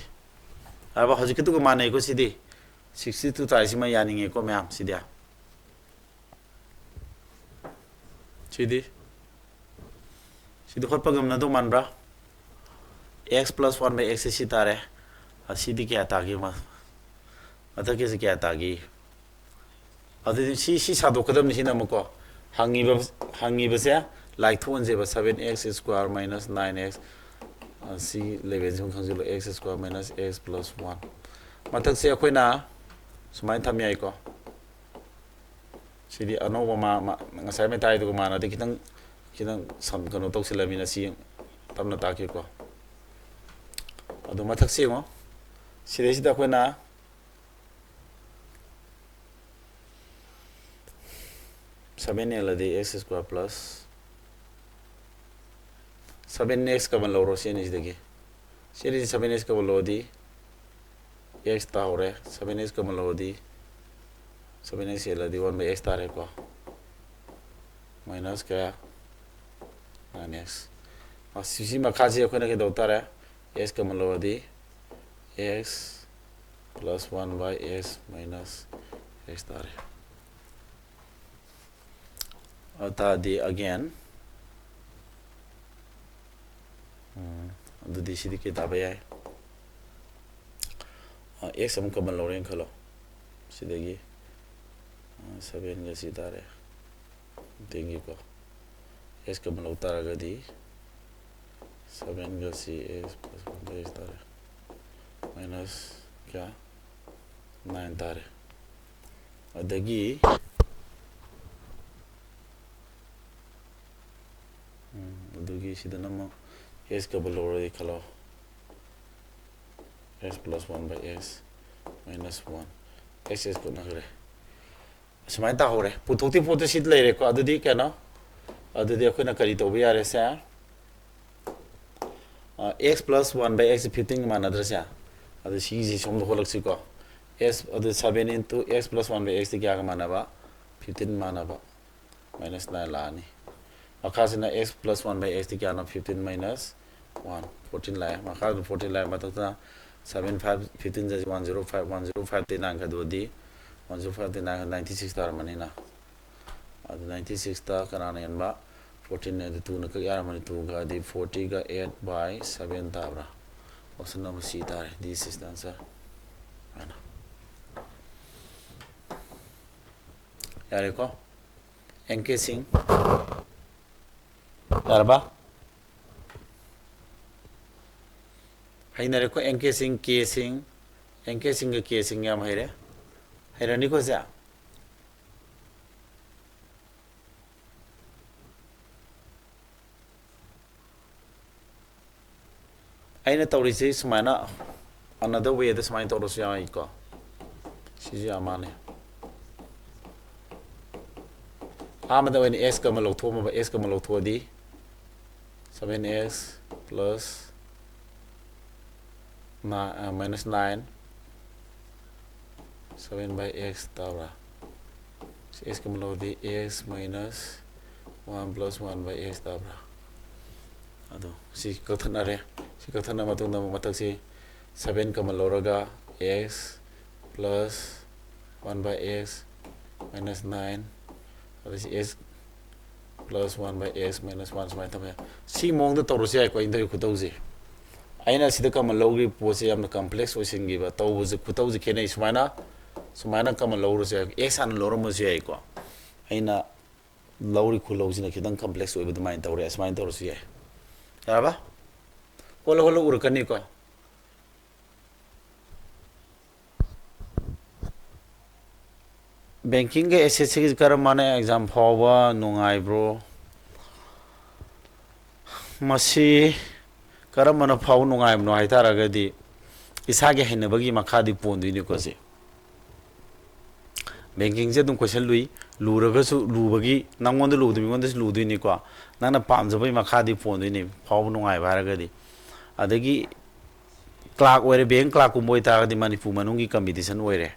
ꯑꯗꯨꯒ ꯍꯧꯖꯤꯛꯀꯤꯗꯨꯒ ꯃꯥꯟꯅꯩꯀꯣ ꯁꯤꯗꯤ꯫ ꯁꯤꯛꯁꯇꯤ ꯇꯨ ꯇꯥꯔꯤꯁꯤꯃ ꯌꯥꯅꯤꯡꯉꯦꯀꯣ ꯃꯌꯥꯝ ꯁꯤꯗꯤ꯫ ꯁꯤꯗꯤ, ꯁꯤꯗꯤ ꯍꯣꯠꯄ ꯉꯝꯅꯗꯧ ꯃꯥꯟꯕ꯭ꯔꯥ? ꯑꯦꯛꯁ ꯄ꯭ꯂꯁ ꯋꯥꯟ ꯕꯥꯏ ꯑꯦꯛꯁꯁꯦ ꯁꯤ ꯇꯥꯔꯦ꯫ ꯑꯁꯤꯗꯤ ꯀꯌꯥ ꯇꯥꯒꯦ? ꯃ-, ꯃꯊꯛꯀꯤꯁꯤ ꯀꯌꯥ ꯇꯥꯒꯦ? ꯑꯗꯨꯗꯤ ꯁꯤ, ꯁꯤ ꯁꯥꯗꯣꯛꯀꯗꯕꯅꯤ꯫ ꯁꯤꯅ ꯑꯃꯨꯛꯀꯣ ꯍꯪꯉꯤꯕ, ꯍꯪꯉꯤꯕꯁꯦ like ꯊꯣꯛꯍꯟꯁꯦꯕ, seven x square minus nine x, ꯑ, ꯁꯤ ꯂꯦꯚꯦꯜꯁꯤꯃ ꯈꯪꯖꯤꯜꯂꯣ, x square minus x plus one꯫ ꯃꯊꯛꯁꯦ ꯑꯩꯈꯣꯏꯅ ꯁꯨꯃꯥꯏꯅ ꯊꯝ ꯌꯥꯏꯀꯣ꯫ ꯁꯤꯗꯤ ꯑꯅꯧꯕ ꯃꯥ-, ꯃꯥ-, ꯉꯁꯥꯏ ꯃꯦꯇꯥꯏꯗꯨꯒ ꯃꯥꯟꯅꯗꯦ, ꯈꯤꯇꯪ, ꯈꯤꯇꯪ ꯁꯝ-, ꯀꯩꯅꯣ ꯇꯧꯁꯤꯜꯂꯃꯤꯅ ꯁꯤ ꯇꯞꯅ ꯇꯥꯛꯀꯦꯀꯣ꯫ ꯑꯗꯣ ꯃꯊꯛꯁꯤ ꯌꯦꯡꯉꯣ, ꯁꯤꯗꯩꯁꯤꯗ ꯑꯩꯈꯣꯏꯅ seven ꯑꯦꯜꯂꯗꯤ x square plus seven x common ꯂꯧꯔꯣ ꯁꯤ ꯑꯅꯤꯁꯤꯗꯒꯤ꯫ ꯁꯤ ꯑꯅꯤꯁꯤ seven x common ꯂꯧꯔꯗꯤ x ꯇꯥꯍꯧꯔꯦ꯫ Seven x common ꯂꯧꯔꯗꯤ, seven x ꯑꯦꯜꯂꯗꯤ one by x ꯇꯥꯔꯦꯀꯣ꯫ Minus ꯀꯌꯥ? Nine x꯫ ꯑ, ꯁꯤ, ꯁꯤ ꯃꯈꯥꯁꯤ ꯑꯩꯈꯣꯏꯅ ꯀꯩꯗꯧ ꯇꯥꯔꯦ? X common ꯂꯧꯔꯗꯤ x plus one by x minus x ꯇꯥꯔꯦ꯫ ꯑꯗꯨ ꯇꯥꯔꯗꯤ again, ꯎꯝ, ꯑꯗꯨꯗꯤ ꯁꯤꯗꯤ ꯀꯩ ꯇꯥꯕ ꯌꯥꯏ? ꯑ, x ꯑꯃꯨꯛ common ꯂꯧꯔꯦꯅ ꯈꯜꯂꯣ꯫ ꯁꯤꯗꯒꯤ, ꯑ, sevenꯒ ꯁꯤ ꯇꯥꯔꯦ꯫ ꯇꯦꯟꯒꯤꯀꯣ꯫ X common ꯂꯧ ꯇꯥꯔꯒꯗꯤ sevenꯒ ꯁꯤ x plus one by x ꯇꯥꯔꯦ꯫ Minus ꯀꯌꯥ? Nine ꯇꯥꯔꯦ꯫ ꯑꯗꯒꯤ, ꯎꯝ, ꯑꯗꯨꯒꯤ ꯁꯤꯗꯅ ꯑꯃꯨꯛ x common ꯂꯧꯔꯗꯤ ꯈꯜꯂꯣ, x plus one by x minus one, x, x ꯀꯣꯟꯅꯈ꯭ꯔꯦ꯫ ꯑꯁꯨꯃꯥꯏꯅ ꯇꯥꯍꯧꯔꯦ꯫ ꯄꯨꯊꯣꯛꯇꯤ ꯄꯣꯠꯇꯨ ꯁꯤ ꯂꯩꯔꯦꯀꯣ꯫ ꯑꯗꯨꯗꯤ ꯀꯩꯅꯣ? ꯑꯗꯨꯗꯤ ꯑꯩꯈꯣꯏꯅ ꯀꯔꯤ ꯇꯧꯕ ꯌꯥꯔꯦ ꯁꯦ? ꯑ, x plus one by x fifteen ꯃꯥꯟꯅꯗ꯭ꯔꯁꯦ? ꯑꯗꯨ ꯁꯤꯒꯤꯁꯤ ꯁꯣꯝꯗ ꯍꯣꯠꯂꯛꯁꯤꯀꯣ꯫ S, ꯑꯗꯨ seven into x plus one by x T ꯀꯌꯥꯒ ꯃꯥꯟꯅꯕ? Fifteen ꯃꯥꯟꯅꯕ꯫ Minus nine ꯂꯥꯛꯑꯅꯤ꯫ ꯃꯈꯥꯁꯤꯅ x plus one by x T ꯀꯌꯥꯅꯣ? Fifteen minus one, fourteen ꯂꯥꯛꯑꯦ꯫ ꯃꯈꯥꯗ fourteen ꯂꯥꯛꯑꯦ꯫ ꯃꯊꯛꯇ seven five, fifteen ꯖ one zero five, one zero five ꯇꯩ nine ꯈꯥꯏꯗꯣꯛꯑꯗꯤ, one zero five ꯇꯩ nine ninety six ꯇꯥꯔꯝꯃꯅꯤꯅ꯫ ꯑꯗꯨ ninety six ꯇ ꯀꯅꯥꯅ ꯍꯦꯟꯕ? Fourteen ꯑꯗꯨ two ꯅ ꯀꯛ ꯌꯥꯔꯝꯃꯅꯤ꯫ Two ꯒ ꯑꯗꯤ forty ꯒ eight by seven ꯇꯥꯕ꯭ꯔꯥ? Option number C ꯇꯥꯔꯦ, this is the answer. ꯍꯥꯏꯅ꯫ ꯌꯥꯔꯦꯀꯣ? N K Singh꯫ ꯌꯥꯔꯕ? ꯍꯩꯅꯔꯦꯀꯣ? N K Singh, K Singh, N K Singhꯒ K Singh ꯌꯥꯝ ꯍꯩꯔꯦ꯫ ꯍꯩꯔꯅꯤꯀꯣ ꯁꯦ? ꯑꯩꯅ ꯇꯧꯔꯤꯁꯤ ꯁꯨꯃꯥꯏꯅ, another way ꯗ ꯁꯨꯃꯥꯏꯅ ꯇꯧꯔꯁꯨ ꯌꯥꯏꯀꯣ꯫ ꯁꯤꯁꯨ ꯌꯥꯝ ꯃꯥꯟꯅꯩ꯫ ꯑꯍꯥꯟꯕꯗ ꯑꯣꯏꯅ x common ꯂꯧꯊꯣꯛꯑꯝꯃꯕ, x common ꯂꯧꯊꯣꯛꯑꯗꯤ seven x plus minus nine, seven by x ꯇꯥꯕ꯭ꯔꯥ? ꯁꯤ x ꯀꯃꯟ ꯂꯧꯔꯗꯤ x minus one plus one by x ꯇꯥꯕ꯭ꯔꯥ? ꯑꯗꯣ ꯁꯤ ꯀꯛꯊꯠꯅꯔꯦ꯫ ꯁꯤ ꯀꯛꯊꯠꯅ ꯃꯇꯨꯡꯗ ꯑꯃꯨꯛ ꯃꯊꯛꯁꯤ seven ꯀꯃꯟ ꯂꯧꯔꯒ x plus one by x minus nine, ꯑꯗꯩ ꯁꯤ x plus one by x minus one ꯁꯨꯃꯥꯏꯅ ꯊꯝꯕ ꯌꯥꯏ꯫ ꯁꯤ ꯃꯑꯣꯡꯗ ꯇꯧꯔꯁꯨ ꯌꯥꯏꯀꯣ, ꯑꯩꯅ ꯇꯧꯔꯤ ꯈꯨꯇꯧꯁꯦ꯫ ꯑꯩꯅ ꯁꯤꯗ ꯀꯃꯟ ꯂꯧꯈꯤꯕ ꯄꯣꯠꯁꯦ ꯌꯥꯝꯅ complex ꯑꯣꯏꯁꯤꯟꯈꯤꯕ, ꯇꯧꯕꯁꯦ, ꯈꯨꯇꯧꯁꯦ ꯈꯦꯠꯅꯩ꯫ ꯁꯨꯃꯥꯏꯅ, ꯁꯨꯃꯥꯏꯅ ꯀꯃꯟ ꯂꯧꯔꯁꯨ ꯌꯥꯏ, x ꯍꯥꯟꯅ ꯂꯧꯔꯝꯕꯁꯨ ꯌꯥꯏꯀꯣ꯫ ꯑꯩꯅ ꯂꯧꯔꯤ ꯈꯨꯂꯧꯁꯤꯅ ꯈꯤꯇꯪ complex ꯑꯣꯏꯕ ꯑꯗꯨꯃꯥꯏꯅ ꯇꯧꯔꯦ, ꯑꯁꯨꯃꯥꯏꯅ ꯇꯧꯔꯁꯨ ꯌꯥꯏ꯫ ꯌꯥꯔꯕ? ꯍꯣꯠꯂ ꯍꯣꯠꯂ ꯎꯔꯛꯀꯅꯤꯀꯣ꯫ Bankingꯒ S S Cꯒꯤꯁꯦ ꯀꯔꯝꯕꯅ exam ꯐꯥꯎꯕ ꯅꯨꯡꯉꯥꯏꯕ꯭ꯔꯣ? ꯃꯁꯤ ꯀꯔꯝꯕꯅ ꯐꯥꯎꯕ ꯅꯨꯡꯉꯥꯏꯕꯅꯣ ꯍꯥꯏ ꯇꯥꯔꯒꯗꯤ, ꯏꯁꯥꯒꯤ ꯍꯩꯅꯕꯒꯤ ꯃꯈꯥꯗꯤ ꯄꯣꯟꯗꯣꯏꯅꯤꯀꯣ ꯁꯤ꯫ Bankingꯁꯦ ꯑꯗꯨꯝ question ꯂꯨꯏ, ꯂꯨꯔꯒꯁꯨ, ꯂꯨꯕꯒꯤ ꯅꯪꯉꯣꯟꯗ ꯂꯨꯕꯗꯣ ꯃꯤꯉꯣꯟꯗꯁꯨ ꯂꯨꯗꯣꯏꯅꯤꯀꯣ꯫ ꯅꯪꯅ ꯄꯥꯝꯖꯕꯒꯤ ꯃꯈꯥꯗꯤ ꯄꯣꯟꯗꯣꯏꯅꯤ ꯐꯥꯎꯕ ꯅꯨꯡꯉꯥꯏꯕ ꯍꯥꯏꯔꯒꯗꯤ꯫ ꯑꯗꯒꯤ clerk ꯑꯣꯏꯔꯦ, bank clerkꯀꯨꯝꯕ ꯑꯣꯏꯇꯥꯔꯒꯗꯤ ꯃꯅꯤꯄꯨꯔ ꯃꯅꯨꯡꯒꯤ competition ꯑꯣꯏꯔꯦ,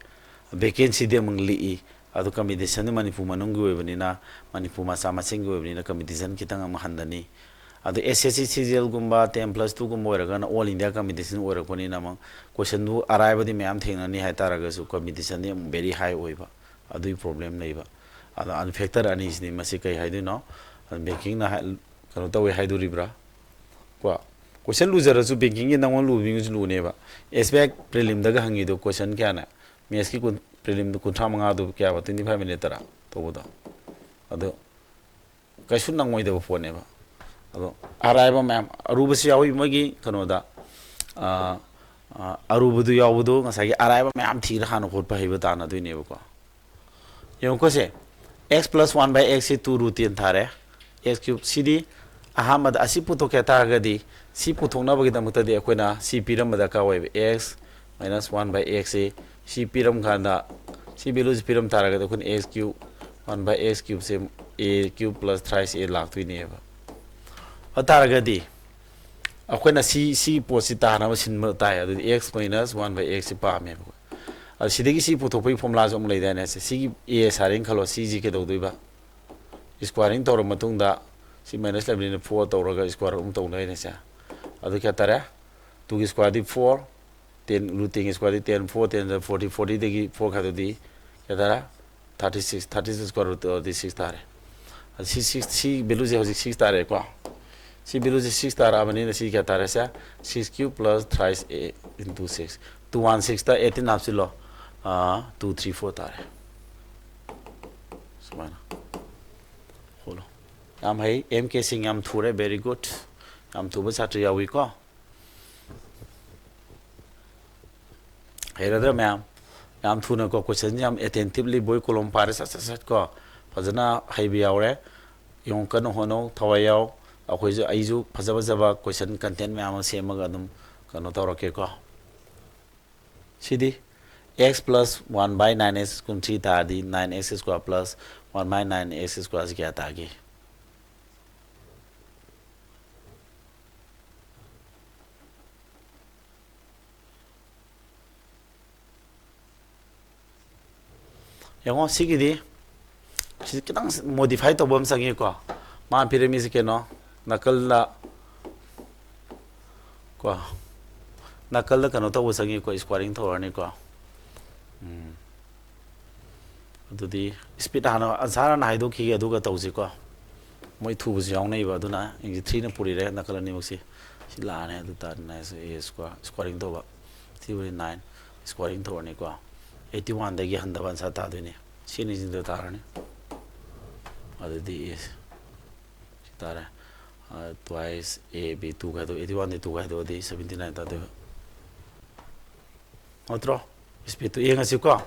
vacancyꯗꯤ ꯑꯃꯨꯛ ꯂꯤꯛꯏ꯫ ꯑꯗꯣ competitionꯗꯤ ꯃꯅꯤꯄꯨꯔ ꯃꯅꯨꯡꯒꯤ ꯑꯣꯏꯕꯅꯤꯅ, ꯃꯅꯤꯄꯨꯔ ꯃꯆꯥ ꯃꯁꯦꯟꯒꯤ ꯑꯣꯏꯕꯅꯤꯅ competition ꯈꯤꯇꯪ ꯑꯃꯨꯛ ꯍꯟꯊꯅꯤ꯫ ꯑꯗꯣ S S C C G Lꯒꯨꯝꯕ ten plus twoꯒꯨꯝꯕ ꯑꯣꯏꯔꯒꯅ all India competition ꯑꯣꯏꯔꯛꯄꯅꯤꯅ ꯑꯃꯨꯛ questionꯗꯨ ꯑꯔꯥꯏꯕꯗꯤ ꯃꯌꯥꯝ ꯊꯦꯡꯅꯅꯤ ꯍꯥꯏꯇꯥꯔꯒꯁꯨ, competitionꯗꯤ ꯑꯃꯨꯛ very high ꯑꯣꯏꯕ, ꯑꯗꯨꯒꯤ problem ꯂꯩꯕ꯫ ꯑꯗꯣ ꯑꯟ-, factor ꯑꯅꯤꯁꯤꯅꯤ꯫ ꯃꯁꯤ ꯀꯩ ꯍꯥꯏꯗꯣꯏꯅꯣ? Bankingꯅ ꯍꯥꯏ-, ꯀꯩꯅꯣ ꯇꯧꯋꯦ ꯍꯥꯏꯗꯣꯔꯤꯕ꯭ꯔꯥ? ꯀꯣ, ꯀꯣꯏꯁꯟ ꯂꯨꯖꯔꯁꯨ ꯕꯦꯡꯀꯤꯡꯒꯤ ꯅꯪꯉꯣꯟꯗ ꯂꯨꯕꯤꯉꯩꯁꯨ ꯂꯨꯅꯦꯕ꯫ ꯑꯦꯁ ꯕꯤ ꯑꯥꯏ ꯄ꯭ꯔꯤꯂꯤꯝꯗꯒ ꯍꯪꯉꯤꯗꯣ ꯀꯣꯏꯁꯟ ꯀꯌꯥꯅꯦ? ꯃꯦꯠꯁꯀꯤ ꯀꯨꯟ, ꯄ꯭ꯔꯤꯂꯤꯝꯗ ꯀꯨꯟꯊ꯭ꯔꯥ ꯃꯉꯥꯗꯨ ꯀꯌꯥꯕ? ꯇ꯭ꯋꯦꯟꯇꯤ ꯐꯥꯏꯚ ꯃꯤꯅꯤꯠ ꯇꯔꯥ ꯇꯧꯕꯗꯣ꯫ ꯑꯗꯣ ꯀꯩꯁꯨ ꯅꯪꯉꯣꯏꯗꯕ ꯄꯣꯠꯅꯦꯕ꯫ ꯑꯗꯣ ꯑꯔꯥꯏꯕ ꯃꯌꯥꯝ, ꯑꯔꯨꯕꯁꯨ ꯌꯥꯎꯏ ꯃꯣꯏꯒꯤ ꯀꯩꯅꯣꯗ꯫ ꯑ, ꯑ, ꯑꯔꯨꯕꯗꯨ ꯌꯥꯎꯕꯗꯨ ꯉꯁꯥꯏꯒꯤ ꯑꯔꯥꯏꯕ ꯃꯌꯥꯝ ꯊꯤꯔ ꯍꯥꯟꯅ ꯍꯣꯠꯄ ꯍꯩꯕ ꯇꯥꯟꯅꯗꯣꯏꯅꯦꯕꯀꯣ꯫ ꯌꯦꯡꯉꯨꯀꯣ ꯁꯦ, x plus one by x ꯁꯤ two root ten ꯊꯥꯔꯦ꯫ X cube ꯁꯤꯗꯤ ꯑꯍꯥꯟꯕꯗ ꯑꯁꯤ ꯄꯨꯊꯣꯛꯀꯦ ꯍꯥꯏ ꯇꯥꯔꯒꯗꯤ, ꯁꯤ ꯄꯨꯊꯣꯛꯅꯕꯒꯤꯗꯃꯛꯇꯗꯤ ꯑꯩꯈꯣꯏꯅ ꯁꯤ ꯄꯤꯔꯝꯕ ꯗꯔꯀꯥꯔ ꯑꯣꯏꯌꯦꯕ꯫ X minus one by x ꯁꯤ, ꯁꯤ ꯄꯤꯔꯝ ꯀꯥꯟꯗ, ꯁꯤ value ꯁꯤ ꯄꯤꯔꯝ ꯇꯥꯔꯒꯗꯤ ꯑꯩꯈꯣꯏꯅ x cube, one by x cube say a cube plus thrice a ꯂꯥꯛꯇꯣꯏꯅꯦꯕ꯫ ꯑꯗꯨ ꯇꯥꯔꯒꯗꯤ ꯑꯩꯈꯣꯏꯅ ꯁꯤ, ꯁꯤ ꯄꯣꯠꯁꯤ ꯇꯥꯅꯕ ꯁꯤꯟꯕ ꯇꯥꯏ꯫ ꯑꯗꯨꯗꯤ x minus one by x ꯁꯤ ꯄꯥꯝꯃꯦꯕ꯫ ꯑꯗꯨ ꯁꯤꯗꯒꯤ ꯁꯤ ꯄꯨꯊꯣꯛꯄꯒꯤ ꯐꯣꯔꯃꯨꯂꯥꯁꯨ ꯑꯃꯨꯛ ꯂꯩꯗꯥꯏꯅꯦ? ꯁꯤ, ꯁꯤꯒꯤ a ꯁꯥꯔꯦꯅ ꯈꯜꯂꯣ, ꯁꯤꯁꯤ ꯀꯩꯗꯧꯗꯣꯏꯕ? Squaring ꯇꯧꯔ ꯃꯇꯨꯡꯗ ꯁꯤ minus ꯂꯩꯕꯅꯤꯅ four ꯇꯧꯔꯒ square ꯑꯃꯨꯛ ꯇꯧꯅꯔꯤꯅꯦ ꯁꯦ꯫ ꯑꯗꯨ ꯀꯌꯥ ꯇꯥꯔꯦ? Two ꯒꯤ square ꯗꯤ four, ten, root ten ꯒꯤ square ꯗꯤ ten, four ten forty, forty ꯗꯒꯤ four ꯈꯥꯏꯗꯣꯛꯑꯗꯤ ꯀꯌꯥ ꯇꯥꯔꯦ? Thirty six, thirty six square root ꯇꯧꯔꯗꯤ six ꯇꯥꯔꯦ꯫ ꯑꯗꯨ ꯁꯤ six, ꯁꯤ value ꯁꯦ ꯍꯧꯖꯤꯛ six ꯇꯥꯔꯦꯀꯣ꯫ ꯁꯤ value ꯁꯦ six ꯇꯥꯔꯛꯑꯕꯅꯤꯅ ꯁꯤ ꯀꯌꯥ ꯇꯥꯔꯦ ꯁꯦ? Six cube plus thrice a into six꯫ Two one six ꯇ eighteen ꯍꯥꯞꯆꯤꯜꯂꯣ꯫ ꯑꯥ, two three four ꯇꯥꯔꯦ꯫ ꯁꯨꯃꯥꯏꯅ꯫ ꯍꯣꯠꯂꯣ꯫ ꯌꯥꯝ ꯍꯩ꯫ M K ꯁꯤꯡ ꯌꯥꯝ ꯊꯨꯔꯦ꯫ Very good꯫ ꯌꯥꯝ ꯊꯨꯕ ꯁꯥꯇ꯭ꯔ ꯌꯥꯎꯏꯀꯣ꯫ ꯍꯩꯔꯗ꯭ꯔꯥ ꯃꯌꯥꯝ? ꯌꯥꯝ ꯊꯨꯅꯀꯣ, ꯀꯣꯏꯁꯟꯁꯦ ꯌꯥꯝ attentively ꯕꯣꯏ ꯀꯣꯂꯣꯝ ꯄꯥꯔꯦ, ꯁꯠ ꯁꯠ ꯁꯠ ꯀꯣ, ꯐꯖꯅ ꯍꯩꯕ ꯌꯥꯎꯔꯦ꯫ ꯌꯦꯡꯉꯨ, ꯀꯟꯅ ꯍꯣꯠꯅꯧ, ꯊꯋꯥꯏ ꯌꯥꯎ꯫ ꯑꯩꯈꯣꯏꯁꯨ, ꯑꯩꯁꯨ ꯐꯖ ꯐꯖꯕ ꯀꯣꯏꯁꯟ ꯀꯟꯇꯦꯟ ꯃꯌꯥꯝ ꯑꯃ ꯁꯦꯝꯃꯒ ꯑꯗꯨꯝ ꯀꯩꯅꯣ ꯇꯧꯔꯛꯀꯦꯀꯣ꯫ ꯁꯤꯗꯤ x plus one by nine x ꯀꯨꯟꯊ꯭ꯔꯤ ꯇꯥꯔꯗꯤ, nine x square plus one by nine x square ꯁꯤ ꯀꯌꯥ ꯇꯥꯒꯦ? ꯌꯦꯡꯉꯣ, ꯁꯤꯒꯤꯗꯤ, ꯁꯤ ꯈꯤꯇꯪ modify ꯇꯧꯕ ꯑꯃ ꯆꯪꯉꯤꯀꯣ꯫ ꯃꯥꯅ ꯄꯤꯔꯝꯃꯤꯁꯤ ꯀꯩꯅꯣ? ꯅꯥꯀꯜꯗ ꯀꯣ, ꯅꯥꯀꯜꯗ ꯀꯩꯅꯣ ꯇꯧꯕ ꯆꯪꯉꯤꯀꯣ, squaring ꯇꯧꯔꯅꯤꯀꯣ꯫ ꯎꯝ꯫ ꯑꯗꯨꯗꯤ speed ꯍꯥꯟꯅ answer ꯍꯥꯟꯅ ꯍꯥꯏꯗꯣꯛꯈꯤꯒꯦ, ꯑꯗꯨꯒ ꯇꯧꯁꯤꯀꯣ꯫ ꯃꯣꯏ ꯊꯨꯕꯁꯨ ꯌꯥꯎꯅꯩꯕ, ꯑꯗꯨꯅ ꯑꯩꯁꯦ three ꯅ ꯄꯨꯔꯤꯔꯦ ꯅꯥꯀꯜ ꯑꯅꯤꯃꯛꯁꯤ꯫ ꯁꯤ ꯂꯥꯛꯑꯅꯤ꯫ ꯑꯗꯨ ꯇꯥꯔꯗꯤ nine a square, squaring ꯇꯧꯕ, ꯁꯤꯕꯨꯗꯤ nine, squaring ꯇꯧꯔꯅꯤꯀꯣ꯫ Eighty one ꯗꯒꯤ ꯍꯟꯊꯕ answer ꯇꯥꯗꯣꯏꯅꯤ꯫ ꯁꯤ ꯑꯅꯤꯁꯤꯗ ꯇꯥꯔꯅꯤ꯫ ꯑꯗꯨꯗꯤ ꯁꯤ ꯇꯥꯔꯦ꯫ Twice a b, two ꯈꯥꯏꯗꯣꯛ, eighty one D two ꯈꯥꯏꯗꯣꯛꯑꯗꯤ seventy nine ꯇꯥꯗꯣꯏꯕ ꯅꯠꯇ꯭ꯔꯣ? Speed ꯇꯨ ꯌꯦꯡꯉꯁꯤꯀꯣ꯫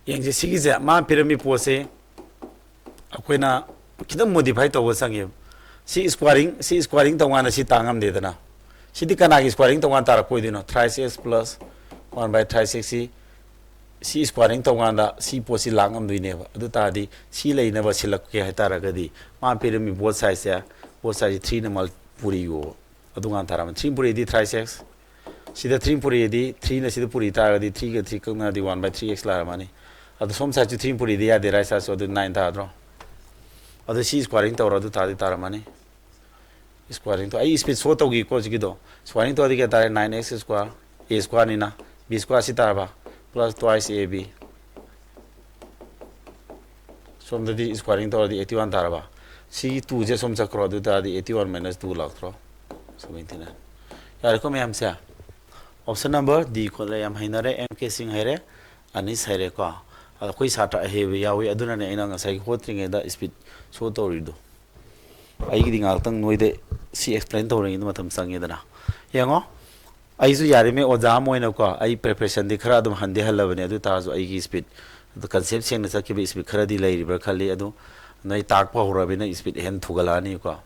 ꯌꯦꯡꯁꯤ, ꯁꯤꯒꯤꯁꯦ ꯃꯥꯅ ꯄꯤꯔꯝꯃꯤ ꯄꯣꯠꯁꯦ ꯑꯩꯈꯣꯏꯅ ꯈꯤꯇꯪ modify ꯇꯧꯕ ꯆꯪꯉꯦꯕ꯫ ꯁꯤ squaring, ꯁꯤ squaring ꯇꯧꯀꯥꯟꯗ ꯁꯤ ꯇꯥ ꯉꯝꯗꯦꯗꯅ꯫ ꯁꯤꯗꯤ ꯀꯅꯥꯒꯤ squaring ꯇꯧꯀꯥꯟꯗ ꯇꯥꯔꯛꯄ ꯑꯣꯏꯗꯣꯏꯅꯣ? Thrice x plus one by thrice x ꯁꯤ, ꯁꯤ squaring ꯇꯧꯀꯥꯟꯗ ꯁꯤ ꯄꯣꯠꯁꯤ ꯂꯥꯛ ꯉꯝꯗꯣꯏꯅꯦꯕ꯫ ꯑꯗꯨ ꯇꯥꯔꯗꯤ ꯁꯤ ꯂꯩꯅꯕ ꯁꯤꯜꯂꯛꯀꯦ ꯍꯥꯏꯇꯥꯔꯒꯗꯤ ꯃꯥꯅ ꯄꯤꯔꯝꯃꯤ both side ꯁꯦ, both side ꯁꯤ three ꯅ ꯃꯜ ꯄꯨꯔꯤꯌꯣꯕ꯫ ꯑꯗꯨꯀꯥꯟꯗ ꯇꯥꯔꯝꯃꯅꯤ꯫ Three ꯄꯨꯔꯤꯗꯤ thrice x, ꯁꯤꯗ three ꯄꯨꯔꯤꯗꯤ, three ꯅ ꯁꯤꯗ ꯄꯨꯔꯤ ꯇꯥꯔꯒꯗꯤ three ꯒ three ꯀꯛꯅꯔꯗꯤ one by three x ꯂꯥꯛꯑꯝꯃꯅꯤ꯫ ꯑꯗꯨ ꯁꯣꯝ side ꯁꯨ three ꯄꯨꯔꯤꯗꯤ ꯌꯥꯗꯦ, right side ꯁꯨ ꯑꯗꯨ nine ꯇꯥꯗ꯭ꯔꯣ? ꯑꯗꯨ ꯁꯤ squaring ꯇꯧꯔꯣ, ꯑꯗꯨ ꯇꯥꯔꯗꯤ ꯇꯥꯔꯝꯃꯅꯤ꯫ Squaring ꯇꯧ, ꯑꯩ speed show ꯇꯧꯈꯤꯀꯣ ꯍꯧꯖꯤꯛꯀꯤꯗꯣ꯫ Squaring ꯇꯧꯔꯗꯤ ꯀꯌꯥ ꯇꯥꯔꯦ? Nine x square, a square ꯅꯤꯅ, b square ꯁꯤ ꯇꯥꯔꯕ, plus twice a b꯫ ꯁꯣꯝꯗꯗꯤ squaring ꯇꯧꯔꯗꯤ eighty one ꯇꯥꯔꯕ꯫ ꯁꯤꯒꯤ two ꯁꯦ ꯁꯣꯝ ꯆꯠꯈ꯭ꯔꯣ, ꯑꯗꯨ ꯇꯥꯔꯗꯤ eighty one minus two ꯂꯥꯛꯇ꯭ꯔꯣ? Seventy nine꯫ ꯌꯥꯔꯦꯀꯣ ꯃꯌꯥꯝꯁꯦ? Option number D ꯈꯣꯠꯂꯦ꯫ ꯌꯥꯝ ꯍꯩꯅꯔꯦ꯫ M K ꯁꯤꯡ ꯍꯩꯔꯦ, ꯑꯅꯤꯁ ꯍꯩꯔꯦꯀꯣ꯫ ꯑꯗꯣ ꯑꯩꯈꯣꯏ ꯁꯥꯇ꯭ꯔ ꯑꯍꯩꯕ ꯌꯥꯎꯏ, ꯑꯗꯨꯅꯅꯦ ꯑꯩꯅ ꯉꯁꯥꯏꯒꯤ ꯍꯣꯠꯇ꯭ꯔꯤꯉꯩꯗ speed show ꯇꯧꯔꯤꯗꯣ꯫ ꯑꯩꯒꯤꯗꯤ ꯉꯥꯏꯍꯥꯛꯇꯪ ꯅꯣꯏꯗ ꯁꯤ explain ꯇꯧꯔꯤꯉꯩꯗ ꯃꯇꯝ ꯆꯪꯉꯦꯗꯅ꯫ ꯌꯦꯡꯉꯣ, ꯑꯩꯁꯨ ꯌꯥꯔꯤꯉꯩ ꯑꯣꯖꯥ ꯑꯃ ꯑꯣꯏꯅꯀꯣ, ꯑꯩ preparation ꯗꯤ ꯈꯔ ꯑꯗꯨꯝ ꯍꯟꯗꯤ ꯍꯜꯂꯕꯅꯦ, ꯑꯗꯨ ꯇꯥꯔꯁꯨ ꯑꯩꯒꯤ speed ꯑꯗꯨ concept ꯁꯦꯡꯅ ꯆꯠꯈꯤꯕ speed ꯈꯔꯗꯤ ꯂꯩꯔꯤꯕ꯭ꯔꯥ ꯈꯜꯂꯤ꯫ ꯑꯗꯨ ꯅꯣꯏ ꯇꯥꯛꯄ ꯍꯧꯔꯕꯅꯤꯅ speed ꯍꯦꯟꯅ ꯊꯨꯒꯠꯂꯛꯑꯅꯤꯀꯣ꯫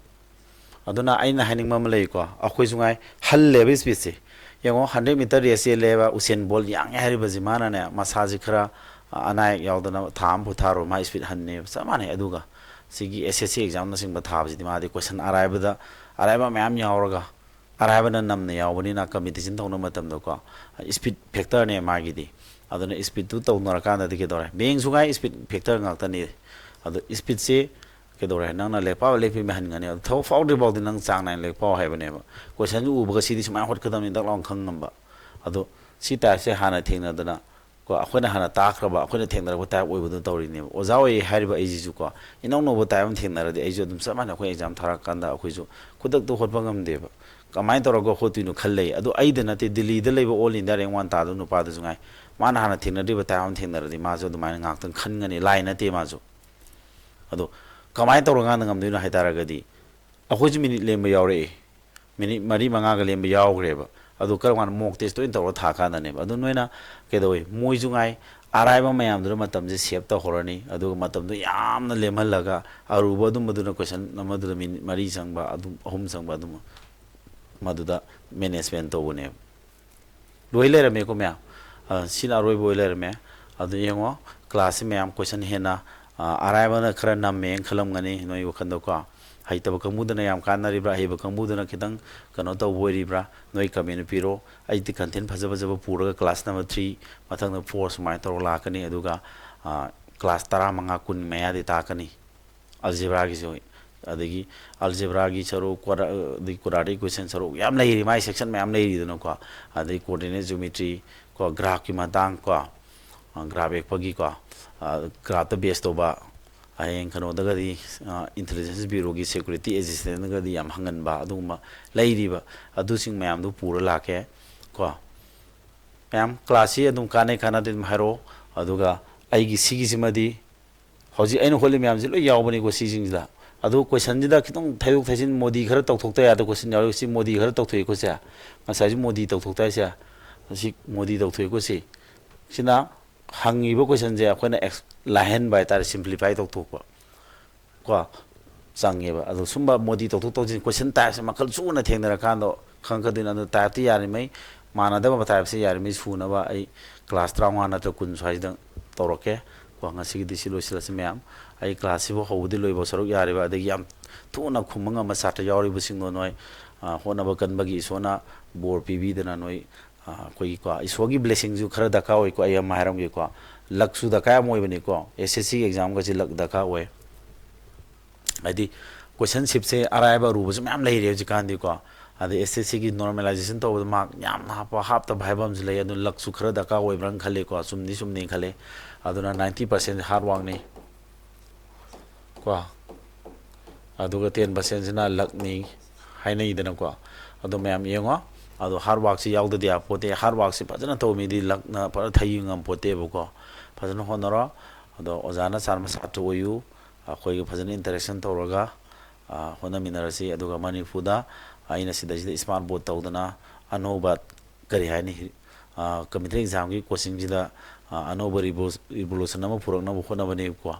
ꯑꯗꯨꯅ ꯑꯩꯅ ꯍꯥꯏꯅꯤꯡꯕ ꯑꯃ ꯂꯩꯀꯣ, ꯑꯩꯈꯣꯏꯁꯨ ꯉꯥꯏ ꯍꯜꯂꯦꯕ speed ꯁꯦ꯫ ꯌꯦꯡꯉꯣ, hundred meter race ꯆꯦꯜꯂꯦꯕ, ꯎꯁꯦꯟ ꯕꯣꯜ ꯌꯥꯡꯉꯦ ꯍꯥꯏꯔꯤꯕꯁꯤ ꯃꯥꯅꯅꯦ, ꯃꯁꯥꯁꯤ ꯈꯔ, ꯑ, ꯑꯅꯥ ꯑꯌꯦꯛ ꯌꯥꯎꯗꯅ ꯊꯥ ꯑꯃ ꯐꯥꯎ ꯊꯥꯔꯣ, ꯃꯥ speed ꯍꯟꯅꯦꯕ꯫ ꯆꯞ ꯃꯥꯟꯅꯩ꯫ ꯑꯗꯨꯒ ꯁꯤꯒꯤ S S C exam ꯅꯆꯤꯡꯕ ꯊꯥꯕꯁꯤꯗꯤ ꯃꯥꯗꯤ question ꯑꯔꯥꯏꯕꯗ, ꯑꯔꯥꯏꯕ ꯃꯌꯥꯝ ꯌꯥꯎꯔꯒ, ꯑꯔꯥꯏꯕꯅ ꯅꯝꯅ ꯌꯥꯎꯕꯅꯤꯅ competition ꯇꯧꯅꯕ ꯃꯇꯝꯗꯀꯣ, speed factor ꯅꯦ ꯃꯥꯒꯤꯗꯤ꯫ ꯑꯗꯨꯅ speed ꯇꯨ ꯇꯧꯅꯔꯀꯥꯟꯗꯗꯤ ꯀꯩꯗꯧꯔꯦ? ꯃꯌꯦꯡꯁꯨ ꯉꯥꯏ speed factor ꯉꯥꯛꯇꯅꯤ꯫ ꯑꯗꯣ speed ꯁꯤ ꯀꯩꯗꯧꯔꯦ? ꯅꯪꯅ ꯂꯥꯏꯔꯤꯛ ꯄꯥꯕ ꯂꯦꯞꯄꯤ ꯃꯍꯟꯒꯅꯤ꯫ ꯑꯗꯣ ꯊꯕꯛ ꯐꯥꯎꯗ꯭ꯔꯤ ꯐꯥꯎꯗꯤ ꯅꯪ ꯆꯥꯡ ꯅꯥꯏꯅ ꯂꯥꯏꯔꯤꯛ ꯄꯥꯎ ꯍꯥꯏꯕꯅꯦꯕ꯫ Question ꯎꯕꯒ ꯁꯤꯗꯤ ꯁꯨꯃꯥꯏꯅ ꯍꯣꯠꯀꯗꯕꯅꯤ ꯗꯛ ꯂꯥꯎꯅ ꯈꯪ ꯉꯝꯕ꯫ ꯑꯗꯣ ꯁꯤ type ꯁꯦ ꯍꯥꯟꯅ ꯊꯦꯡꯅꯗꯅ ꯀꯣ, ꯑꯩꯈꯣꯏꯅ ꯍꯥꯟꯅ ꯇꯥꯈ꯭ꯔꯕ, ꯑꯩꯈꯣꯏꯅ ꯊꯦꯡꯅꯔꯛꯄ ꯇꯥꯏꯞ ꯑꯣꯏꯕꯗꯨ ꯇꯧꯔꯤꯅꯦꯕ꯫ ꯑꯣꯖꯥ ꯑꯣꯏꯌꯦ ꯍꯥꯏꯔꯤꯕ ꯑꯩꯁꯤꯁꯨ ꯀꯣ, ꯏꯅꯧ ꯅꯧꯕ ꯇꯥꯏꯞ ꯑꯃ ꯊꯦꯡꯅꯔꯗꯤ ꯑꯩꯁꯨ ꯑꯗꯨꯝ ꯆꯞ ꯃꯥꯟꯅꯩ꯫ ꯑꯩꯈꯣꯏ ꯑꯦꯛꯖꯥꯝ ꯊꯥꯔꯛꯑꯀꯥꯟꯗ ꯑꯩꯈꯣꯏꯁꯨ ꯈꯨꯗꯛꯇ ꯍꯣꯠꯄ ꯉꯝꯗꯦꯕ꯫ ꯀꯃꯥꯏꯅ ꯇꯧꯔꯒ ꯍꯣꯠꯇꯣꯏꯅꯣ ꯈꯜ ꯂꯩ꯫ ꯑꯗꯣ ꯑꯩꯗ ꯅꯠꯇꯦ, ꯗꯤꯜꯂꯤꯗ ꯂꯩꯕ all India rank one ꯇꯥꯗꯕ ꯅꯨꯄꯥꯗꯨꯁꯨ ꯉꯥꯏ, ꯃꯥꯅ ꯍꯥꯟꯅ ꯊꯦꯡꯅꯗ꯭ꯔꯤꯕ ꯇꯥꯏꯞ ꯑꯃ ꯊꯦꯡꯅꯔꯗꯤ ꯃꯥꯁꯨ ꯑꯗꯨꯃꯥꯏꯅ ꯉꯥꯛꯇꯪ ꯈꯟꯒꯅꯤ꯫ ꯂꯥꯏ ꯅꯠꯇꯦ ꯃꯥꯁꯨ꯫ ꯑꯗꯣ ꯀꯃꯥꯏꯅ ꯇꯧꯔꯀꯥꯟꯗ ꯉꯝꯗꯣꯏꯅꯣ ꯍꯥꯏ ꯇꯥꯔꯒꯗꯤ, ꯑꯩꯈꯣꯏꯁꯨ ꯃꯤꯅꯤꯠ ꯂꯦꯝꯕ ꯌꯥꯎꯔꯛꯏ, ꯃꯤꯅꯤꯠ ꯃꯔꯤ ꯃꯉꯥꯒ ꯂꯦꯝꯕ ꯌꯥꯎꯈ꯭ꯔꯦꯕ꯫ ꯑꯗꯨ ꯀꯔꯝ ꯀꯥꯟꯗ mock test ꯑꯣꯏꯅ ꯇꯧꯔ ꯊꯥ ꯀꯥꯟꯗꯅꯦꯕ꯫ ꯑꯗꯨ ꯅꯣꯏꯅ ꯀꯩꯗꯧꯋꯤ, ꯃꯣꯏꯁꯨ ꯉꯥꯏ, ꯑꯔꯥꯏꯕ ꯃꯌꯥꯝꯗꯨꯗ ꯃꯇꯝꯁꯦ save ꯇꯧꯍꯧꯔꯅꯤ, ꯑꯗꯨꯒ ꯃꯇꯝꯗꯣ ꯌꯥꯝꯅ ꯂꯦꯝꯍꯜꯂꯒ ꯑꯔꯨꯕ ꯑꯗꯨꯝꯕꯗꯨꯅ question ꯑꯃꯗꯨꯗ ꯃꯤꯅꯤꯠ ꯃꯔꯤ ꯆꯪꯕ, ꯑꯗꯨꯝ ꯑꯍꯨꯝ ꯆꯪꯕ, ꯑꯗꯨꯝ ꯃꯗꯨꯗ management ꯇꯧꯕꯅꯦꯕ꯫ ꯂꯣꯏ ꯂꯩꯔꯝꯃꯦꯀꯣ ꯃꯌꯥꯝ꯫ ꯑ, ꯁꯤꯅ ꯑꯔꯣꯏꯕ ꯑꯣꯏ ꯂꯩꯔꯝꯃꯦ꯫ ꯑꯗꯨ ꯌꯦꯡꯉꯣ, classꯁꯤ ꯃꯌꯥꯝ question ꯍꯦꯟꯅ, ꯑ, ꯑꯔꯥꯏꯕꯅ ꯈꯔ ꯅꯝꯃꯦꯅ ꯈꯜꯂꯝꯒꯅꯤ ꯅꯣꯏ ꯋꯥꯈꯜꯗꯀꯣ꯫ ꯍꯩꯇꯕ ꯀꯥꯡꯕꯨꯗꯅ ꯌꯥꯝ ꯀꯥꯟꯅꯔꯤꯕ꯭ꯔꯥ, ꯑꯍꯩꯕ ꯀꯥꯡꯕꯨꯗꯅ ꯈꯤꯇꯪ ꯀꯩꯅꯣ ꯇꯧꯕ ꯑꯣꯏꯔꯤꯕ꯭ꯔꯥ, ꯅꯣꯏ comment ꯄꯤꯔꯣ꯫ ꯑꯩꯗꯤ content ꯐꯖ ꯐꯖꯕ ꯄꯨꯔꯒ class number three, ꯃꯊꯪꯗ four ꯁꯨꯃꯥꯏꯅ ꯇꯧꯔ ꯂꯥꯛꯀꯅꯤ꯫ ꯑꯗꯨꯒ, ꯑ, class ꯇꯔꯥꯃꯉꯥ, ꯀꯨꯟ ꯃꯌꯥꯗꯤ ꯇꯥꯛꯀꯅꯤ꯫ Algebraꯒꯤꯁꯨ, ꯑꯗꯒꯤ algebraꯒꯤ ꯁꯔꯨꯛ, quadra-, ꯑꯗꯒꯤ quadratic equation ꯁꯔꯨꯛ ꯌꯥꯝ ꯂꯩꯔꯤ, ꯃꯥꯏ section ꯃꯌꯥꯝ ꯂꯩꯔꯤꯗꯅꯀꯣ꯫ ꯑꯗꯩ coordinate geometry ꯀꯣ, graphꯀꯤ ꯃꯇꯥꯡ ꯀꯣ, ꯑ, graph ꯌꯦꯛꯄꯒꯤ ꯀꯣ, ꯑ, graphꯇ base ꯇꯧꯕ, ꯍꯌꯦꯡ ꯀꯩꯅꯣꯗꯒꯗꯤ, ꯑ, intelligence bureauꯒꯤ security assistantꯒꯗꯤ ꯌꯥꯝ ꯍꯪꯒꯟꯕ ꯑꯗꯨꯒꯨꯝꯕ ꯂꯩꯔꯤꯕ, ꯑꯗꯨꯁꯤꯡ ꯃꯌꯥꯝꯗꯨ ꯄꯨꯔ ꯂꯥꯛꯀꯦ ꯀꯣ꯫ ꯃꯌꯥꯝ classꯁꯤ ꯑꯗꯨꯝ ꯀꯥꯟꯅꯩ ꯀꯥꯟꯅꯗꯦ ꯑꯗꯨꯝ ꯍꯥꯏꯔꯛꯑꯣ꯫ ꯑꯗꯨꯒ ꯑꯩꯒꯤ ꯁꯤꯒꯤꯁꯤꯃꯗꯤ ꯍꯧꯖꯤꯛ ꯑꯩꯅ ꯍꯣꯠꯂꯤ ꯃꯌꯥꯝꯁꯤ ꯂꯣꯏ ꯌꯥꯎꯕꯅꯤꯀꯣ ꯁꯤꯁꯤꯡꯁꯤꯗ꯫ ꯑꯗꯨ questionꯁꯤꯗ ꯈꯤꯇꯪ ꯊꯩꯗꯣꯛ ꯊꯩꯖꯤꯟ ꯃꯣꯗꯤ ꯈꯔ ꯇꯧꯊꯣꯛꯇ ꯌꯥꯗꯕ question ꯌꯥꯎꯔꯤ꯫ ꯁꯤ ꯃꯣꯗꯤ ꯈꯔ ꯇꯧꯊꯣꯛꯏꯀꯣ ꯁꯦ꯫ ꯉꯁꯥꯏꯁꯤ ꯃꯣꯗꯤ ꯇꯧꯊꯣꯛꯇ ꯍꯥꯏꯁꯦ꯫ ꯁꯤ ꯃꯣꯗꯤ ꯇꯧꯊꯣꯛꯏꯀꯣ ꯁꯤ꯫ ꯁꯤꯅ ꯍꯪꯉꯤꯕ questionꯁꯦ ꯑꯩꯈꯣꯏꯅ ꯑꯦꯛꯁ-, ꯂꯥꯏꯍꯟꯕ ꯍꯥꯏꯇꯥꯔꯦ, simplify ꯇꯧꯊꯣꯛꯄ꯫ ꯀꯣ, ꯆꯪꯉꯦꯕ꯫ ꯑꯗꯣ ꯁꯨꯝꯕ ꯃꯣꯗꯤ ꯇꯧꯊꯣꯛ ꯇꯧꯁꯤꯟ question typeꯁꯦ ꯃꯈꯜ ꯁꯨꯅ ꯊꯦꯡꯅꯔꯀꯥꯟꯗ ꯈꯪꯉꯛꯀꯗꯣꯏꯅꯤ꯫ ꯑꯗꯣ typeꯇꯤ ꯌꯥꯔꯤꯉꯩ ꯃꯥꯟꯅꯗꯕ typeꯁꯦ ꯌꯥꯔꯤꯉꯩ ꯁꯨꯅꯕ ꯑꯩ class ꯇꯔꯥꯃꯉꯥ ꯅꯠꯇ꯭ꯔ ꯀꯨꯟ ꯁ꯭ꯋꯥꯏꯁꯤꯗ ꯇꯧꯔꯛꯀꯦ꯫ ꯀꯣ, ꯉꯁꯤꯒꯤꯗꯤ ꯁꯤ ꯂꯣꯏꯁꯤꯜꯂꯁꯤ ꯃꯌꯥꯝ꯫ ꯑꯩ classꯁꯤꯕꯨ ꯍꯧꯕꯗꯤ ꯂꯣꯏꯕ ꯁꯔꯨꯛ ꯌꯥꯔꯤꯕ, ꯑꯗꯒꯤ ꯌꯥꯝ ꯊꯨꯅ ꯈꯨꯝꯕ ꯉꯝꯕ ꯁꯥꯇ꯭ꯔ ꯌꯥꯎꯔꯤꯕꯁꯤꯡꯗꯣ ꯅꯣꯏ, ꯑ, ꯍꯣꯠꯅꯕ ꯀꯟꯕꯒꯤ ꯏꯁꯣꯔꯅ ꯕꯣꯔ ꯄꯤꯕꯤꯗꯅ ꯅꯣꯏ, ꯑ, ꯑꯩꯈꯣꯏꯒꯤꯀꯣ, ꯏꯁꯣꯔꯒꯤ blessingꯁꯨ ꯈꯔ ꯗꯔꯀꯥꯔ ꯑꯣꯏꯀꯣ꯫ ꯑꯩ ꯑꯃ ꯍꯥꯏꯔꯝꯒꯦꯀꯣ, luckꯁꯨ ꯗꯔꯀꯥꯔ ꯌꯥꯝ ꯑꯣꯏꯕꯅꯤꯀꯣ꯫ SSCꯒꯤ examꯒꯁꯦ luck ꯗꯔꯀꯥꯔ ꯑꯣꯏ꯫ ꯍꯥꯏꯗꯤ question sheetꯁꯦ ꯑꯔꯥꯏꯕ ꯑꯔꯨꯕꯁꯨ ꯃꯌꯥꯝ ꯂꯩꯔꯦ ꯍꯧꯖꯤꯛꯀꯥꯟꯗꯤꯀꯣ꯫ ꯑꯗꯩ ꯑꯦꯁ ꯑꯦꯁ ꯁꯤꯒꯤ ꯅꯣꯔꯃꯦꯂꯥꯏꯖꯦꯁꯟ ꯇꯧꯕꯗ ꯃꯥꯔꯛ ꯌꯥꯝꯅ ꯍꯥꯞꯄ ꯍꯥꯞꯇꯕ ꯍꯥꯏꯕ ꯑꯃꯁꯨ ꯂꯩ꯫ ꯑꯗꯨꯅ ꯂꯛꯁꯨ ꯈꯔ ꯗꯔꯀꯥꯔ ꯑꯣꯏꯕ꯭ꯔꯥꯅ ꯈꯜꯂꯤꯀꯣ꯫ ꯆꯨꯝꯗꯤ ꯆꯨꯝꯅꯤ ꯈꯜꯂꯤ꯫ ꯑꯗꯨꯅ ꯅꯥꯏꯟꯇꯤ ꯄꯥꯔꯁꯦꯟ ꯍꯥꯔꯗ ꯋꯥꯔꯛꯅꯤ ꯀꯣ, ꯑꯗꯨꯒ ꯇꯦꯟ ꯄꯥꯔꯁꯦꯟꯁꯤꯅ ꯂꯛꯅꯤ ꯍꯥꯏꯅꯩꯗꯅꯀꯣ꯫ ꯑꯗꯣ ꯃꯌꯥꯝ ꯌꯦꯡꯉꯣ꯫ ꯑꯗꯣ ꯍꯥꯔꯗ ꯋꯥꯔꯛꯁꯤ ꯌꯥꯎꯗꯗꯤ ꯌꯥꯄꯣꯠꯇꯦ꯫ ꯍꯥꯔꯗ ꯋꯥꯔꯛꯁꯤ ꯐꯖꯅ ꯇꯧꯕ ꯃꯤꯗꯤ ꯂꯛꯅ ꯐꯖꯅ ꯊꯩ ꯉꯝꯄꯣꯠꯇꯦꯕꯀꯣ꯫ ꯐꯖꯅ ꯍꯣꯠꯅꯔꯣ꯫ ꯑꯗꯣ ꯑꯣꯖꯥꯅ ꯆꯥꯟꯕ ꯁꯥꯇ꯭ꯔ ꯑꯣꯏꯌꯨ꯫ ꯑꯩꯈꯣꯏꯒ ꯐꯖꯅ ꯏꯟꯇꯔꯦꯛꯁꯟ ꯇꯧꯔꯒ, ꯑ, ꯍꯣꯠꯅꯃꯤꯟꯅꯔꯁꯤ꯫ ꯑꯗꯨꯒ ꯃꯅꯤꯄꯨꯔꯗ ꯑꯩꯅ ꯁꯤꯗꯩꯁꯤꯗ ꯁ꯭ꯃꯥꯔꯠ ꯕꯣꯔꯗ ꯇꯧꯗꯅ ꯑꯅꯧꯕ, ꯀꯔꯤ ꯍꯥꯏꯅꯤ, ꯑ, ꯀꯝꯄꯤꯇꯤꯇꯤꯚ ꯑꯦꯛꯖꯥꯝꯒꯤ ꯀꯣꯆꯤꯡꯁꯤꯗ, ꯑ, ꯑꯅꯧꯕ ꯔꯤꯚꯣ-, ꯔꯤꯚꯣꯂꯨꯁꯟ ꯑꯃ ꯄꯨꯔꯛꯅꯕ ꯍꯣꯠꯅꯕꯅꯦꯕꯀꯣ꯫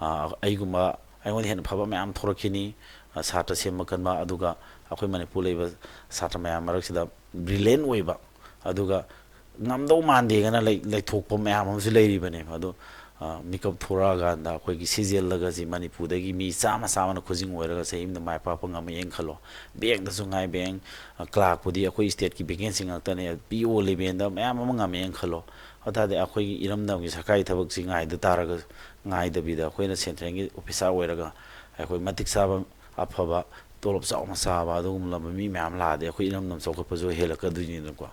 ꯑ, ꯑꯩꯒꯨꯝꯕ, ꯑꯩꯉꯣꯟꯗ ꯍꯦꯟꯅ ꯐꯕ ꯃꯌꯥꯝ ꯊꯣꯔꯛꯈꯤꯅꯤ꯫ ꯑ, ꯁꯥꯇ꯭ꯔ ꯁꯦꯝꯕ ꯀꯟꯕ, ꯑꯗꯨꯒ ꯑꯩꯈꯣꯏ ꯃꯅꯤꯄꯨꯔ ꯂꯩꯕ ꯁꯥꯇ꯭ꯔ ꯃꯌꯥꯝ ꯃꯔꯛꯁꯤꯗ ꯕ꯭ꯔꯤꯂꯤꯌꯟ ꯑꯣꯏꯕ, ꯑꯗꯨꯒ ꯉꯝꯗꯧ ꯃꯥꯟꯗꯦꯒꯅ ꯂꯩ-, ꯂꯩꯊꯣꯛꯄ ꯃꯌꯥꯝ ꯑꯃꯁꯨ ꯂꯩꯔꯤꯕꯅꯦꯕ꯫ ꯑꯗꯣ, ꯑ, ꯃꯤꯀꯞ ꯊꯣꯔꯛꯑꯀꯥꯟꯗ ꯑꯩꯈꯣꯏꯒꯤ ꯁꯤꯖꯦꯜꯗꯒꯁꯤ ꯃꯅꯤꯄꯨꯔꯗꯒꯤ ꯃꯤ ꯆꯥꯝꯃ, ꯆꯥꯝꯃꯅ ꯈꯨꯖꯤꯡ ꯑꯣꯏꯔꯒ ꯆꯍꯤ ꯑꯃꯗ ꯃꯥꯏ ꯄꯥꯛꯄ ꯉꯝꯃꯦꯅ ꯈꯜꯂꯣ꯫ ꯕꯦꯡꯗꯁꯨ ꯉꯥꯏ, ꯕꯦꯡ, ꯑ, ꯀ꯭ꯂꯥꯔꯛꯄꯨꯗꯤ ꯑꯩꯈꯣꯏ ꯁ꯭ꯇꯦꯠꯀꯤ ꯚꯦꯀꯦꯟꯁꯤ ꯉꯥꯛꯇꯅꯦ, ꯄꯤ ꯑꯣ ꯂꯦꯚꯦꯜꯗ ꯃꯌꯥꯝ ꯑꯃ ꯉꯝꯃꯦꯅ ꯈꯜꯂꯣ꯫ ꯑꯗꯨ ꯇꯥꯔꯗꯤ ꯑꯩꯈꯣꯏꯒꯤ ꯏꯔꯝꯗꯝꯒꯤ ꯁꯔꯀꯥꯔꯒꯤ ꯊꯕꯛꯁꯤ ꯉꯥꯏꯗ ꯇꯥꯔꯒ, ꯉꯥꯏꯗꯕꯤꯗ ꯑꯩꯈꯣꯏꯅ ꯁꯦꯟꯇ꯭ꯔꯦꯜꯒꯤ ꯑꯣꯐꯤꯁꯥꯔ ꯑꯣꯏꯔꯒ ꯑꯩꯈꯣꯏ ꯃꯇꯤꯛ ꯆꯥꯕ, ꯑꯐꯕ, ꯇꯣꯂꯣꯞ ꯆꯥꯎꯅ ꯆꯥꯕ ꯑꯗꯨꯒꯨꯝꯂꯕ ꯃꯤ ꯃꯌꯥꯝ ꯂꯥꯛꯑꯗꯤ ꯑꯩꯈꯣꯏ ꯏꯔꯝꯗꯝ ꯆꯥꯎꯈꯠꯄꯁꯨ ꯍꯦꯜꯂꯛꯀꯗꯣꯏꯅꯤꯅꯀꯣ꯫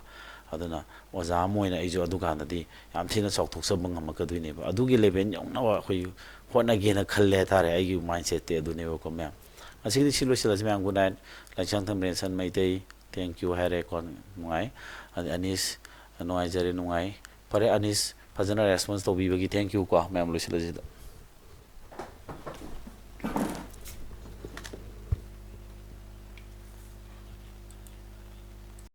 ꯑꯗꯨꯅ ꯑꯣꯖꯥ ꯑꯃ ꯑꯣꯏꯅ ꯑꯩꯁꯨ ꯑꯗꯨꯀꯥꯟꯗꯗꯤ ꯌꯥꯝ ꯊꯤꯅ ꯆꯥꯎꯊꯣꯛꯆꯕ ꯉꯝꯃꯛꯀꯗꯣꯏꯅꯦꯕ꯫ ꯑꯗꯨꯒꯤ ꯂꯦꯚꯦꯜ ꯌꯧꯅꯕ ꯑꯩꯈꯣꯏ ꯍꯣꯠꯅꯒꯦꯅ ꯈꯜꯂꯦ ꯍꯥꯏꯇꯥꯔꯦ꯫ ꯑꯩꯒꯤ ꯃꯥꯏꯟꯁꯦꯠꯇꯤ ꯑꯗꯨꯅꯦꯕꯀꯣ ꯃꯌꯥꯝ꯫ ꯉꯁꯤꯒꯤꯗꯤ ꯁꯤ ꯂꯣꯏꯁꯤꯜꯂꯁꯤ ꯃꯌꯥꯝ꯫ Good night. Laishangthem Renson Meitei, thank you ꯍꯥꯏꯔꯦꯀꯣ꯫ ꯅꯨꯡꯉꯥꯏ꯫ ꯑꯗꯩ ꯑꯅꯤꯁ, ꯅꯨꯡꯉꯥꯏꯖꯔꯦ, ꯅꯨꯡꯉꯥꯏ꯫ ꯐꯔꯦ ꯑꯅꯤꯁ, ꯐꯖꯅ ꯔꯦꯁꯄꯣꯟꯁ ꯇꯧꯕꯤꯕꯒꯤ ꯊꯦꯡ ꯌꯨ ꯀꯣ꯫ ꯃꯌꯥꯝ ꯂꯣꯏꯁꯤꯜꯂꯁꯤꯗ꯫